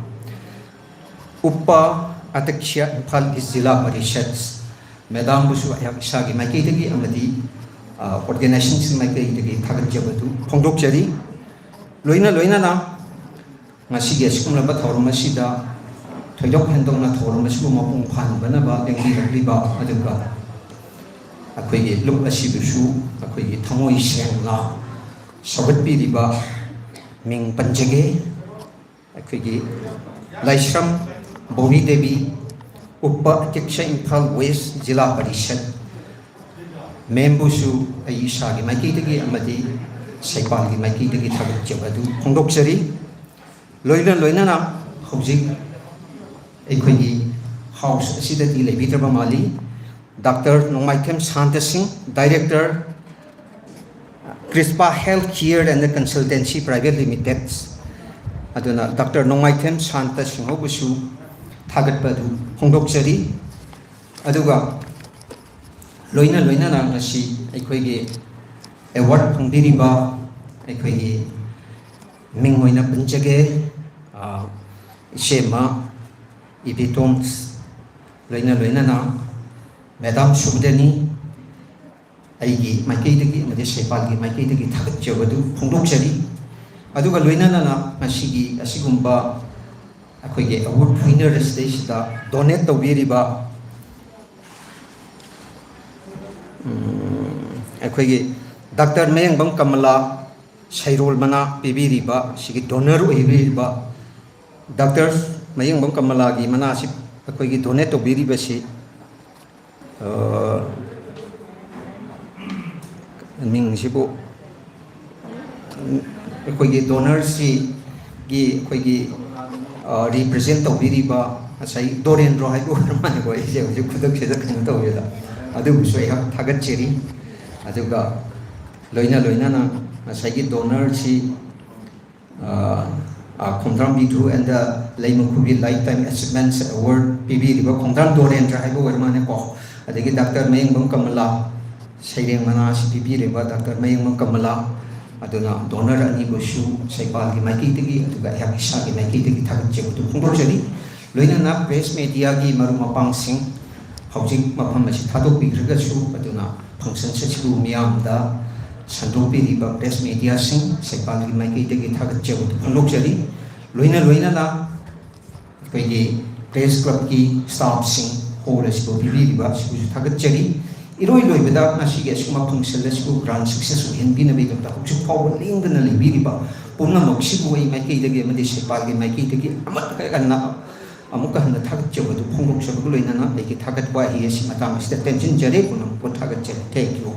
ꯎꯄ ꯑꯗ꯭ꯌꯛꯁ ꯏꯝꯐꯥꯜꯒꯤ ꯖꯤꯂꯥ ꯄꯔꯤꯁꯠ, ꯃꯦꯗꯥꯝꯕꯨꯁꯨ ꯑꯩꯍꯥꯛ ꯏꯁꯥꯒꯤ ꯃꯥꯏꯀꯩꯗꯒꯤ ꯑꯃꯗꯤ, ꯑ, organizationꯁꯤꯡ ꯃꯥꯏꯀꯩꯗꯒꯤ ꯊꯥꯒꯠꯆꯕꯗꯨ ꯐꯣꯡꯗꯣꯛꯆꯔꯤ꯫ ꯂꯣꯏꯅ ꯂꯣꯏꯅꯅ ꯉꯁꯤꯒꯤ ꯑꯁꯤꯒꯨꯝꯂꯕ ꯊꯧꯔꯝ ꯑꯁꯤꯗ ꯊꯣꯏꯗꯣꯛ ꯍꯦꯟꯗꯣꯛꯅ ꯊꯧꯔꯝ ꯑꯁꯤꯕꯨ ꯃꯄꯨꯡ ꯐꯥꯍꯟꯕꯅꯕ ꯂꯦꯡꯕꯤꯔꯛꯂꯤꯕ, ꯑꯗꯨꯒ ꯑꯩꯈꯣꯏꯒꯤ ꯂꯨꯞ ꯑꯁꯤꯕꯨꯁꯨ ꯑꯩꯈꯣꯏꯒꯤ ꯊꯃꯣꯏ ꯁꯦꯡꯅ ꯁꯧꯒꯠꯄꯤꯔꯤꯕ ꯃꯤꯡ ꯄꯟꯖꯒꯦ, ꯑꯩꯈꯣꯏꯒꯤ ꯂꯥꯏꯁ꯭ꯔꯝ ꯕꯣꯕꯤ ꯗꯦꯕꯤ, ꯎꯄ ꯑꯗ꯭ꯌꯛꯁ ꯏꯝꯐꯥꯜ ꯋꯦꯁ ꯖꯤꯂꯥ ꯄꯔꯤꯁꯠ, ꯃꯦꯝꯕꯨꯁꯨ ꯑꯩ ꯏꯁꯥꯒꯤ ꯃꯥꯏꯀꯩꯗꯒꯤ ꯑꯃꯗꯤ ꯁꯩꯄꯥꯜꯒꯤ ꯃꯥꯏꯀꯩꯗꯒꯤ ꯊꯥꯒꯠꯆꯕ ꯑꯗꯨ ꯐꯣꯡꯗꯣꯛꯆꯔꯤ꯫ ꯂꯣꯏꯅ ꯂꯣꯏꯅꯅ ꯍꯧꯖꯤꯛ ꯑꯩꯈꯣꯏꯒꯤ ꯍꯥꯎꯁ ꯑꯁꯤꯗꯗꯤ ꯂꯩꯕꯤꯗ꯭ꯔꯕ ꯃꯥꯜꯂꯤ꯫ Doctor Nongmaithem Santa Singh, director, Krispa Health Care and Consultancy Private Limited, ꯑꯗꯨꯅ ꯗꯥꯛꯇꯔ ꯅꯣꯡꯃꯥꯏꯊꯦꯝ ꯁꯥꯟꯇ ꯁꯤꯡꯍꯧꯕꯁꯨ ꯊꯥꯒꯠꯄ ꯑꯗꯨ ꯐꯣꯡꯗꯣꯛꯆꯔꯤ꯫ ꯑꯗꯨꯒ ꯂꯣꯏꯅ ꯂꯣꯏꯅꯅ ꯉꯁꯤ ꯑꯩꯈꯣꯏꯒꯤ ꯑꯦꯋꯥꯔꯗ ꯐꯪꯕꯤꯔꯤꯕ, ꯑꯩꯈꯣꯏꯒꯤ ꯃꯤꯡ ꯑꯣꯏꯅ ꯄꯟꯖꯒꯦ, ꯑ, ꯏꯆꯦꯃ ꯏꯕꯦꯇꯣꯟ, ꯂꯣꯏꯅ ꯂꯣꯏꯅꯅ ꯃꯦꯗꯥꯝ ꯁꯨꯕꯗꯅꯤ, ꯑꯩꯒꯤ ꯃꯥꯏꯀꯩꯗꯒꯤ ꯑꯃꯗꯤ ꯁꯩꯄꯥꯜꯒꯤ ꯃꯥꯏꯀꯩꯗꯒꯤ ꯊꯥꯒꯠꯆꯕꯗꯨ ꯐꯣꯡꯗꯣꯛꯆꯔꯤ꯫ ꯑꯗꯨꯒ ꯂꯣꯏꯅꯅ ꯉꯁꯤꯒꯤ ꯑꯁꯤꯒꯨꯝꯕ ꯑꯩꯈꯣꯏꯒꯤ ꯑꯦꯋꯥꯔꯗ ꯋꯤꯅꯔ ꯑꯁꯤꯗꯩꯁꯤꯗ ꯗꯣꯅꯦꯠ ꯇꯧꯕꯤꯔꯤꯕ, ꯎꯝ, ꯑꯩꯈꯣꯏꯒꯤ ꯗꯥꯛꯇꯔ ꯃꯌꯦꯡꯕꯝ ꯀꯃꯂꯥ ꯁꯩꯔꯣꯜ ꯃꯅꯥ ꯄꯤꯕꯤꯔꯤꯕ, ꯁꯤꯒꯤ ꯗꯣꯅꯔ ꯑꯣꯏꯕꯤꯔꯤꯕ ꯗꯥꯛꯇꯔ ꯃꯌꯦꯡꯕꯝ ꯀꯃꯂꯥꯒꯤ ꯃꯅꯥꯁꯤ ꯑꯩꯈꯣꯏꯒꯤ ꯗꯣꯅꯦꯠ ꯇꯧꯕꯤꯔꯤꯕꯁꯤ, ꯑ, ꯃꯤꯡꯁꯤꯕꯨ, ꯑꯩꯈꯣꯏꯒꯤ ꯗꯣꯅꯔꯁꯤꯒꯤ ꯑꯩꯈꯣꯏꯒꯤ, ꯑ, ꯔꯤꯄ꯭ꯔꯖꯦꯟ ꯇꯧꯕꯤꯔꯤꯕ ꯉꯁꯥꯏ ꯗꯣꯔꯦꯟꯗ꯭ꯔꯣ ꯍꯥꯏꯕ ꯑꯣꯏꯔ ꯃꯥꯜꯂꯦꯀꯣ, ꯑꯩꯁꯦ ꯍꯧꯖꯤꯛ ꯈꯨꯗꯛꯁꯤꯗ ꯀꯩꯅꯣ ꯇꯧꯋꯦꯗ, ꯑꯗꯨꯕꯨꯁꯨ ꯑꯩꯍꯥꯛ ꯊꯥꯒꯠꯆꯔꯤ꯫ ꯑꯗꯨꯒ ꯂꯣꯏꯅ ꯂꯣꯏꯅꯅ ꯉꯁꯥꯏꯒꯤ ꯗꯣꯅꯔꯁꯤ, ꯑ, ꯑ, ꯈꯣꯡꯊ꯭ꯔꯥꯝ ꯕꯤꯗ꯭ꯔꯨ and the ꯂꯩꯃꯈꯨꯕꯤ Lifetime Achievements Award ꯄꯤꯕꯤꯔꯤꯕ ꯈꯣꯡꯊ꯭ꯔꯥꯝ ꯗꯣꯔꯦꯟꯗ꯭ꯔ ꯍꯥꯏꯕ ꯑꯣꯏꯔ ꯃꯥꯜꯂꯦꯀꯣ, ꯑꯗꯒꯤ ꯗꯥꯛꯇꯔ ꯃꯌꯦꯡꯕꯝ ꯀꯃꯂꯥ, ꯁꯩꯔꯦꯡ ꯃꯅꯥ ꯑꯁꯤ ꯄꯤꯕꯤꯔꯤꯕ ꯗꯥꯛꯇꯔ ꯃꯌꯦꯡꯕꯝ ꯀꯃꯂꯥ, ꯑꯗꯨꯅ ꯗꯣꯅꯔ ꯑꯅꯤꯕꯨꯁꯨ ꯁꯩꯄꯥꯜꯒꯤ ꯃꯥꯏꯀꯩꯗꯒꯤ, ꯑꯗꯨꯒ ꯑꯩꯍꯥꯛ ꯏꯁꯥꯒꯤ ꯃꯥꯏꯀꯩꯗꯒꯤ ꯊꯥꯒꯠꯆꯕꯗꯨ ꯐꯣꯡꯗꯣꯛꯆꯔꯤ꯫ ꯂꯣꯏꯅꯅ ꯄ꯭ꯔꯦꯁ ꯃꯦꯗꯤꯌꯥꯒꯤ ꯃꯔꯨꯞ ꯃꯄꯥꯡꯁꯤꯡ, ꯍꯧꯖꯤꯛ ꯃꯐꯝ ꯑꯁꯤ ꯊꯥꯗꯣꯛꯄꯤꯈ꯭ꯔꯒꯁꯨ, ꯑꯗꯨꯅ ꯐꯪꯁꯟ ꯑꯁꯤꯕꯨ ꯃꯤꯌꯥꯝꯗ ꯁꯟꯗꯣꯛꯄꯤꯔꯤꯕ ꯄ꯭ꯔꯦꯁ ꯃꯦꯗꯤꯌꯥꯁꯤꯡ, ꯁꯩꯄꯥꯜꯒꯤ ꯃꯥꯏꯀꯩꯗꯒꯤ ꯊꯥꯒꯠꯆꯕꯗꯨ ꯐꯣꯡꯗꯣꯛꯆꯔꯤ꯫ ꯂꯣꯏꯅ ꯂꯣꯏꯅꯅ ꯑꯩꯈꯣꯏꯒꯤ ꯄ꯭ꯔꯦꯁ ꯀ꯭ꯂꯕꯀꯤ ꯁ꯭ꯇꯥꯐꯁꯤꯡ, ꯍꯣꯜ ꯑꯁꯤꯕꯨ ꯄꯤꯕꯤꯔꯤꯕ ꯑꯁꯤꯕꯨꯁꯨ ꯊꯥꯒꯠꯆꯔꯤ꯫ ꯏꯔꯣꯏ ꯂꯣꯏꯕꯗ ꯉꯁꯤꯒꯤ ꯑꯁꯤꯒꯨꯝꯕ ꯐꯪꯁꯟ ꯑꯁꯤꯕꯨ ꯒ꯭ꯔꯥꯟ ꯁꯛꯁꯦꯁ ꯑꯣꯏꯍꯟꯕꯤꯅꯕꯒꯤꯗꯃꯛꯇ ꯍꯧꯖꯤꯛ ꯐꯥꯎꯕ ꯂꯦꯡꯗꯅ ꯂꯩꯕꯤꯔꯤꯕ ꯄꯨꯝꯅꯃꯛꯁꯤꯕꯨ ꯑꯩ ꯃꯥꯏꯀꯩꯗꯒꯤ ꯑꯃꯗꯤ ꯁꯩꯄꯥꯜꯒꯤ ꯃꯥꯏꯀꯩꯗꯒꯤ ꯑꯃꯠꯇ ꯀꯟꯅ ꯑꯃꯨꯛꯀ ꯍꯟꯅ ꯊꯥꯒꯠꯆꯕꯗꯨ ꯐꯣꯡꯗꯣꯛꯆꯕꯒ ꯂꯣꯏꯅꯅ ꯑꯩꯒꯤ ꯊꯥꯒꯠ ꯋꯥꯍꯩ ꯑꯁꯤ ꯃꯇꯥꯡ ꯑꯁꯤꯗ ꯇꯦꯟꯁꯤꯟꯖꯔꯦ꯫ ꯄꯨꯝꯅꯃꯛꯄꯨ ꯊꯥꯒꯠꯆꯔꯤ꯫ Thank you.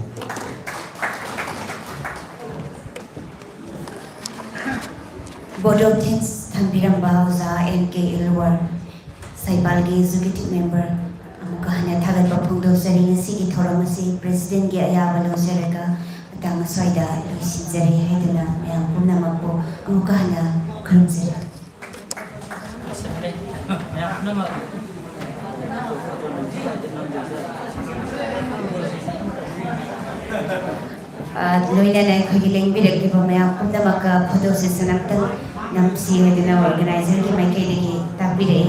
Vote of thanks ꯊꯝꯕꯤꯔꯝꯕ ꯑꯣꯖꯥ ꯑꯦꯟ ꯀꯦ ꯏꯜꯋꯔ, ꯁꯩꯕꯥꯜꯒꯤ executive member, ꯑꯃꯨꯛꯀ ꯍꯟꯅ ꯊꯥꯒꯠꯄ ꯐꯣꯡꯗꯣꯛꯆꯔꯤ꯫ ꯉꯁꯤꯒꯤ ꯊꯧꯔꯝ ꯑꯁꯤ presidentꯀꯤ ꯑꯌꯥꯕ ꯂꯧꯖꯔꯒ ꯃꯇꯥꯡ ꯑꯁ꯭ꯋꯥꯏꯗ ꯂꯣꯏꯁꯤꯟꯖꯔꯦ ꯍꯥꯏꯗꯨꯅ ꯃꯌꯥꯝ ꯄꯨꯝꯅꯃꯛꯄꯨ ꯑꯃꯨꯛꯀ ꯍꯟꯅ ꯈꯨꯔꯨꯝꯖꯔꯤ꯫ ꯑ, ꯂꯣꯏꯅꯅ ꯑꯩꯈꯣꯏꯒꯤ ꯂꯦꯡꯕꯤꯔꯛꯂꯤꯕ ꯃꯌꯥꯝ ꯄꯨꯝꯅꯃꯛꯀ photo session ꯑꯝꯇꯪ ꯅꯝꯁꯤ ꯍꯥꯏꯗꯨꯅ organizerꯒꯤ ꯃꯥꯏꯀꯩꯗꯒꯤ ꯇꯥꯛꯄꯤꯔꯛꯏ꯫